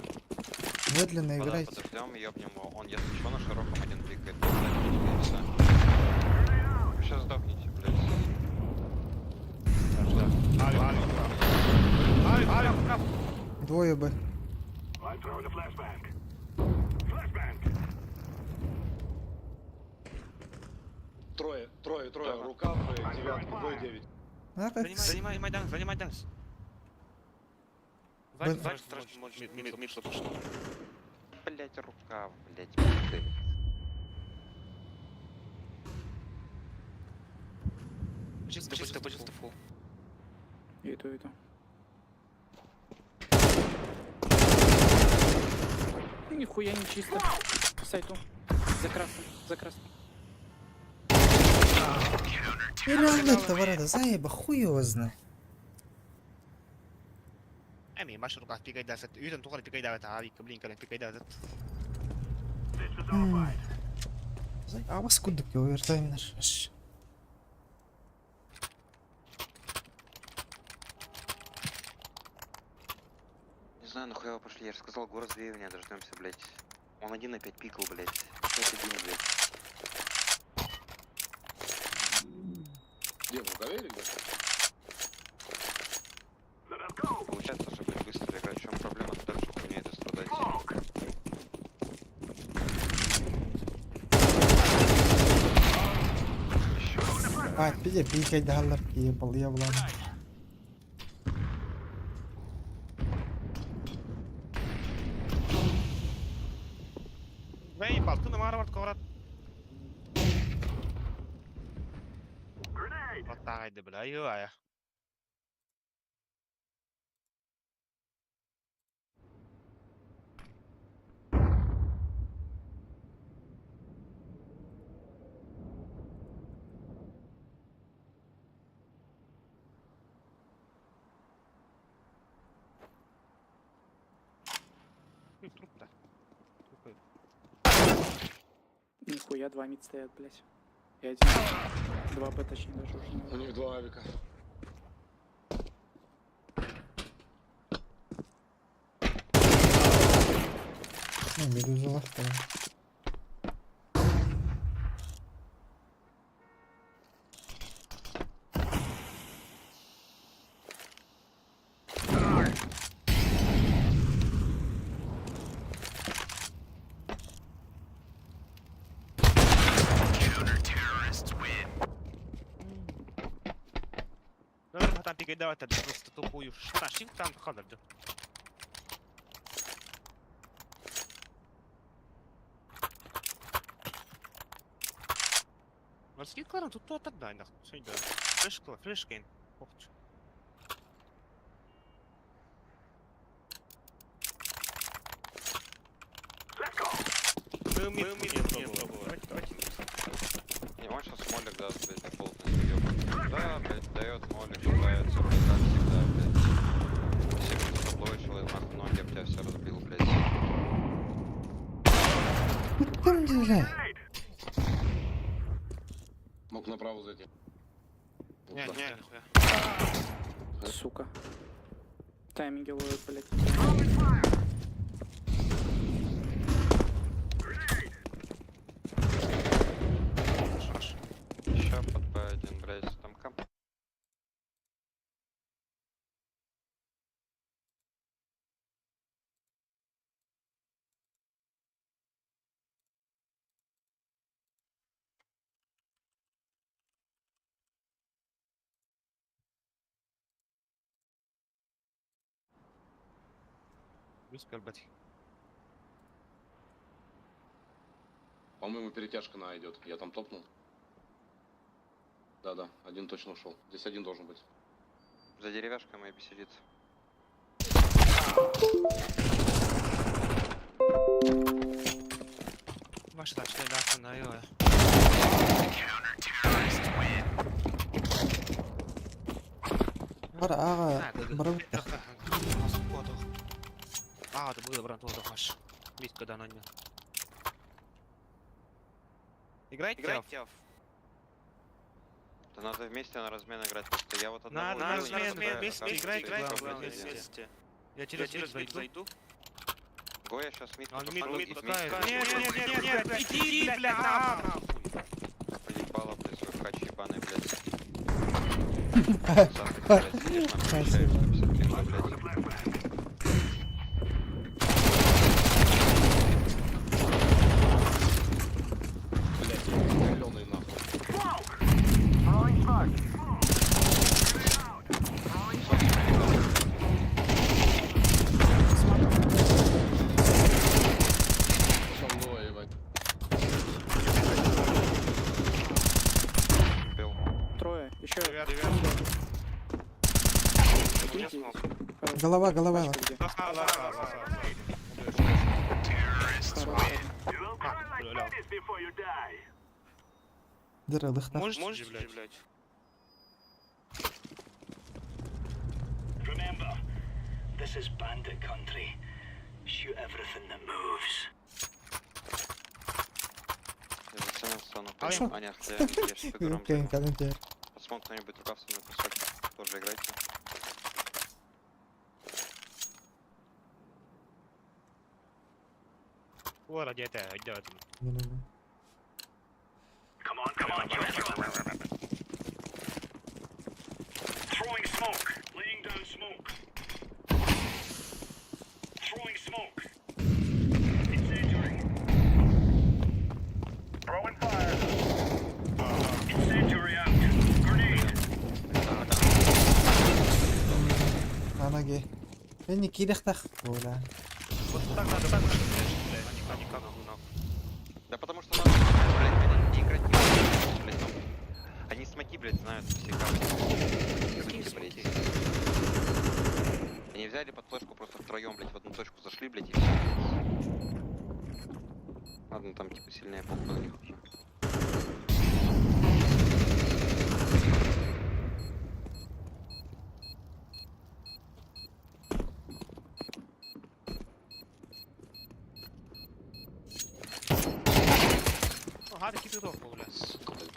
Медленно Пода играйте. подождем, ёбнем его. Он, если что, на широком один пикает. Подождите, и всё. Вы сейчас сдохнете, блядь. Авик, авик. Авик, авик, рукав. Двое бы. Трое, трое, трое. Да. Рукав, девятка, двое, девять. Ах, Занимай, занимай данс, занимай данс. Б- Сзади, мид, мид, мид, пушит. Блядь, рукав, блядь, пикает. Чисто, чисто, чисто фул. Иду, иду. Нихуя не чисто. Сайту. За красным, за красным. Или он это ворота, заеба, хуй его знает. Эми маш руках пикайдасат. Үтэн тухар пикайдават авик, блин, кэлэн пикайдасат. Абас курдук овертаймнар. Не знаю, нахуя вы пошли, я же сказал, город меня дождемся, блядь. Он один опять пикал, блядь. Опять один, блядь. Где, в рукаве или где? Получается же, блядь, быстро играть. В чем проблема? Дальше хуйня это страдать. А, пиде пикайдаллар ебал, еблан. Вей, балтын мара барт коврат. Оттагайды, бля, ё-ая. Труп-то. Тупой. Нихуя, два мид стоят, блядь. И один. Два Б точнее даже уже. У них два авика. Ну, медуза лахтала. Ну, там пикайдават, просто тупую. Шташин там хадарды. Морские клары тут то тогда, нахуй. Сюда. Флешка, флешкин. Охч. Мы не пробовали. Не, он сейчас молик даст, блядь, на полностью ёбаный. Да, блядь, дает молик, пытается, блядь, как всегда, блядь. Всех заблочил, и нахуй ноги об тебя все разбил, блядь. Там бля. Мог направо зайти. Вот Не, так. не, нихуя. Сука. Тайминги ловят, блядь. Хорош. Еще под Б1, блядь, там комп. Успел, блядь. По-моему, перетяжка на А идет. Я там топнул. Да-да, один точно ушел. Здесь один должен быть. За деревяшкой моей сидит. Ваша тачка, да, на ё. Бара ага, бара А, это было, брат, вот хаш. Митка да на не. Играйте, Играйте. Да надо вместе на размен играть, просто я вот одного На убил, не размен, разбираю, вместе а как играйте, всё, главное, блядь, вместе. один. Я через мид зайду. Го, я сейчас мид Он мид пойду, мид мид пускает. Не, не, не, не, не, блядь, иди, блядь, нахуй. Поебало, блядь, свой хач ебаный, блядь. Завтра, блядь, сидишь, нахуй, вещаешь, 150 пинга, блядь. Блядь, зеленый нахуй. Там двое, ебать. Бил. Трое. Еще. Голова, голова. Пачка где? А, Дыра, лыхна. Можете, блядь? This is bandit country. Shoot everything that moves. Я заценил стану. Шо? А, нет, хотя я сейчас игру Окей, календер. Посмотрим кто-нибудь рукав со мной кусок. Тоже играйте. Уора диэтэ, өйдөөтүм. Ну-ну-ну. Come on, come on, let's go. Throwing smoke. Laying down smoke. Throwing smoke. Incendiary. Throwing fire. Incendiary out. Grenade. Анаги. Мени кириэхтээх буолаа. Вот так надо, так надо, блядь, а не как нахуй. Да потому что надо, блядь, они не играть не умеют, блядь, ну. Они смоки, блядь, знают все карты. Скажите, блядь. Они взяли под флешку просто втроем, блядь, в одну точку зашли, блядь, и все. Ладно, там типа сильнее похуй на них уже. Ага, такие ты бля. Сука, блядь.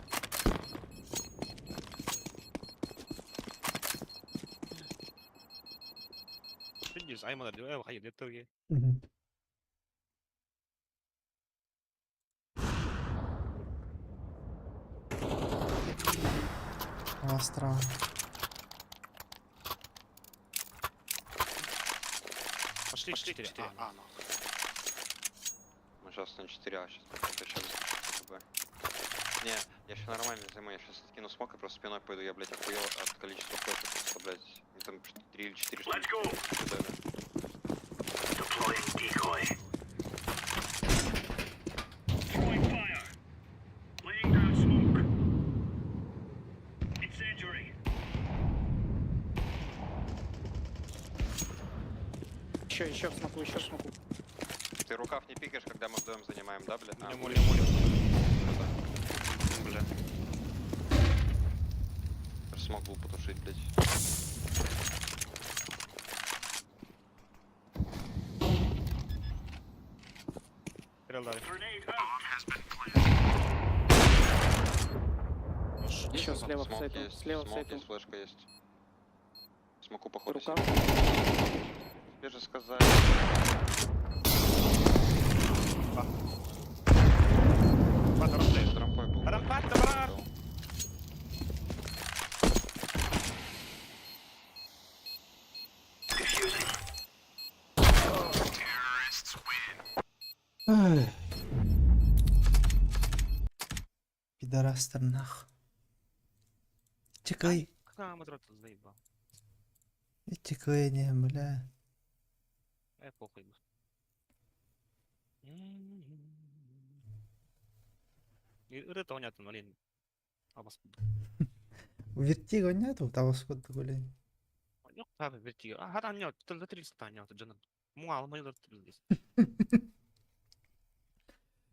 Видишь, аймана, хайыр, не Мгм. Астра. Пошли, 4. А, нахуй. Мы сейчас на 4 А, сейчас сейчас Б. Не, я еще нормально займу, я сейчас откину смок и просто спиной пойду, я, блядь, охуел от количества флешек, просто, блядь, мне там 3 или 4 штуки дали. Deploying decoy. Throwing fire. Laying down smoke. Incendiary. Еще, еще в смоку, еще в смоку. Ты рукав не пикаешь, когда мы вдвоем занимаем, да, блядь? А, Не моли, моли. Бля. Смог был потушить, блядь. Стрел дали. Grenade out. Еще слева в Смок сайту, есть, слева в смок сайту. есть, флешка есть. Смоку походу. Рукав. Тебе же сказали. С рампой был. Рампа, добра! Ай. Пидорастер нах. Чекай. Камеру тут заебал. Чекай, не, бля. Похуй. Ырыта онятын, блин. Абас. Вертиго нету, того сколько гулей. Yok tabi vertigo. Ah, hadi anne, 300 tane yaptı canım. Mu almayı da здесь.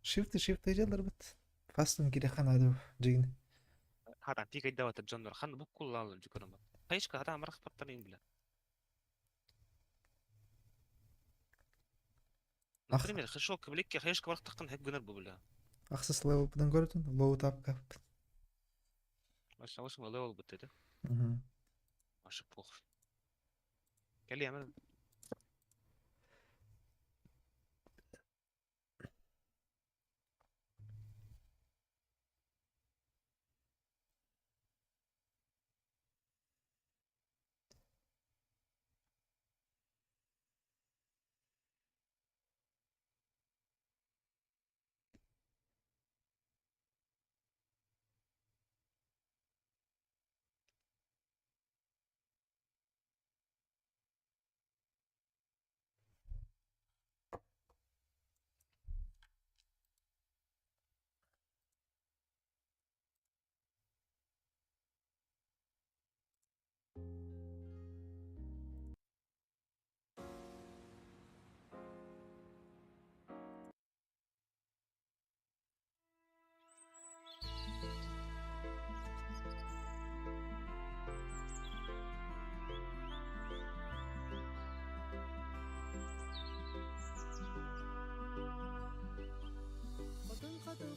Shift, shift жаларбыт. Фастын кирехан аду жигин. Хата тик айдават джоннор хан бу куллалы жукурма. Хайшка хата амрах паттарын бля. Например, хешок блекке хайшка варктактан хеп гыныр бу бля. Ахсыс левел будан көрөтүн, лоу тапка. Аша ошо левел бут деди. Мгм. Аша пох. Кели эми.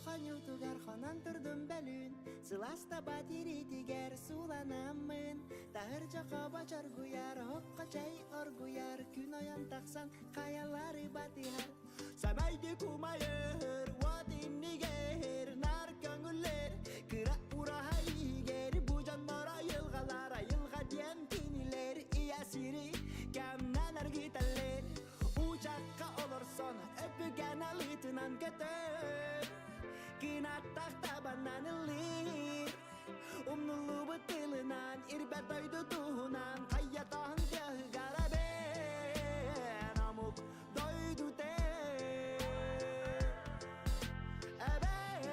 хонуутугар хонон турдум бөлүүн Сылаас таба тириитигэр сууланаммын Таһырдьа хобо чоргуйар, оһоххо чэй оргуйар Күн ойон тахсан хайалары батыһар Сэмэйдик умайыр, уот иннигэр Нар көҥүллэр, кыра ураһа иһигэр Бу дьоннор айылҕалар, айылҕа диэн кинилэр Ийэ сири кэмнэн эргитэллэр Уучахха олорсон, өбүгэн алыытынан көтөр Кынаттах табаннан ыллыыр Умнуллубут тылынан, ирбэт дойду туһунан Хайатаһын тыаһыгар эбэн омук дойду Эбэн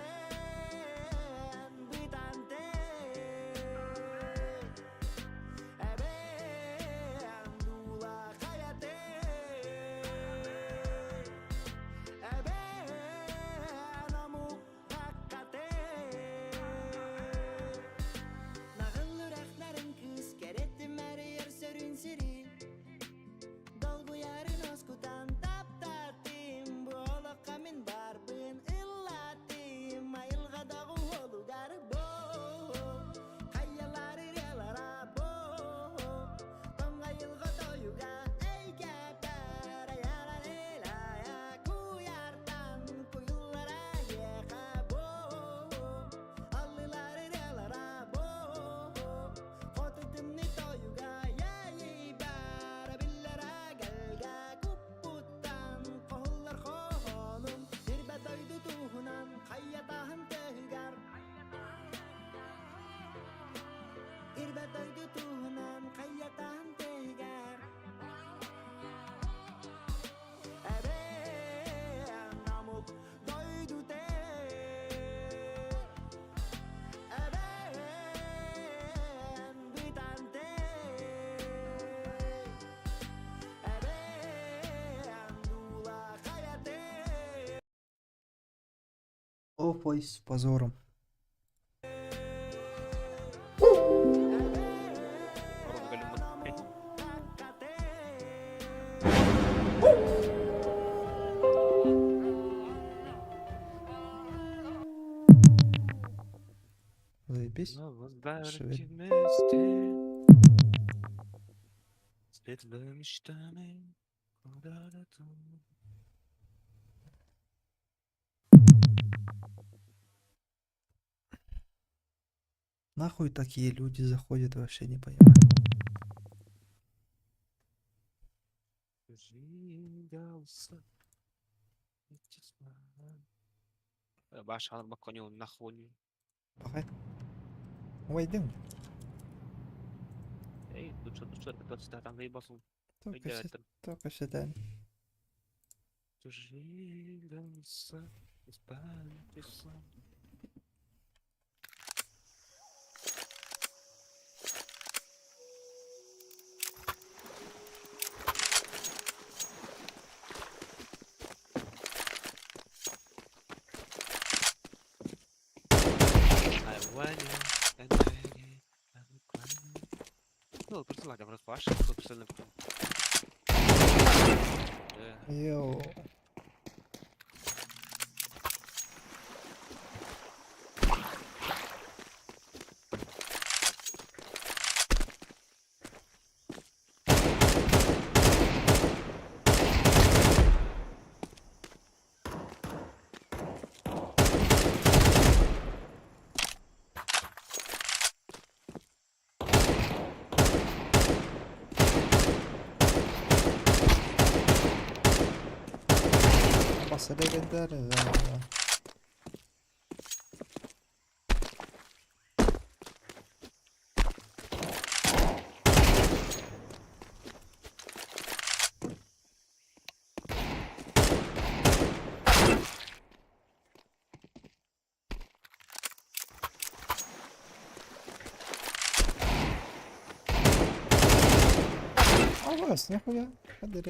бытанте Эбэн дуула хайате Эбэн омук хаккате Наҕыл үрэхтэрин кыыс кэрэтим эрийэр сөрүн сири Долгуйарын оскутан таптаатым Бу олоххо мин барбын ыллаатым Айылҕа доҕуһуолугар бу Хайалар ырыалара бу Тоҥ айылҕа тойуга эйгэбэр Айарарелая куйартан куйуллара эйиэхэ бу Аллылар ырыалара бу Хоту тымныы тойуга иэйии биллэр эгэлгэ куппуттан хоһуллар хоһоонум ирбэт дойду туһунан хайатаһын тыһыгар ирбэт дойду туһунан хайатаһын тыһыгар Эбээн омук дойду Эбээн бытанте Эбээн дуула хайате Опой с позором. Заебись. Швед. Вместе. Светлыми мечтами куда-то там. Нахуй такие люди заходят, вообще не понимаю. Баш баконил нахуй. Пахай. Войдем. Эй, лучше лучше 20 там заебался. Только се, только сюда. Двигался, испалился. I want you, and I I'm crying. Ну, просто ладно, просто ваш, собственно. Йоу. Massa legendaria. А вас, нихуя. Ходи,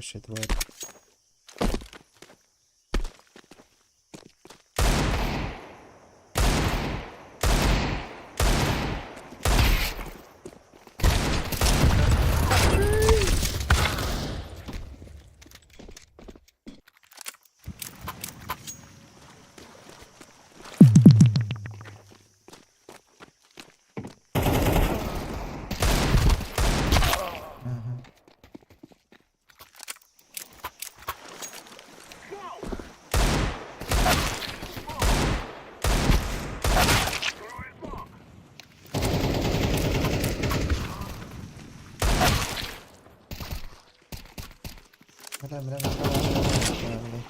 вообще, тварь. Ага. Бля, бля, бля, бля, бля.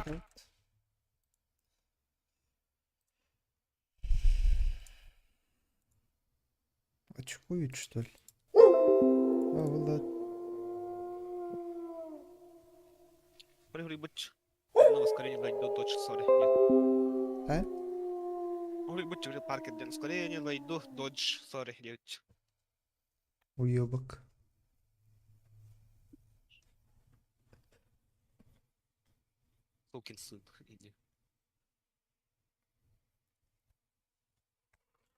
Вот. Очкуют, что ли? А, Влад. Говорит, Одного скорее найду дочь, сори. Нет. А? Говорит, говорит, паркет ден скорее не найду дочь, сори, девять. Уебок. Сукин сын, иди.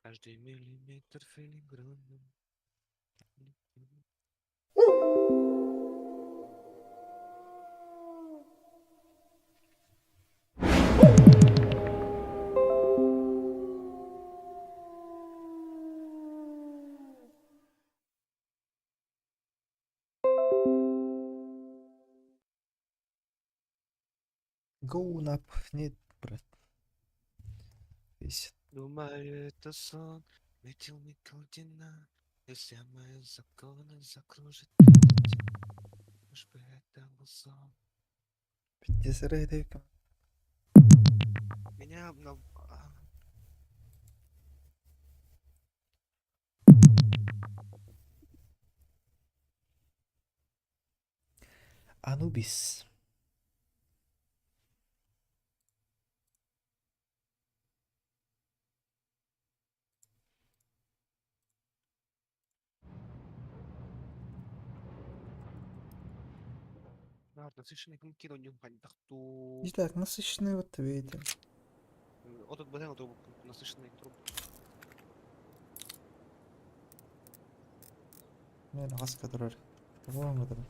Каждый миллиметр филигранным. Go up. Нет, брат. Висит. Думаю, это сон, метил Миколдина, Если мои законы закружит Уж бы это был сон. Пиздец, рейдейка. Меня обнов... Анубис. Насыщенный кину нюхань тахту. Итак, насыщенный вот видите. Отут беден трубу, насыщенный трубу. Мен хаска турар. Вон турар.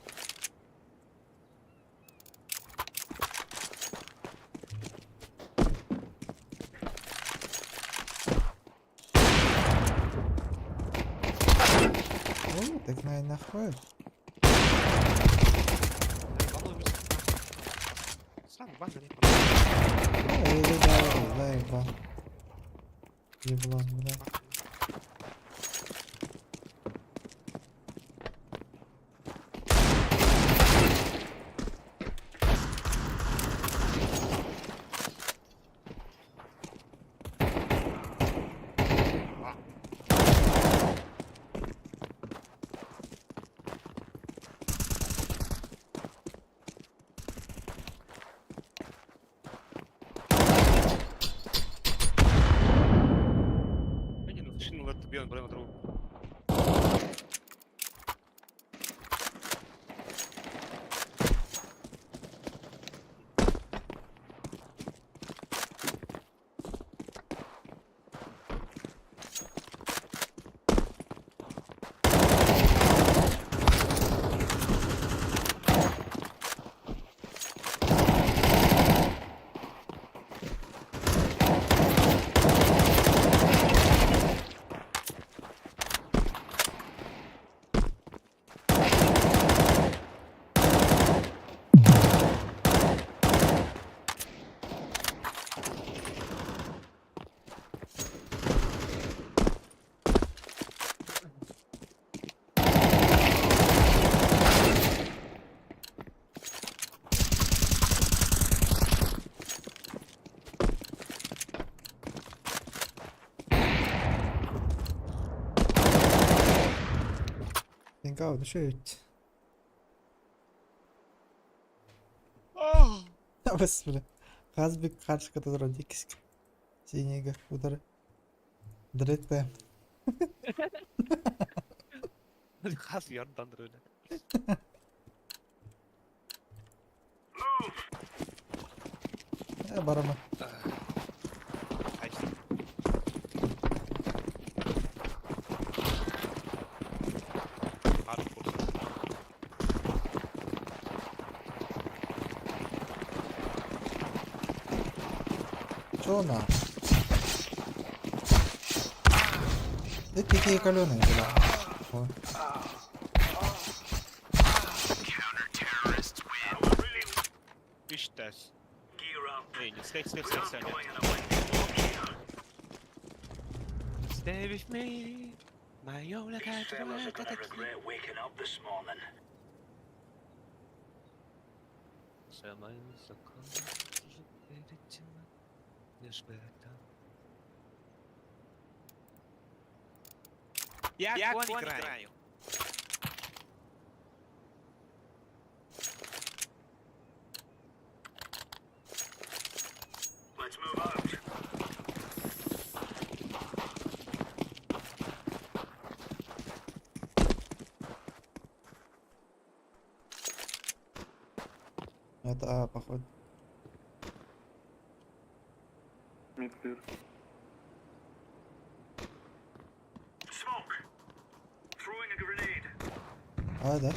О, так на нахуй. Сам бан Заеба. Еблан, бля. Насыщенный лет бьем, прямо трубу. Нокаут үчүгэй. Абыс бля. Хас бик каршыга турар дикиск. Синийгэ удары. Дред ПМ. Хас ярдан öyle. Э, барама. Чё на? Это такие каленые, бля. О. Үш тэс. Эй, stay, stay, stay, stay. Stay with me. My only Самое закон перед тем, лишь бы это. Я, Я конь играю. Let's move out. Это А, походу. Mid clear. Smoke. Throwing a grenade. А, да?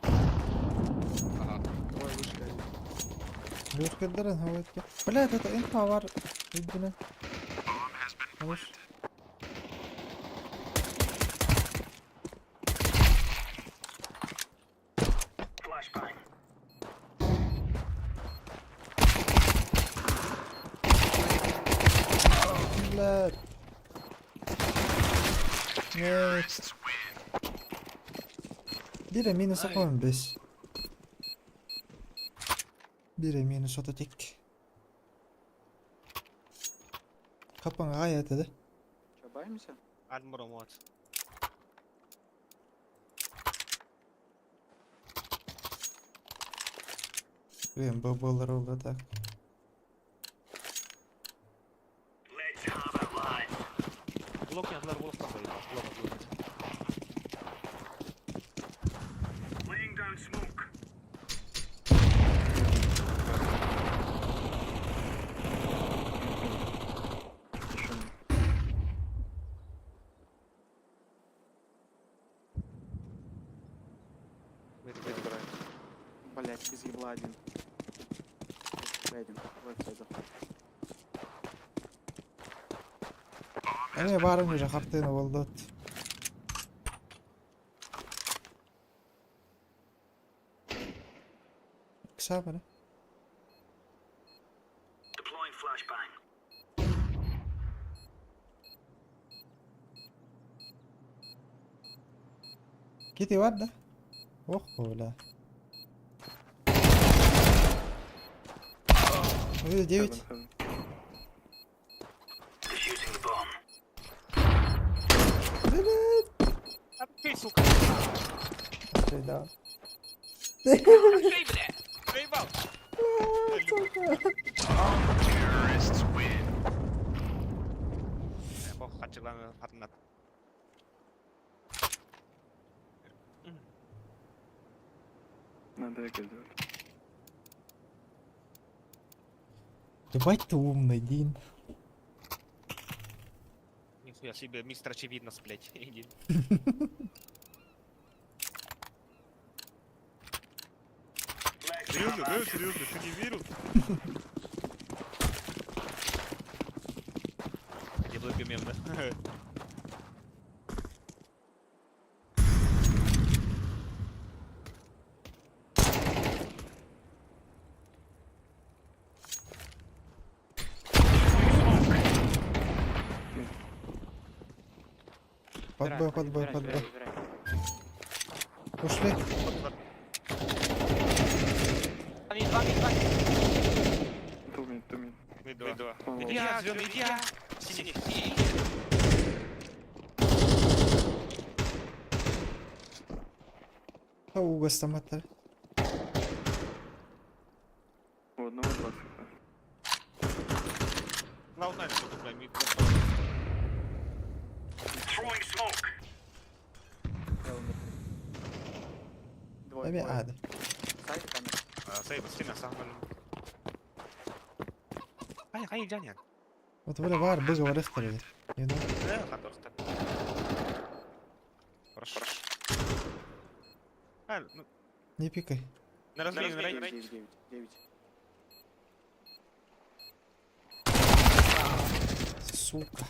Ага. Давай вышка один. Лёшка говорит. Блядь, это инфа var. Видно. Хорош. Flashbang. Блядь. Нет. Бире минус 15. Бире минус 32. Капан гая да? Че, баимся? Армор вот. Блин, был был ролл так. Let's have it, lads. Блок не блок там Блок, блок. Laying down smoke. Еще мид. Блять, без ебла один. Один. Вот заход. Эме барын уже картина болду. Ксабы, Deploying flashbang. Кити бар да? Ох, бля. Ой, 9. Heaven, heaven. Defusing the bomb. Блядь. Ты, сука. Окей, да. Ты, бля. Проебал. Бог хачылан хатнат. Надо эко сделать. Ебать ты умный, Дин. Нихуя себе, мистер очевидность, блядь. Иди. Серьезно, да? Серьезно, ты не верил? Где был мем, да? Под Б, под Б, под Б. Ушли. Two mid, two mid. Mid два. One Иди, low. я, зеленый, иди, я. Синий. Уугастамматтар. У одного 20 хп. Клауд9 что-то, бля, мид. Я умер. Двое, Эми двое. ады. Сайт, камера. Сейв, стена, сам. Хай, хай, Джаня. Вот вроде var быга варыхтар. You know? Да, хорош, так. Хорошо. А, ну, Не пикай. на разбей, на 9, рейд. 9, 9, 9. Сука.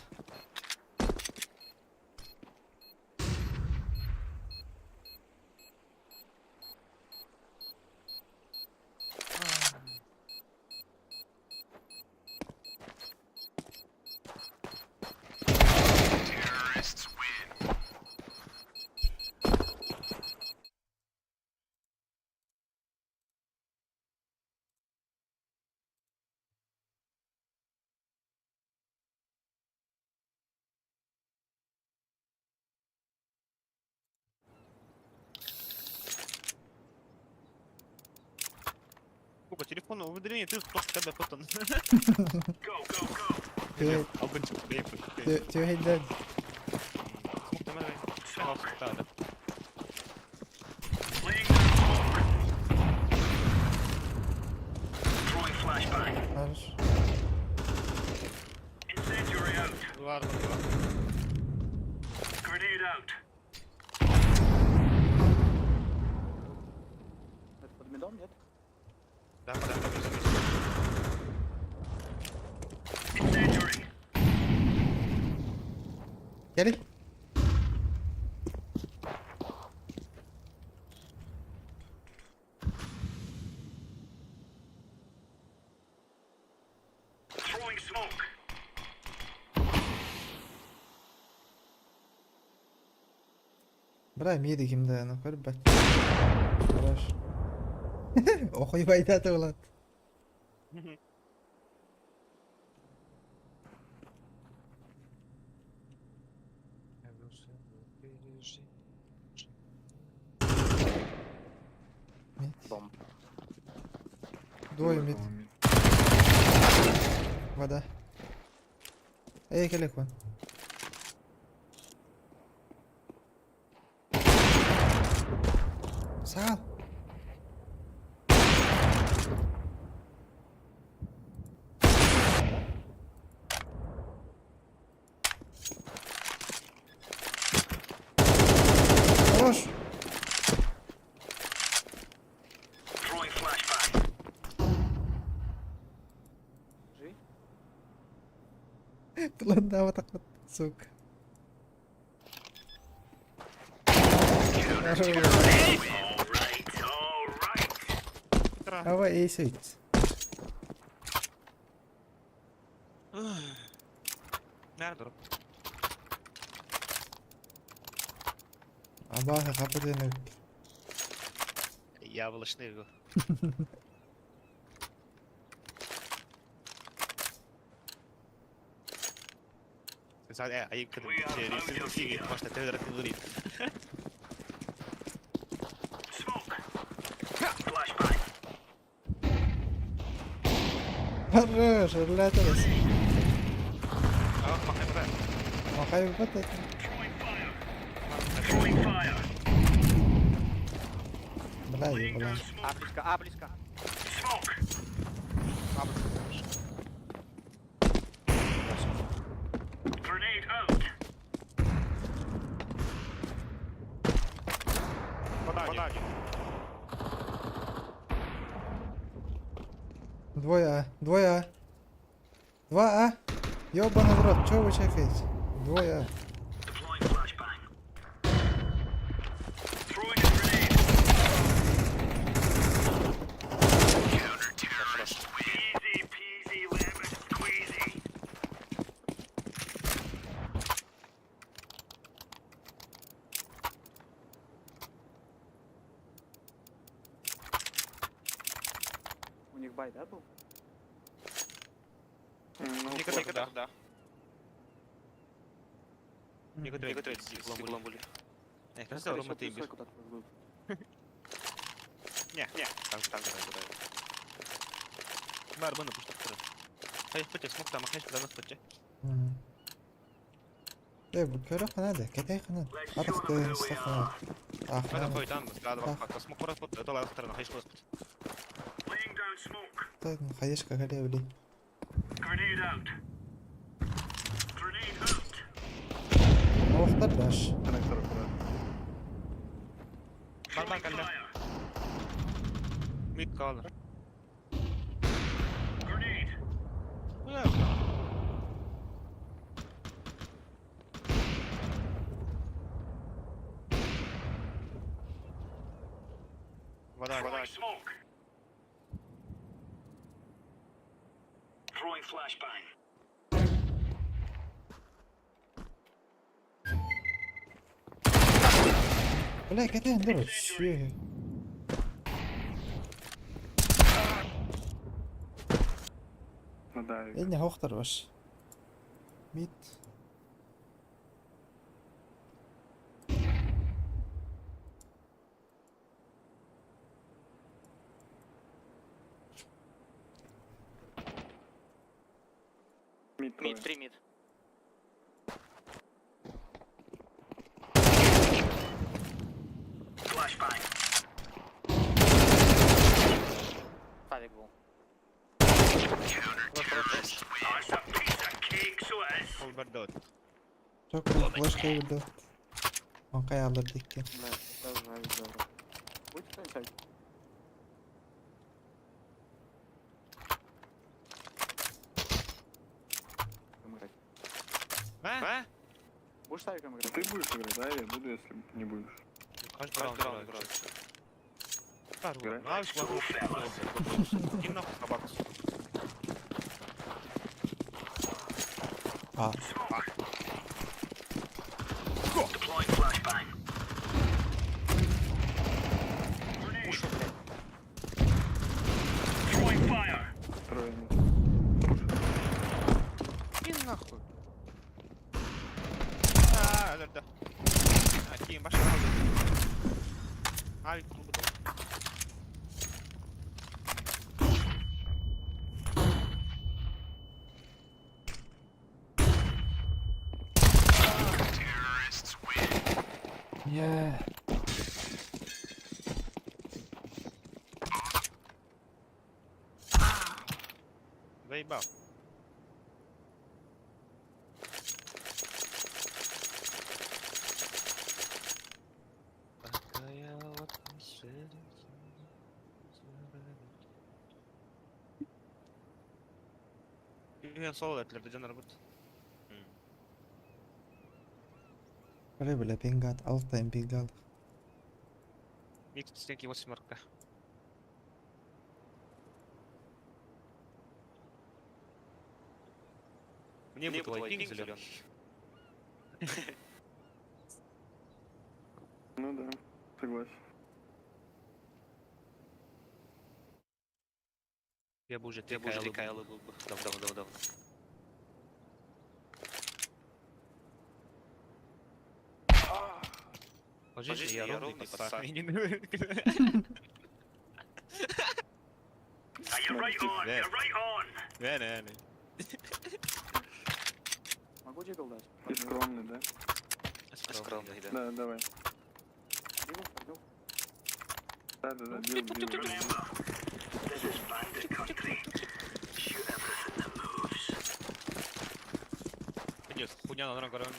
Сука, телефон уведомление, ты просто когда потом. Ты Албанчик, ты хейдед. Да, да. Хорош. Ладно, Это под мидом, нет? Да, да, да, Кели? Бра, миди кимде, ну көрбөт. Хорош. Охуй байдаты улат. Мид. Дом. Двое мид. Вода. Эй, келек вон. Сал. Хорош. Жи. Ладно, вот так вот, сука. Здорово. Давай, эйсить. Nerede? Абаха хападенек. Яблочный его. Ayıp kadın. Хорош, ребята. Махай вот это. Бля, ебала. А, близко, А, близко. Двое А, двое А. Два А. Ёбаный в рот, чё вы чекаете? Двое А. У них бай, да, был? Ну, Некоторые, да. да. Некоторые, Некоторые с диглом были. Э, Скорее всего, Рома, ты плюсой куда-то будут. Не, не. Там, там, там, там. Бар, быны пуштап турар. Хайыппыт, смок там, хайыш кыданас бычча. Э, бу көрө ханады, кэтэй ханады. Атахты стахана. Хада Ахна. кой там, сразу бак, смок корот бут, тола ахтарна, хайыш кылас бут. Та хаешка гале били. Охтар даш. Бар бар калла. Мид калар. Куда? Вода, вода. Бля, кэтэй ндэр. Шү. Ну да. Энэ хохтар баш. Мид. Мид, Мид, три мид. Авик был. Ол бар дот. Çok флешка өлдө. Онкай алыр диккен. Да, даже авик забрал. Будете кто-нибудь авик? Играть. А? Будешь с авиком играть? Ты будешь играть, да? Я буду, если не будешь. Каждый раунд играть. Играть. Иди нахуй собаку. А. Трое нет. Иди нахуй. А, да, да. А, ким, башка. Ай, клубы дал. Yeah. Заебал. Пока я вот там сидел, Мен соло этилер дежан арбыт. Бля, бля, пингат, алтайм пингал. Микс стенки 8 марка. Мне бы твой пинг зеленый. Ну да, согласен. Я бы уже 3 кайла был бы. Давно, давно, давно. По жизни я ровный пацан. Не, не, не. Могу дигл дать? И скромный, да? Скромный, да. Да, давай. Дигл, дигл. Да, да, да, дигл, дигл. Пиздец, хуйня на дорогу корона.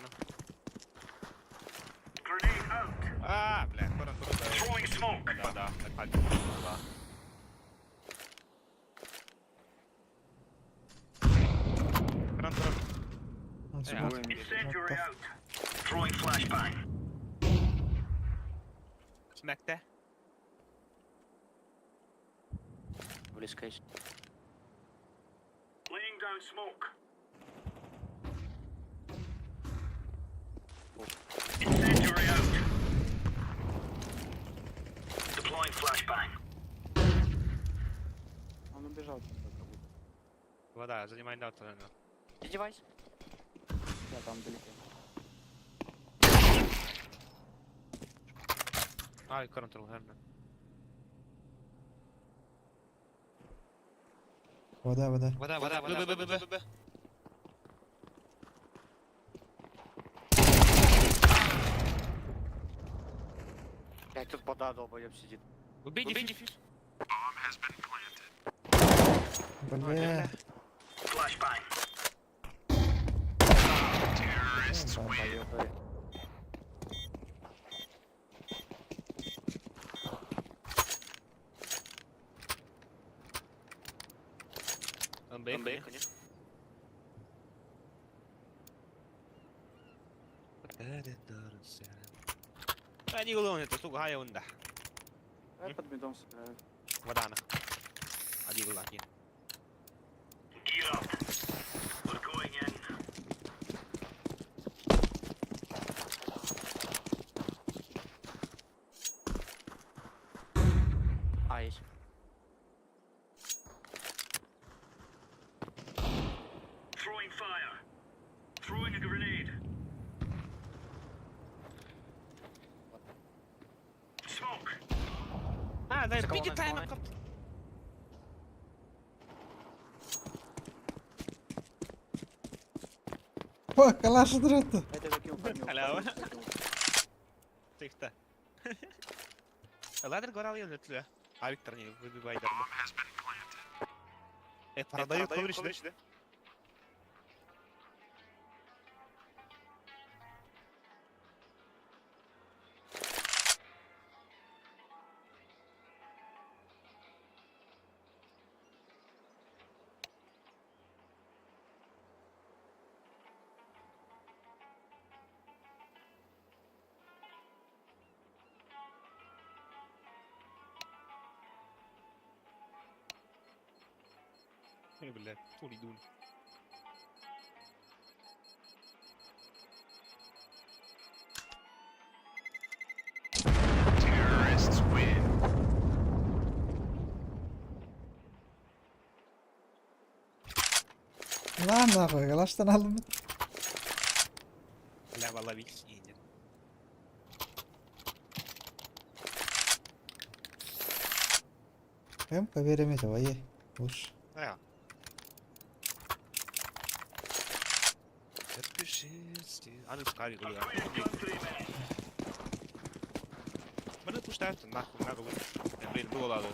А, бля, корон, корон, да. Да, да, так, да. Корон, корон. Смекте. Близко есть. Он убежал как будто. Вода, занимай дату, наверное. Иди, Вась. Я там далеко. Ай, корон, наверное. Вода, вода. Вода, вода, вода, Б, Б, Б, Б. Блядь, тут вода долбоеб сидит. Убей дефьюз. Бля. Долбоебы. Он Б, конечно. Они голову это сука, хай он да. Давай под мидом сыграю. Вода на. Один гулаки. А, есть. А, да, За пики колонной, тайм. колонной. О, калаш дроту. Это закинул под мид. Халява. под мид закинул. Тихта. Ладер горал я для. А Виктор не выбивай дарбу. Продаю коврич, да? Бля, тули дули. Lan нахуй, калаштан алдым. Бля, ловить не нет. Эм, поверим это, ой. Лучше. А. Аны скави гуля. Мене пуштають нахуй надо. Блин, было надо.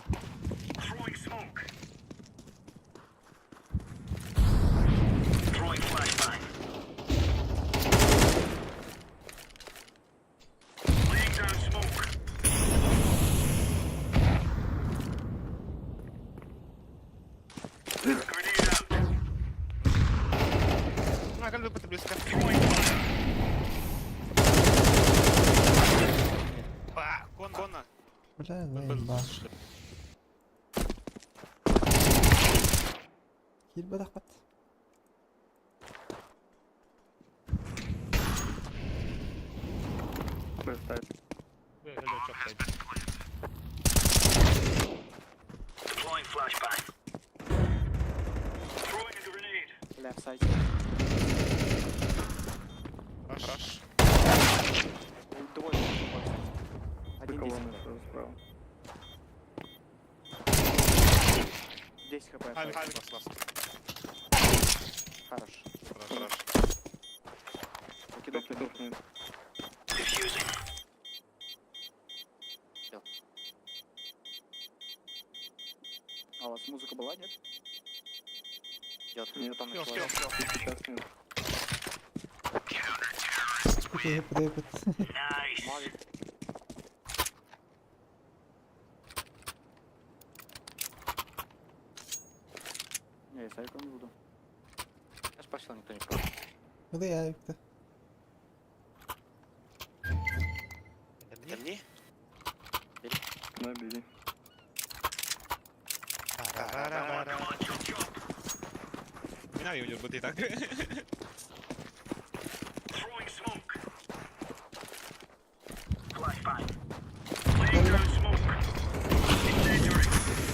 На, как бы близко. Ба, кона. Кона. Бля, заеба. Кил бадахпат. Бля, в сайте. Раш. Двое, двое. Один 10 хп. справа. 10 хп. Авик, лас, лас. Хорош. Хорош. Закидок мид. А у вас музыка была, нет? Идет. Нет, там Скилл, скилл, скилл. Сейчас нет. Привет, привет. Мавик. Не, я с авиком не буду. Я спросил, никто не просил. Куда я, Виктор? Это мне? На, бери. Не надо его бути так.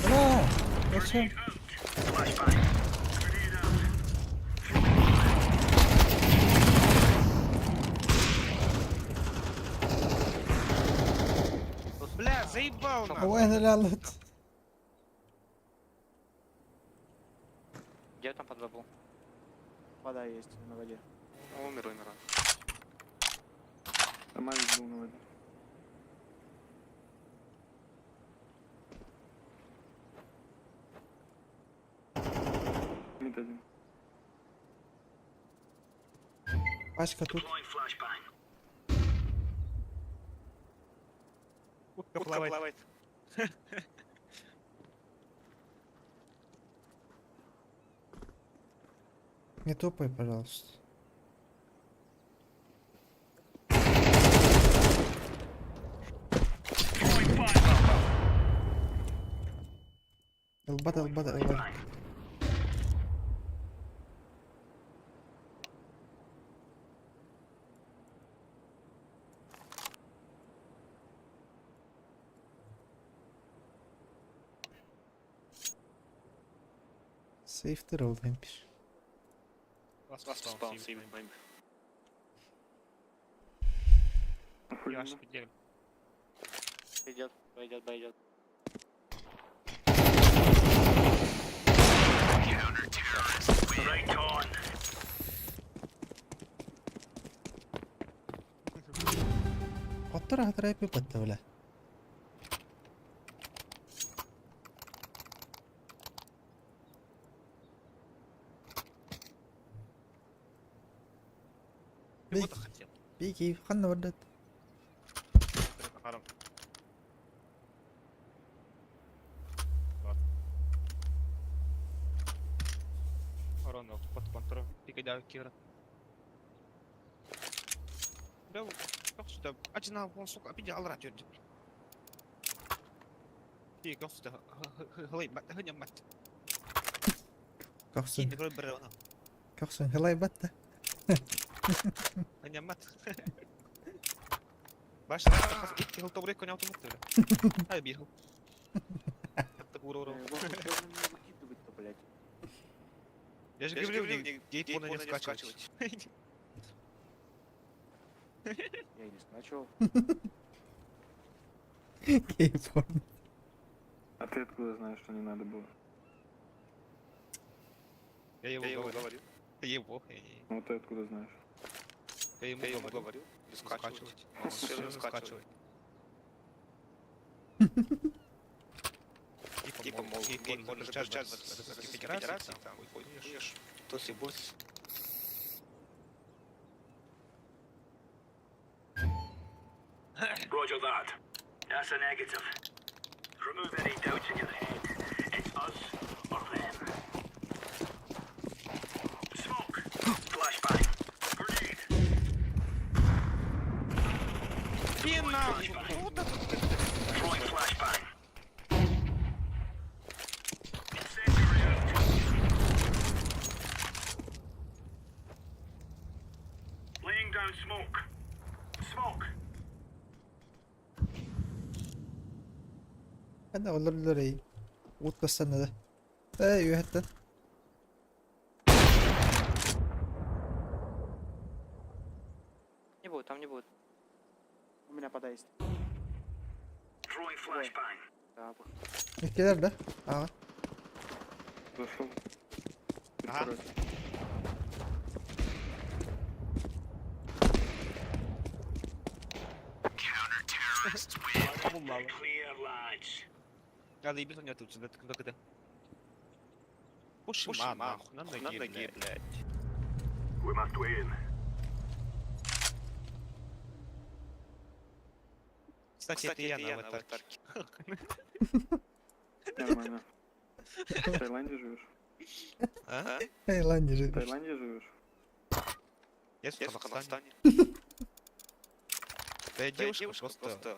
Бля, зачем? Бля, заебал нахуй. Ой, налялот. Где там под Б был? Вода есть на воде. Умер, умер. Там авик был на воде. Мид один. Пачка тут. Утка плавает. Не топай, пожалуйста. Элбат, элбат, элбат. Safety roll demiş. Last spawn, see maybe. Я Идет, пойдет, пойдет. Оттор хатырай пипатта бля. Чего-то хотел. Беги, ханна вардат. Харам. Ороно, под контроль. Пикадя Кира. Да, как сюда? Один вон, сука, опять алра тёрдит. И как сюда? Хлей, бат, хня мат. Кохсун. Кин, брона. Кохсун, хилай батта. Хня мат. Баш, икки хыл тобрек коня автомат. Ай, бир хыл. Выкидывать-то, блядь. Я же говорю, где порно не скачивать. Я и не скачивал. Гей-порно. А ты откуда знаешь, что не надо было? Я его говорил. Я его. Ну ты откуда знаешь? Я ему говорил. Не скачивать. Он все скачивает. Типа, мол, гей-порно запрещают в Российской Федерации, там, ходишь, то сибось. Roger that. That's a negative. Remove any doubts in your head. It's us or them. Smoke. Flashbang. Grenade. Throwing flashbang. Incendiary out. Laying down smoke. Smoke. Ben de olabilir iyi. Ut da. Ee, üyetten. Не будет, там не будет. У меня пода есть. Throwing flashbang. Да, Иккилер да. Ага. зашел. Ага. Clear, lads. Я заебись, у него тут сюда, Пушима, нахуй, на ноги, блядь. We must win. Кстати, это я на аватарке. Нормально. В Таиланде живешь? А? Таиланде В живешь. Таиланде живешь? Я в Казахстане. Да я девушка, просто...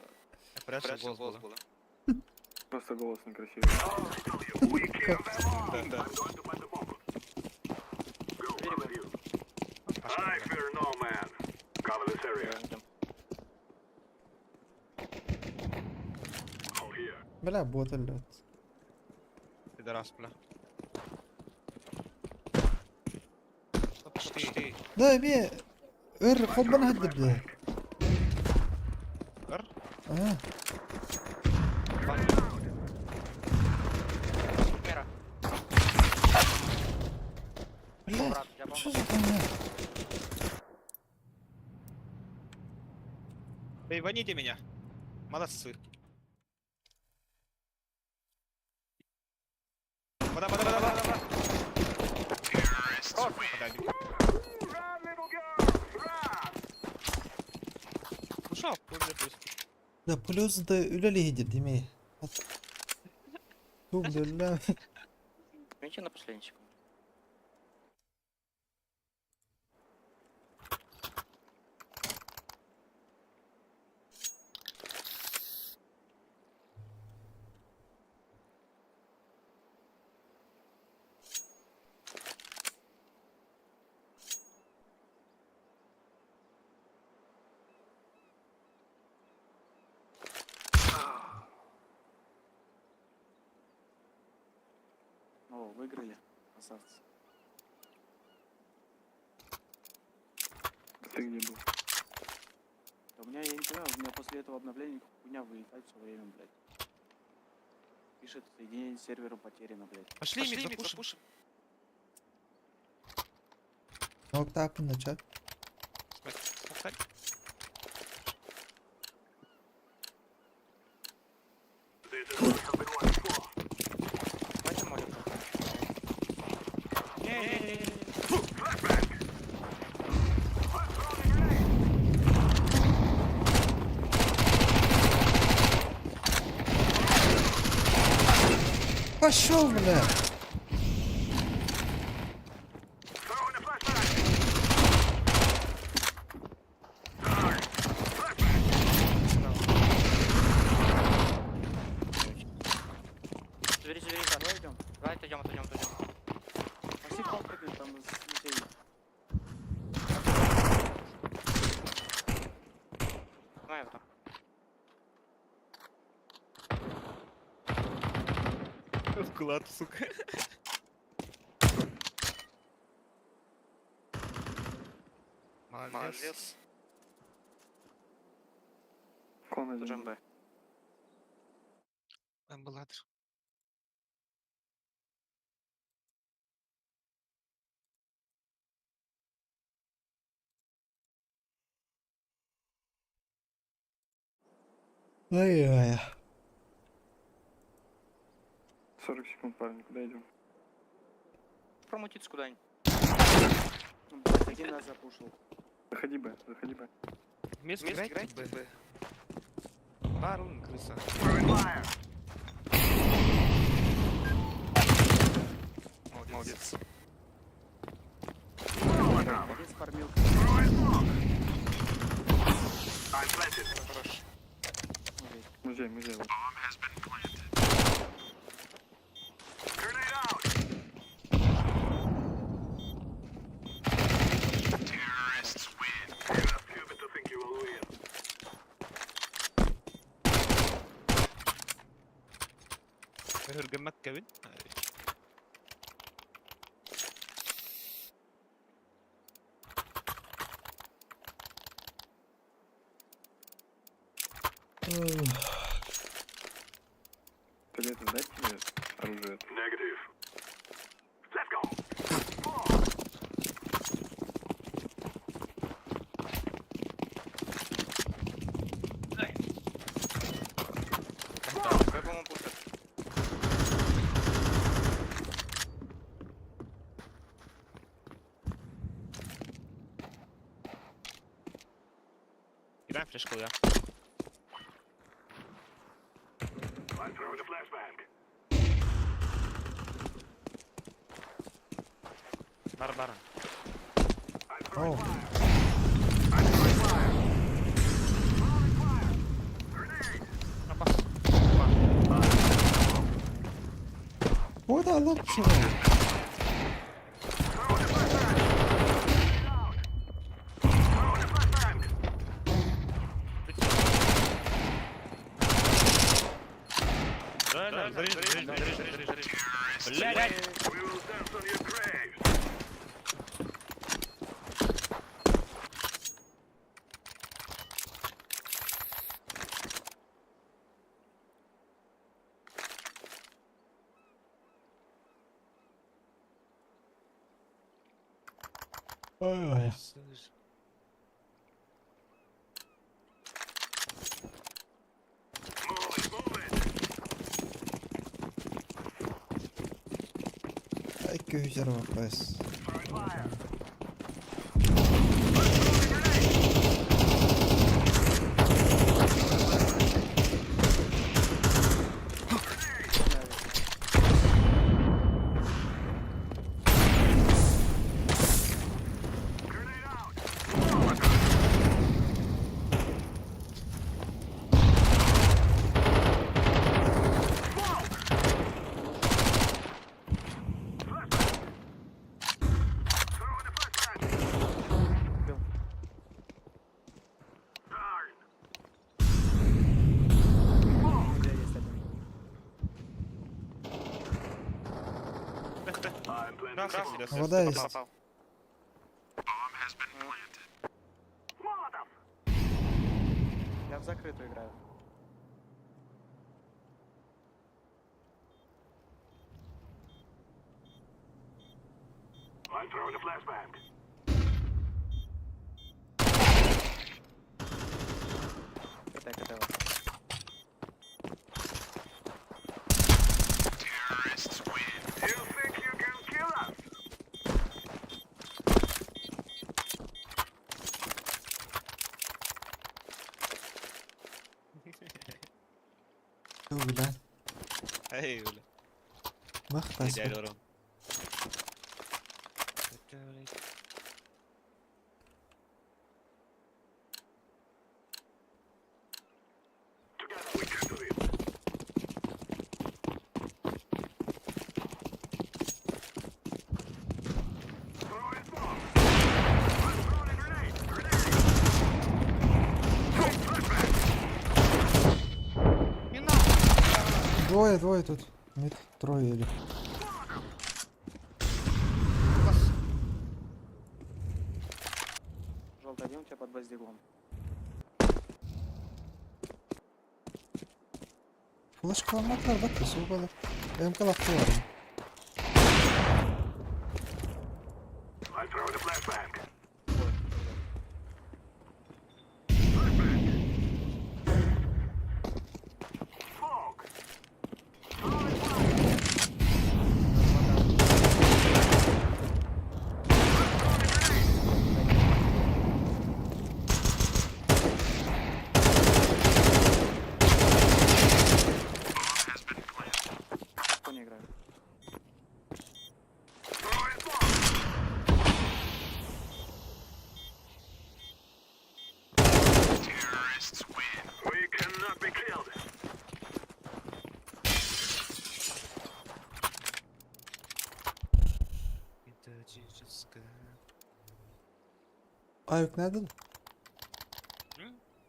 Операция голос была. Просто голос некрасивый. Да, да. I fear no man. Cover this area. Hold here. Бля, бот лед. Пидорас, бля. Ты. Да, бе. Эр, холбан хадды бля. Эр? А, Мира. Ебаните меня. Молодцы. Вода, вода, вода, вода, вода. Вода, беги. Ну шо, плюс. Да плюс да үлэлиһи дими. Туг да Видите на последней секунде. О, выиграли. Красавцы. Ты где был? Да у меня, я не понимаю, у меня после этого обновления хуйня вылетает все время, блядь. Пишет, соединение с сервером потеряно, блядь. Пошли, Пошли мид, запушим. Смоктаапын да чат. Смок Давайте молим. Не-не-не. Пошел, бля. Забери, забери, да. Давай идем. Давай отойдем, отойдем, отойдем. Пошли пол прыгает, там с музей. Давай его там. Вклад, сука. Молодец. Кон один. Джем Б. Амбулатор. Ай-ай. 40 секунд, парень, куда идем? Промутиться куда-нибудь. Ну, блядь, один нас запушил. Заходи Б, заходи Б. Вместе играйте Б. Барун, крыса. Молодец. Один сфармил. Хорош. Музей. Музей, музей. вот. Hürgemek Kevin. Пистолеты дать тебе оружие? Б, по-моему, пушит. Кидаем флешку, да. Бар, барон. О, Опа. куда лучше? Да, да, зарежь, зарежь, зарежь, зарежь, зарежь. Блядь! Ой. Слышь. 200 FPS. Вода есть. Попал. Я в закрытую играю. КТ, КТ. Бля. Эй, бля. Мах Идеально урон. Двое, двое тут. Нет, трое или. Желтый один у тебя под баздиглом. Флешка алматылар бak суғалар. МК лақтылар. Кто не играет? Ayvik nerede?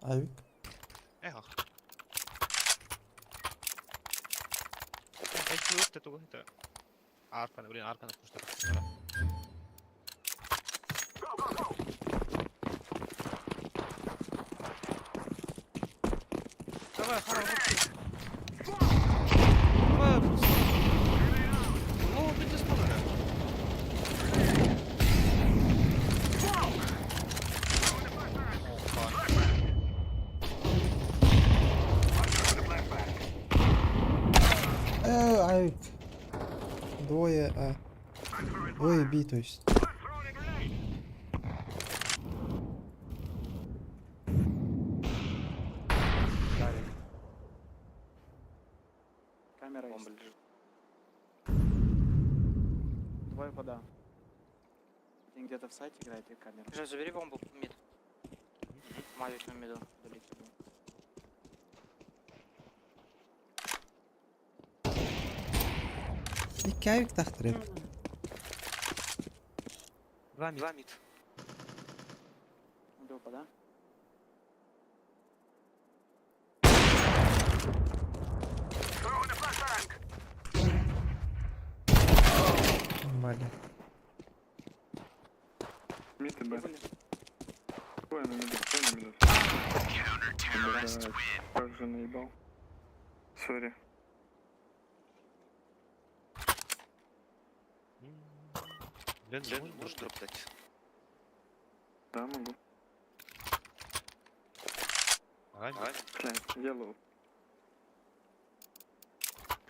Ayvik. Эх. Эти тугу это. Арканы, блин, арканы пушта. Давай, хорош. Давай, Ну, ты спалили. Ayvik. Двое А. Двое Б, то есть. Камера Бомба есть. лежит. Двое вода. Один где-то в сайте играет и камера. Жень, забери бомбу мид. Мавик на миду. Удалить его. İki Ayvik tahtır hep. Два мид. Два мид. Убил вода. Нормально. Мид и Б. Были. Двое на миду, двое на миду. Блядь, как же наебал. Сори. Лен, Лен, можешь дроп дать? Да, могу. Ага, Блядь, yellow.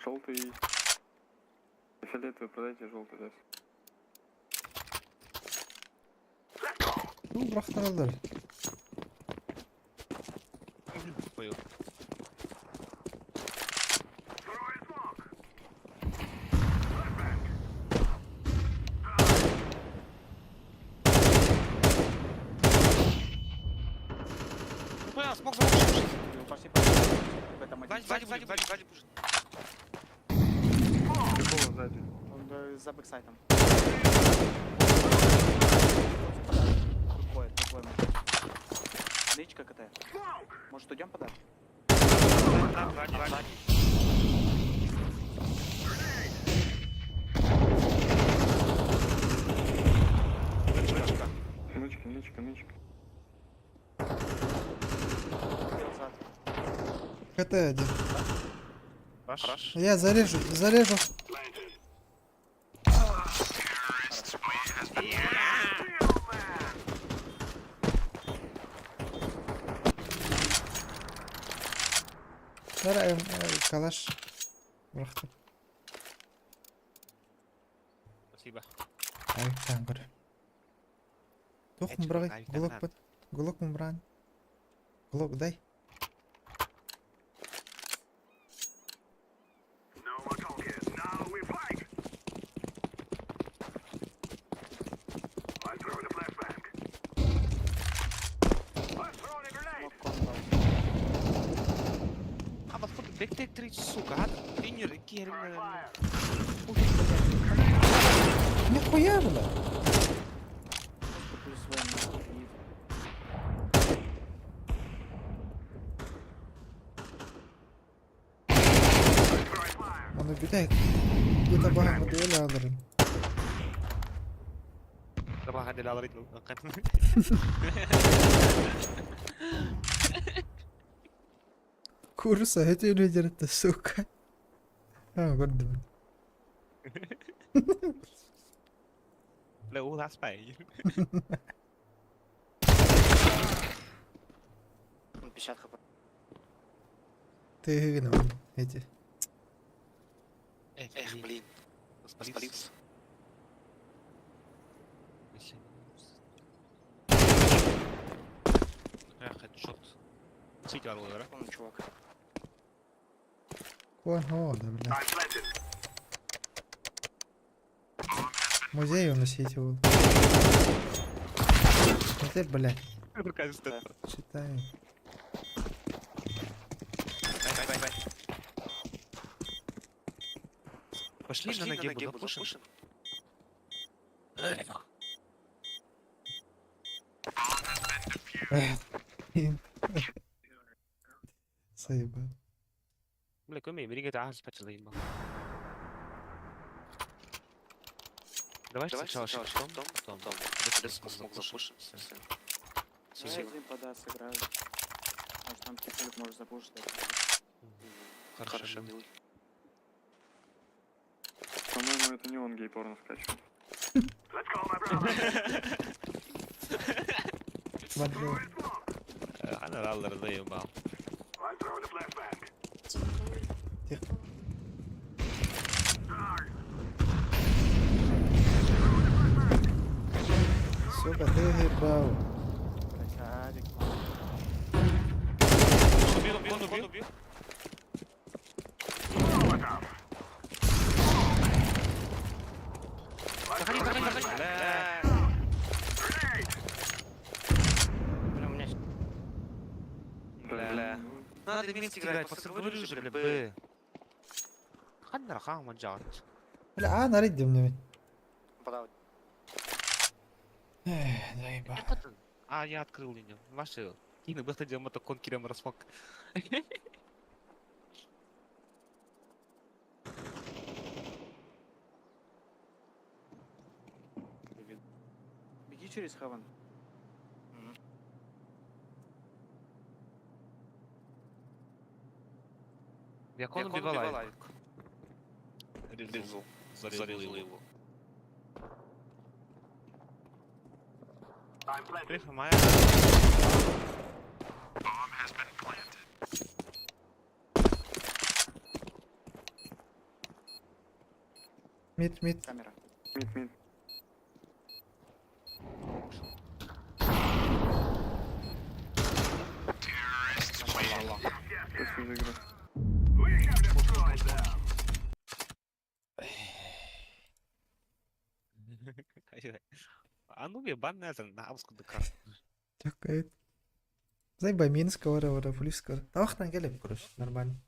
Желтый. Фиолетовый продайте, желтый даст. Ну, бырахтараллар. Пою. Понял, смог запушить. Пошли, пошли. В этом один. Сзади, сзади, сзади, сзади пушит. Какого сзади? Он за бэксайтом. Двое, двое. может. Нычка КТ. Может, уйдем подальше? Сзади, сзади. Нычка. Нычка, нычка, нычка. Зад. КТ один. Хорош. Я зарежу, зарежу. Бара, калаш. Бырахтым. Спасибо. Айыктан көр. Тух Эчик, мбрагай, айыктан глок надо. бит. Глок мбран. Глок дай. No more talking. Now we fight. I'm throwing a flashbang. I'm throwing a grenade. Смок кон дал. А, вот fuck, бек 3, сука, а? Тренер, кер, Нихуя, бля. Просто плюс В на мид. Он убегает. Где-то бага модели алырын. Давай, хадил алырын. Курса, эти люди, это сука. А, көрдүм. Бля, ул аспай. Он 50 хп. Ты гына эти. Эх, блин. Спалился. Эх, хедшот. Сити алыр, Он чувак. Кон, о, да, бля. I'm planted. Музей у нас сити был. Вот это, блядь, читай. Бай, бай, бай. Пошли, на ноге буду, запушим. Эх. Заебал. Бля, куми, бери GTA спать заебал. Давай сначала шифтом, потом, потом. Смог запушим. Давай один пода сыграю. Может там типа может запушить. Хорошо. По-моему, это не он гей-порно скачивал. Let's go, my brother. Смотри. Она алыр заебал. I'm throwing a flashbang. Тихо. Сука, ты ебал. Блять, авик. Убил, убил, убил, убил. Заходи, заходи, заходи. Бля. Бля, у меня Бля. Надо вместе играть, пацаны, говорю же, бля, б. Ханна хама джат. Бля, а, нарыдим мне. подал. Эх, заебал. А, я открыл линию. Ваши. Кины выходил мотоконкером рассмок. Беги через Хавен. Я кон убивал авик. Резал. Зарезал его. I'm planted. Прифа моя. Мид, мид. Камера. Мид, мид. Ану баннезен на кар. Такая. Зайба минска вара вара плюс Тавахтан келем, короче, нормально.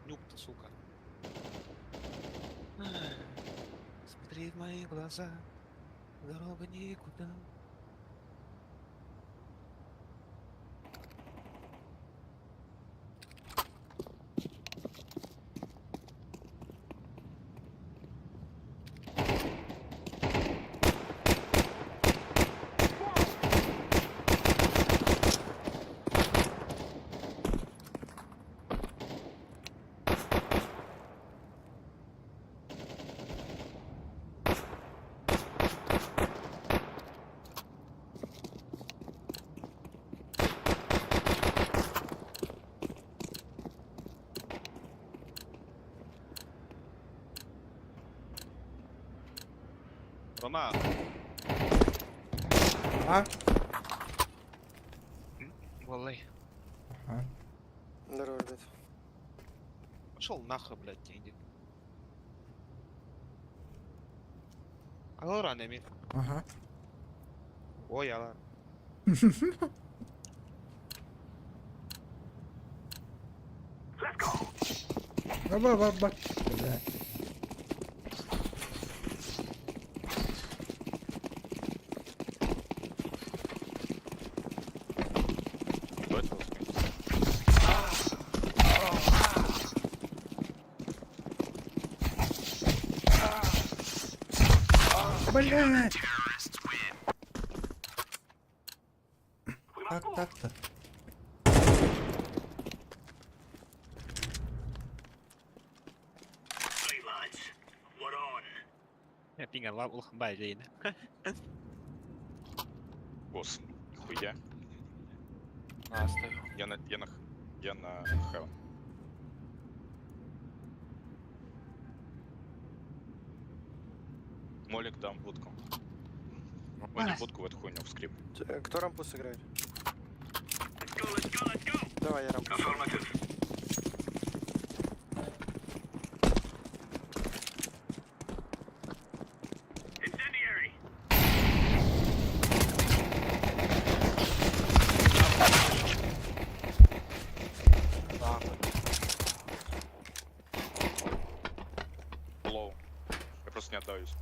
Нюк-то, сука. Смотри в мои глаза, дорога никуда. Рома, А? Валай. Ага. Здорово, ребят. Пошел нахуй, блядь, иди. Алло, Ранеми. Ага. Ой, алла. Ба ба ба. Бля. Давайте ласки. Блядь! Как так-то? Right, lads. We're on. Пинга улахан байлаа. Босс, нихуя. На, оставь. Я на, я на, я на Heaven. Молик дам будку. Ой, не будку, в эту хуйню, в скрип. Кто рампу сыграет? Давай, я рампу. Affirmative. Incendiary. Low. Я просто не отдаюсь.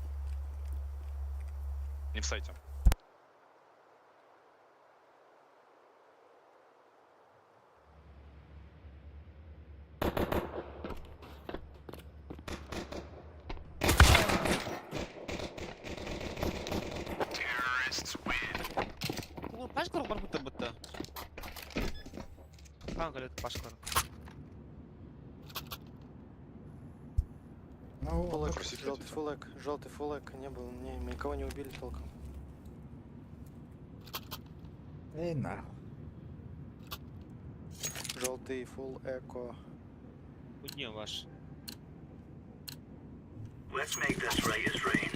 Не в сайте. Пашкар барбыта бытта. Хан говорит Пашкар. Ну, Фулэк, желтый фулэк, желтый фулэк, не был, не, мы никого не убили толком. Эй, нахуй. Желтый фул эко. Хуйня ваш. Let's make this right as rain.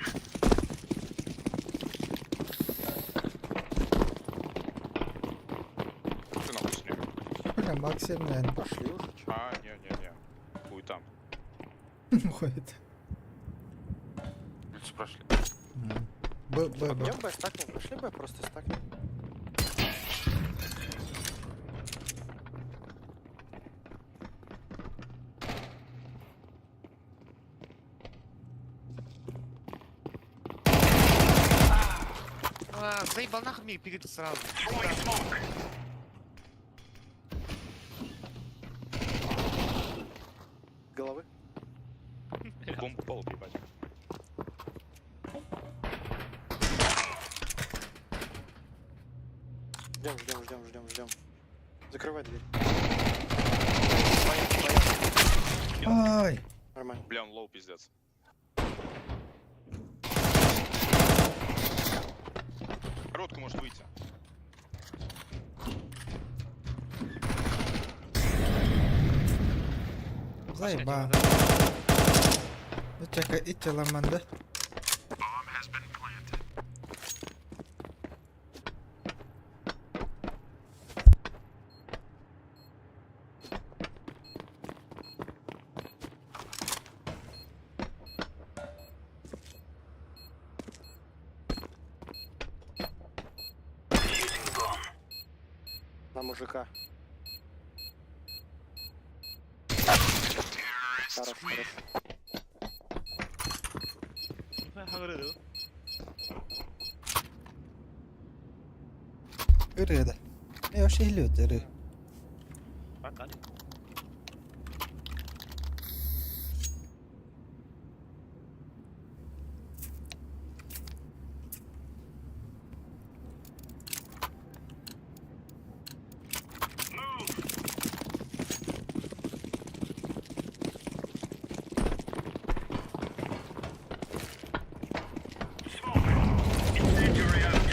Ты нахуй с ними. Бля, Максим, наверное, Пошли уже, чё? А, не-не-не. Хуй там. ходит. Лучше прошли. Б, Б, Б. Идем Б стакнем, пошли Б, просто стакнем. А, заебал нахуй мне перед сразу. Головы. Бомбу пол ебать. Ждем, ждем, ждем, ждем, ждем. Закрывай дверь. Ай! Нормально. Бля, он low, пиздец. Короткую может выйти. Заеба. Чекай, итти ламанды. На мужика. Хорош, хорош. Ырыда. Я вообще илют, ыры. Incendiary out.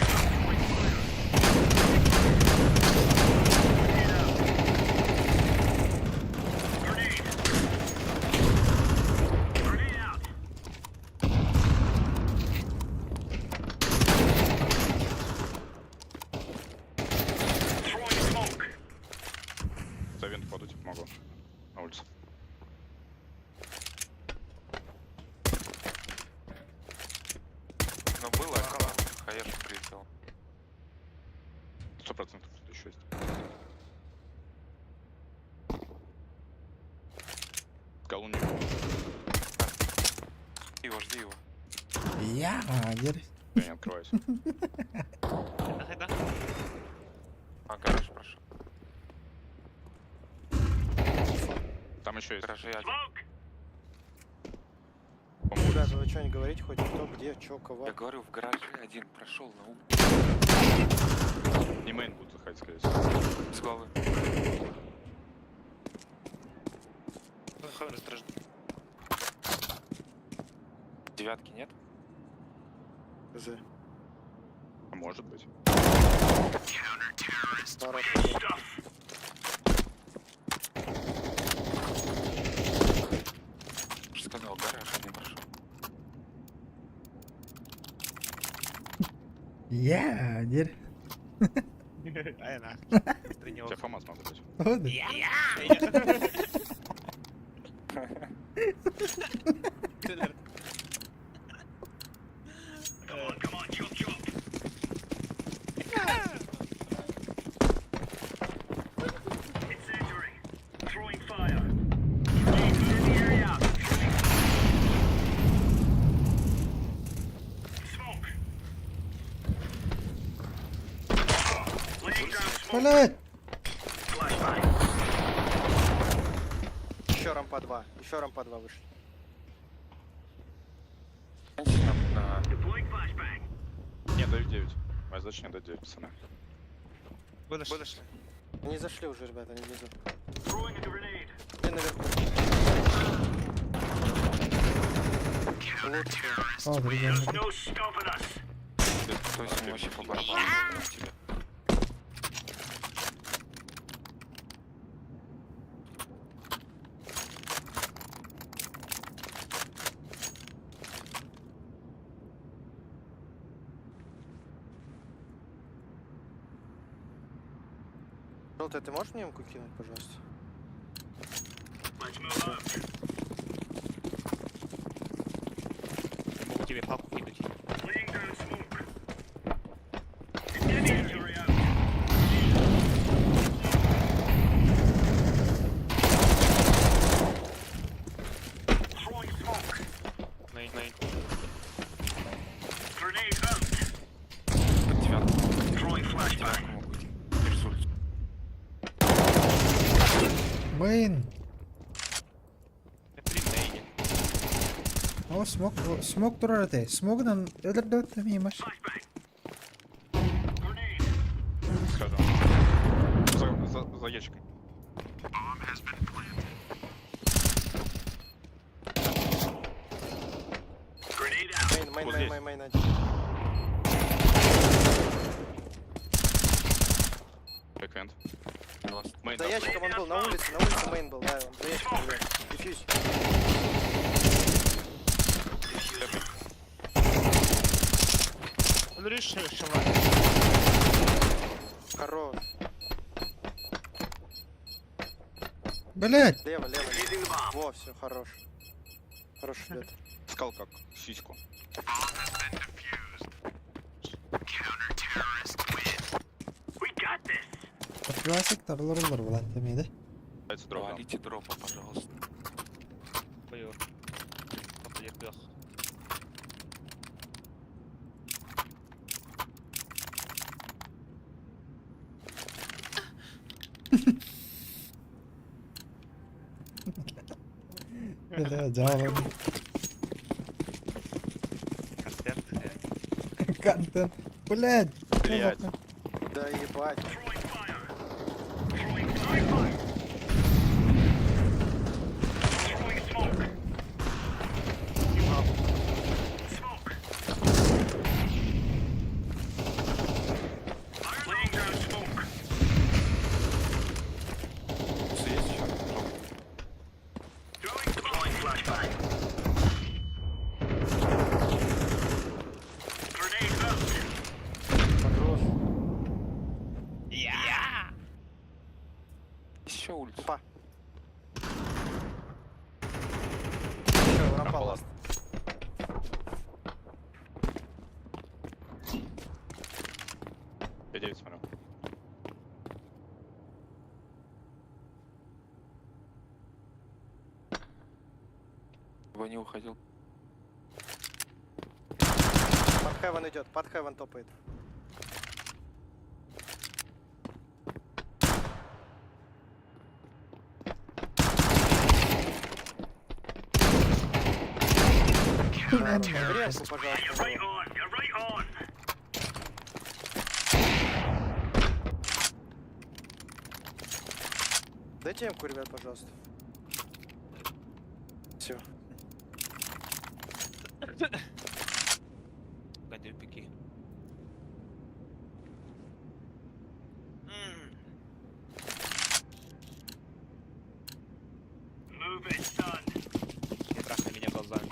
тебе помогу. На улице. Ну было, хаешку прилетел. 100% тут еще есть. Скалу не видел. Его, жди его. Я, дер. Я не открываюсь. А, гараж прошел. Там еще есть. Гаражи один. Ребята, вы что не говорите хоть кто, где, чё, кого? Я говорю, в гараже один прошел на ум. Не main будут заходить, скорее всего. С головы. Девятки нет? З. А Может быть. Пара. Уже сказал, гараж один прошел. Я, дер. Тебе ФАМАС могу дать. Ладно. Incendiary. Throwing fire. Incendiary out. Smoke. Laying down smoke. Блять! Flashbang. Еще рампа 2. Еще рампа 2 вышли. На Deploying flashbang. Не, даю 9. Моя задача не дать 9, пацаны. Вышли. Они зашли уже, ребята, они внизу. Throwing a grenade. Один наверху. Лучше. О, друзья. There's no stopping us. То есть он вообще по барабану тебе. Желтый, ты можешь мне эмку кинуть, пожалуйста? Let's move out. Могу тебе папку кинуть. Laying down smoke. Incendiary out. Throwing smoke. Main, main. Grenade out. Под девятку. Throwing flashbang. Девятку могу идти. Через улицу. Main. О, smoke, smoke турар этэй. Смогунан өлөрдөт мимаш. Grenade. Схожу. За ящиком. Grenade out. Main, main, Вот main, здесь. main, main один. Back vent. Main За там. ящиком он был, на улице main был, да, он за ящиком, да. Defuse. Хорош. Блять! Лево, лево. лево. Во, все, хорош. Хорош, ребят. Скал как сиську. We got this. Классик тарлар олар булан темеди. Дайте дроп. дам. Валите дропа, пожалуйста. Бля, жаалан. Контент. Блять! Блять. Да ебать. Throwing fire. Throwing fire. Throwing smoke. Smoke. Laying down smoke. Что есть еще? Дроп. Throwing deploying flashbang. Grenade out. Хорош. Еще улицу. Опа. Рампа ласт. Я 9 смотрю. Не уходил. Под heaven идет, под heaven топает. Гренку, пожалуйста. Дайте эмку, ребят, пожалуйста. Все. Погоди, пики. Не трахай меня глазами.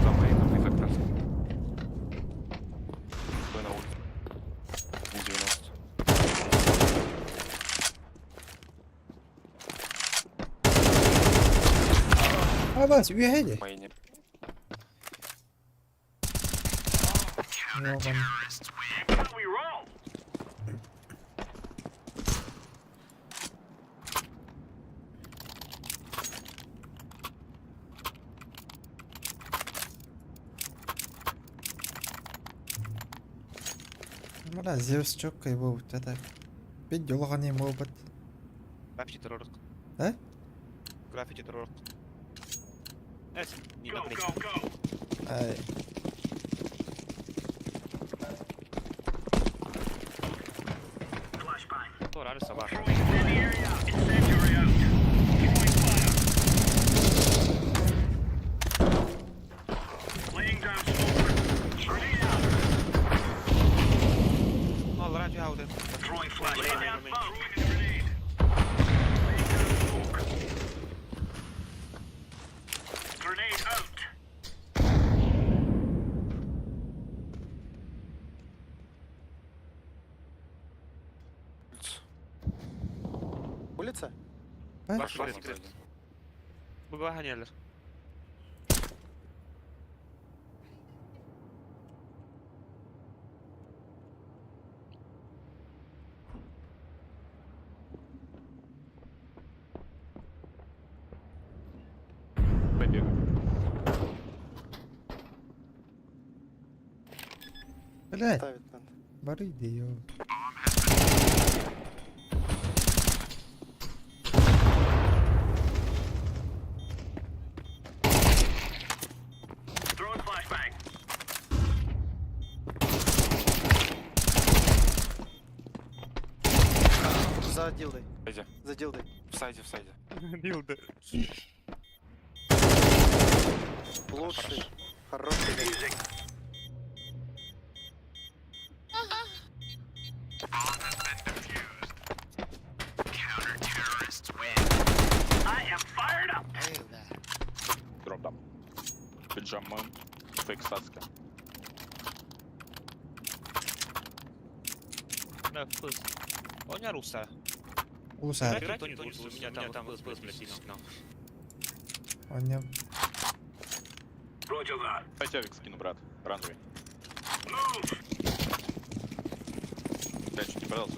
За мейном и как раз. Вы на улице. 90. Абас, үөһэ Мейне. Ёбан. Мына Зевс чоккай буолбут это. Бит дьолоҕон буолбут. Граффити террор. А? Граффити террор. Эс, не на плечи. Ай. Орали собака. Ну, радио аудит. Улица? Буглаганелер. Побег. Блядь. Ставить надо. Бары иди, ё. За дилдой. Сайде. За дилдой. В сайде, в сайде. Билды. Лучший. Хороший. дилд. Дроп дам. Пиджама. Фейк Саски. Да, вкус. Он не руса. Улусаар. Кто-нибудь у меня там вкус, блядь, сигнал. Онньо. Дайте авик скину, брат. Оранжевый. Я чуть не продался.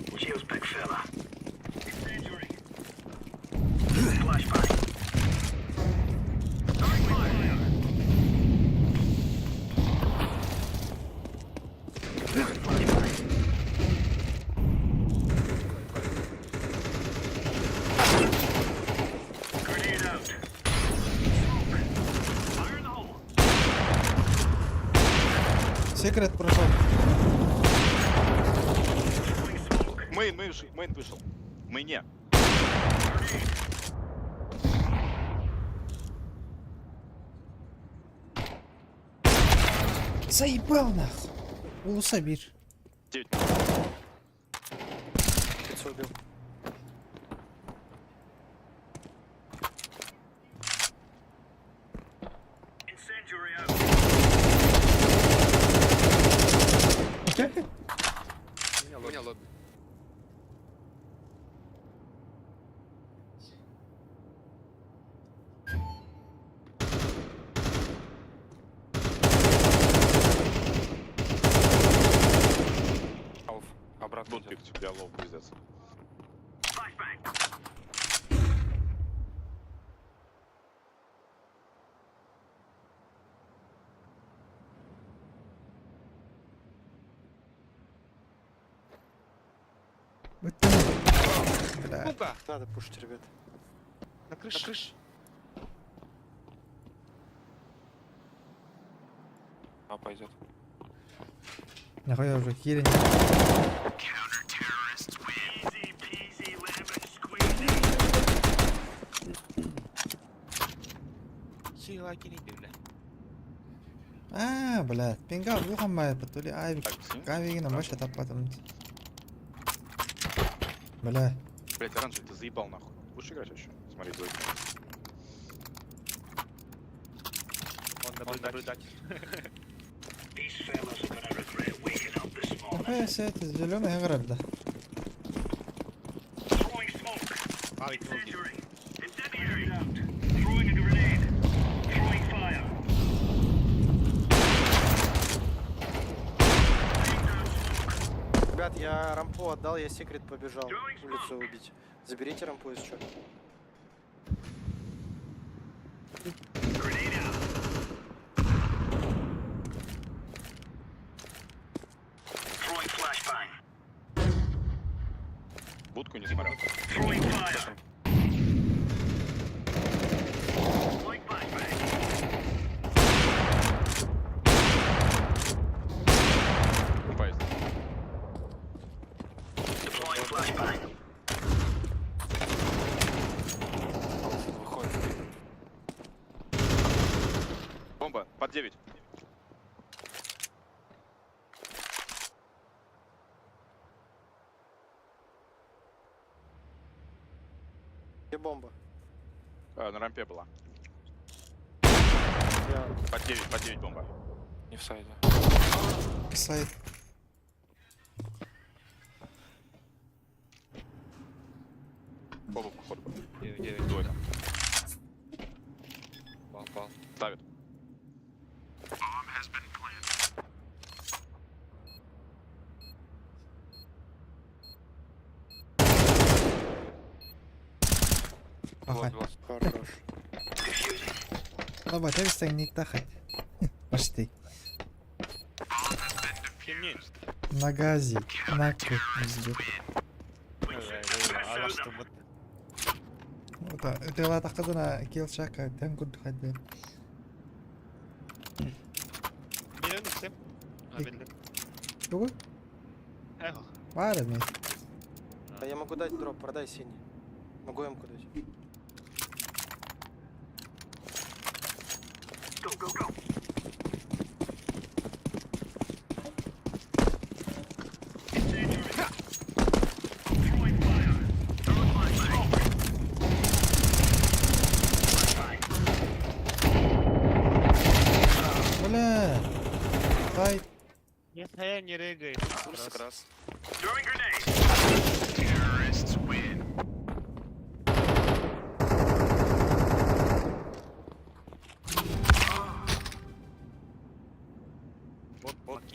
Секрет прошел. Main, main, main вышел. Мейне. Заебал нахуй. Уулусса биир. 9. Пиццу убил. У меня лобби. Ауф. Обратно Будут идет. пикать, я low, пиздец. Бля. Сука! Надо пушить, ребят. На крыше. На крыше. А, пойдет. Нахуя уже херень. А, блядь, пинга ухом моя потули авик. Авик на мощь потом. Бля. Блять, оранжевый, ты заебал нахуй. Будешь играть вообще? Смотри, двойка. Он наблюдатель. Нахуя все это зеленый играть, да? Ребят, я рампу отдал, я секрет побежал улицу убить. Заберите рампу, если что. Будку не смотрел. Поезд. Выходит. Бомба, под 9. Где бомба? А, на рампе была. Я... Под 9, под 9 бомба. Не в сайде. Сайт. Бомба, походу. 9, 9. Двойка. Бал, бал. Ставит. Ага. Хорош. Давай, ты не тахать. Почти. На газе. На пиздец. Это тақыдына кел шака тән күрдік хәдді. Тугу? Бар ми. А я могу дать дроп, продай синий. Могу эмку дать. Бля. Дай. Не, не рыгай. Курс крас.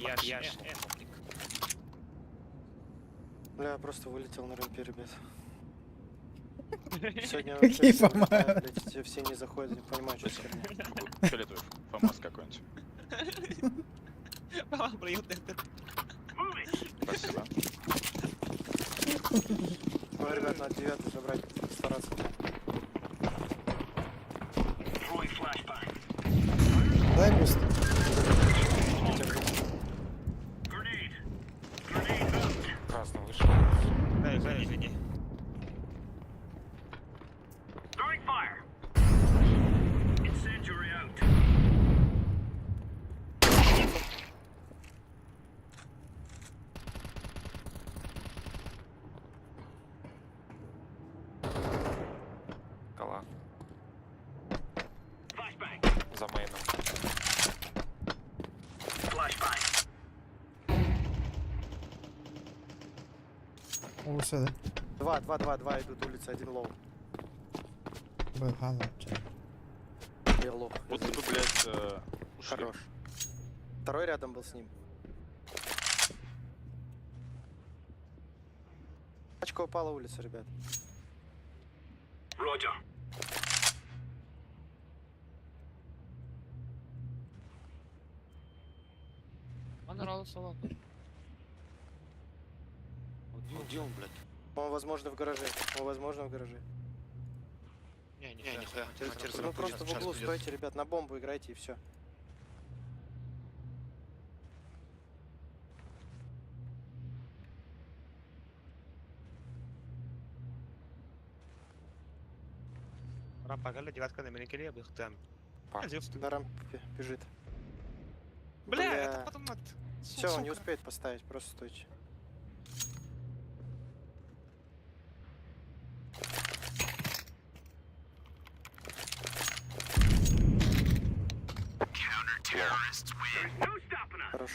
Макияж. Бля, я просто вылетел на рампе, ребят. Сегодня вообще Какие все фома? вылетают, блядь, все, все не заходят, не понимаю, что за херня. Фиолетовый фамас какой-нибудь. Спасибо. Ой, ребят, надо девятый забрать, стараться. Дай буст. Красный вышел. Извини. Throwing fire. Incendiary out. Кала. За мейном. Flashbang. Улуса да. Два, два, два, два идут улица, один low. Б Я лох. Вот бы, блядь, ушли. Хорош. Второй рядом был с ним. Пачка упала улица, ребят. Roger. Где он, блядь? Он, возможно, в гараже. Он, возможно, в гараже. Не, нихуя. Ну просто в углу стойте, ребят, на бомбу играйте и все. Рампа قال девятка на меня бихтан. На рампе бежит. Бля, это потом от... Все, он не успеет поставить, просто стойте. Хорош.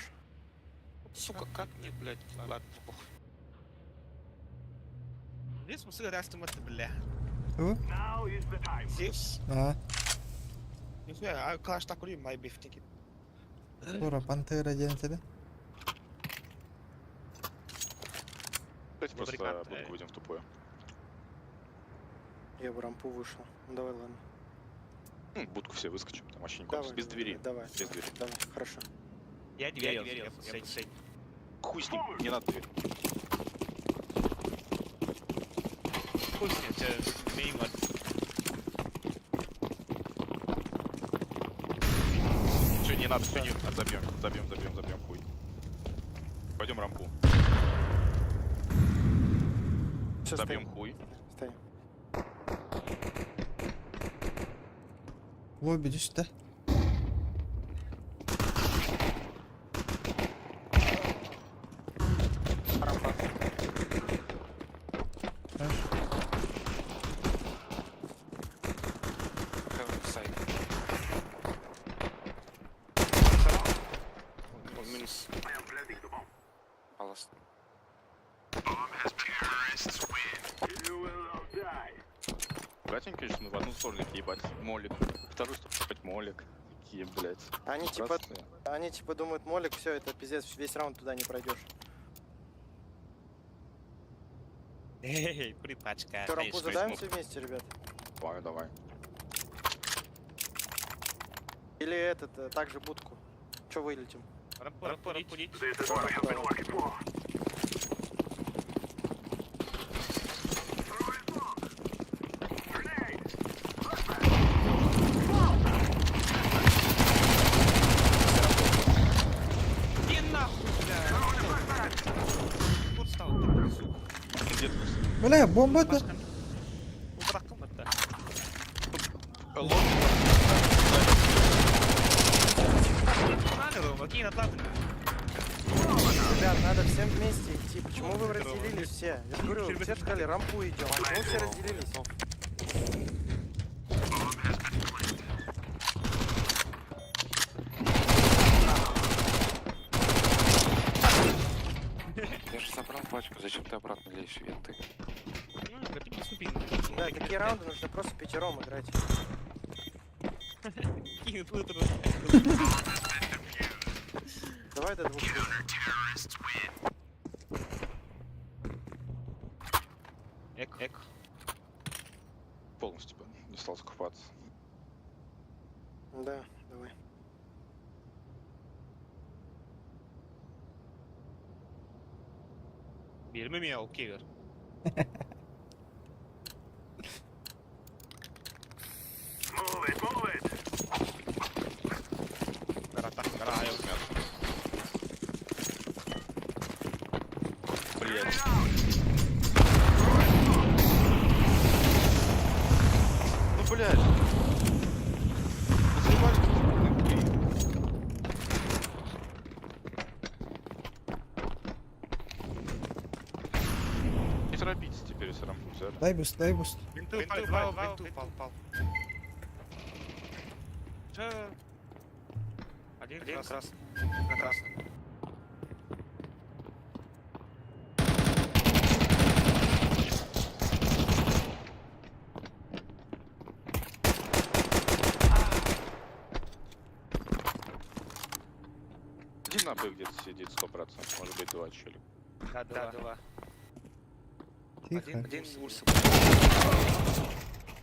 Сука, как мне, блядь, ладно, похуй. Здесь мы бля. Уу? Now is the time. Здесь. Аа. Нихуя, а калаш такой май бифтики. Тура пантера диэн этэ. Давайте просто Фабрикант, будку выйдем в тупую. Я в рампу вышел. Ну давай, ладно. Ну, будку все выскочим, там вообще никого. Давай. Без двери. Давай. Без двери. Давай, хорошо. Я дверь, я последний. Хуй с ним, не надо дверь. Хуй с ним, тебе минимум. Все, не надо, все, не забьем, забьем, забьем, забьем, хуй. Пойдем рампу. Все, Забьем стоим. хуй. Стоим. Лобби түстэ. Рампа. Хорош. Сайт. Минус. I am planting the bomb. Палас. You will all die. Катень, конечно, в одну сторону их ебать. Молик. Вторую сторону ебать молик. Такие, блядь. Они типа, Красные. они типа думают, молик, все, это пиздец, весь раунд туда не пройдешь. Эй, припачка. Все, рампу задаем все вместе, ребят. Давай, давай. Или этот, также будку. Че вылетим? Рампу, рампу, рампу. This is what I have been working for. Иди нахуй, бля. Тут стал, такой, сука. Где ты? Бля, бомба да. Убраком это. Ребят, надо всем вместе идти. Почему вы разделились все? Я же говорю, все сказали, рампу идем. Почему все разделились? Я же забрал пачку, зачем ты обратно лезешь, венты? Да, такие раунды нужно просто пятером играть. Давай до двух. Эк, эк. Полностью бы не стал закупаться. Да, давай. Берме окей бер. Move it, move it. Гора, гора, Блядь. Не торопитесь теперь, если рампу взяли. Дай буст, дай буст. Винты упал, винты упал, упал. Че? Один, Один красный. На красный. Один на Б где-то сидит, 100%. Может быть, два челика. Да, два. Да, два. Тихо. Один урса.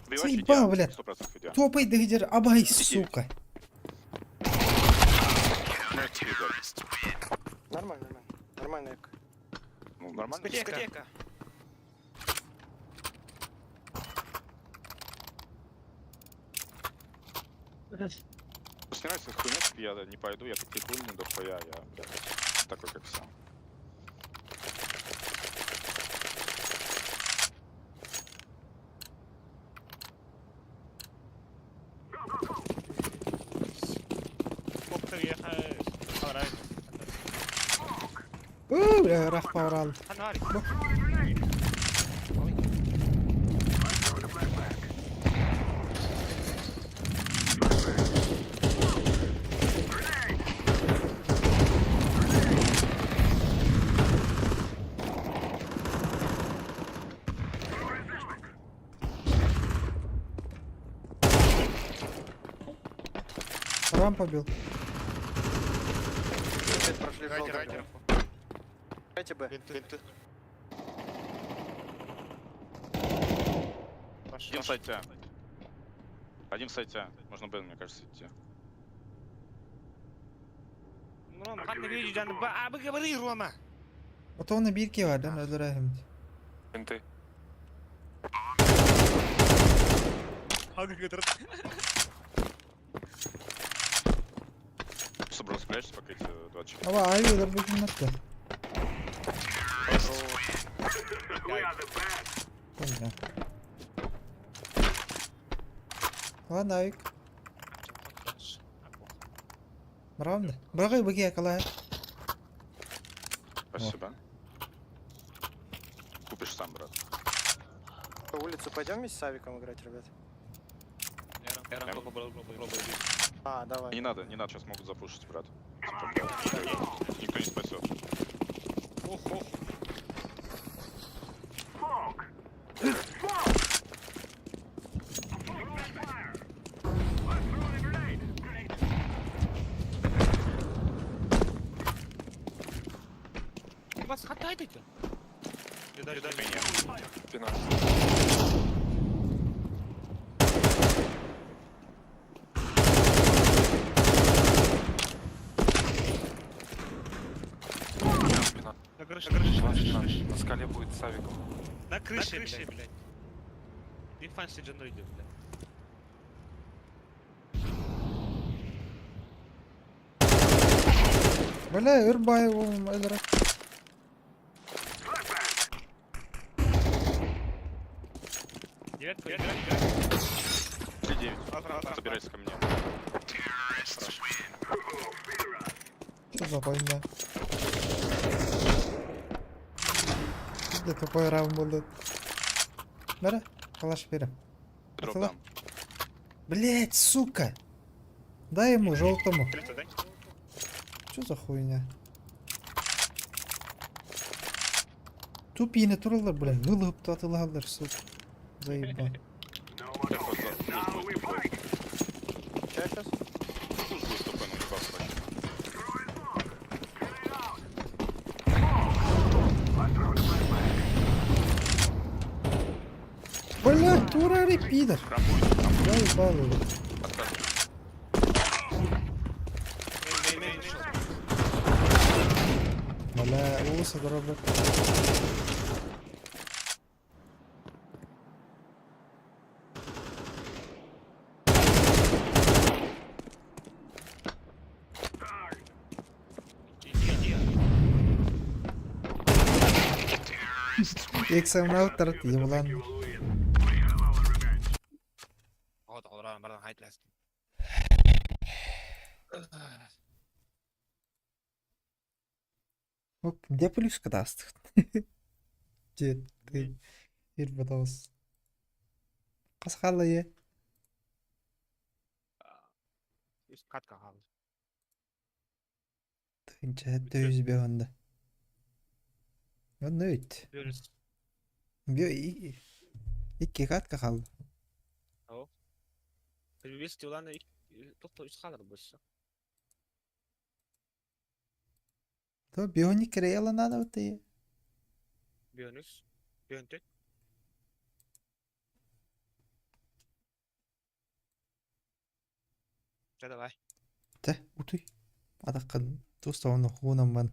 Убиваешь, Заебал, иди, блядь. 100% иди. Топай, дыгдер, абай, сука. Нормально, нормально. Нормально. Эк. Ну, нормально? Дискотека. Просто не нравится хуйня, типа, я не пойду, я прикольный до хуя, я, блядь, такой, как все. Уу, бля, рах паврал. Рампа бил. Прошли в желтый. Дайте Б. Один в сайте. Один в сайте. Можно Б, мне кажется, идти. Рома, А, говори, Рома. Отоны bir ki var lan öldüreyim. Винты. Собрал спрячься, пока эти два челика. Ama ay öldür bu kim attı? Tamam. Ладно, Авик. Правда? Брагай быки якалай. Спасибо. Купишь сам, брат. По улицу пойдем вместе с Авиком играть, ребят? А, давай. Не надо, не надо, сейчас могут запушить, брат. Типа, блядь, Никто не спасет. Вас хватает этим? Спина. Спина. На крыше, на крыше, Два спина. На скале будет с авиком. На крыше, на крыше блядь. Дефанс идет, блядь. Бля, өрбай oğlum öldür. Девятка, девятка, 3-9. Собирайся ко мне. Что за хуйня? Где тупой раунд был? Бери, калаш бери. Дроп Атыла. дам. Блять, сука! Дай ему, желтому. Что за хуйня? Тупине туралар, блядь, вылып атылалар, сука. Заебал. Я просто слушаю тупой. Че сейчас? Слушаю тупой, ну ебал, короче. Блядь, турары, пидор. Заебал его. Бля, усы дробят. XM тарт еблан. Оп, где плюшка даст? Дед. Ты ирбатабыс. Хас хаалла ийэ? Үс катка хаалла. Тыһыынча 705 онда. Онно үт. Бөрүс. Био икки катка хаалла. О. Привести уланы тоқта үс хаалар больше. То бионик керейала надо вот и. Бионус. Бионтек. Да давай. Тэ, утуй. Атаккын тустауын хуунамман.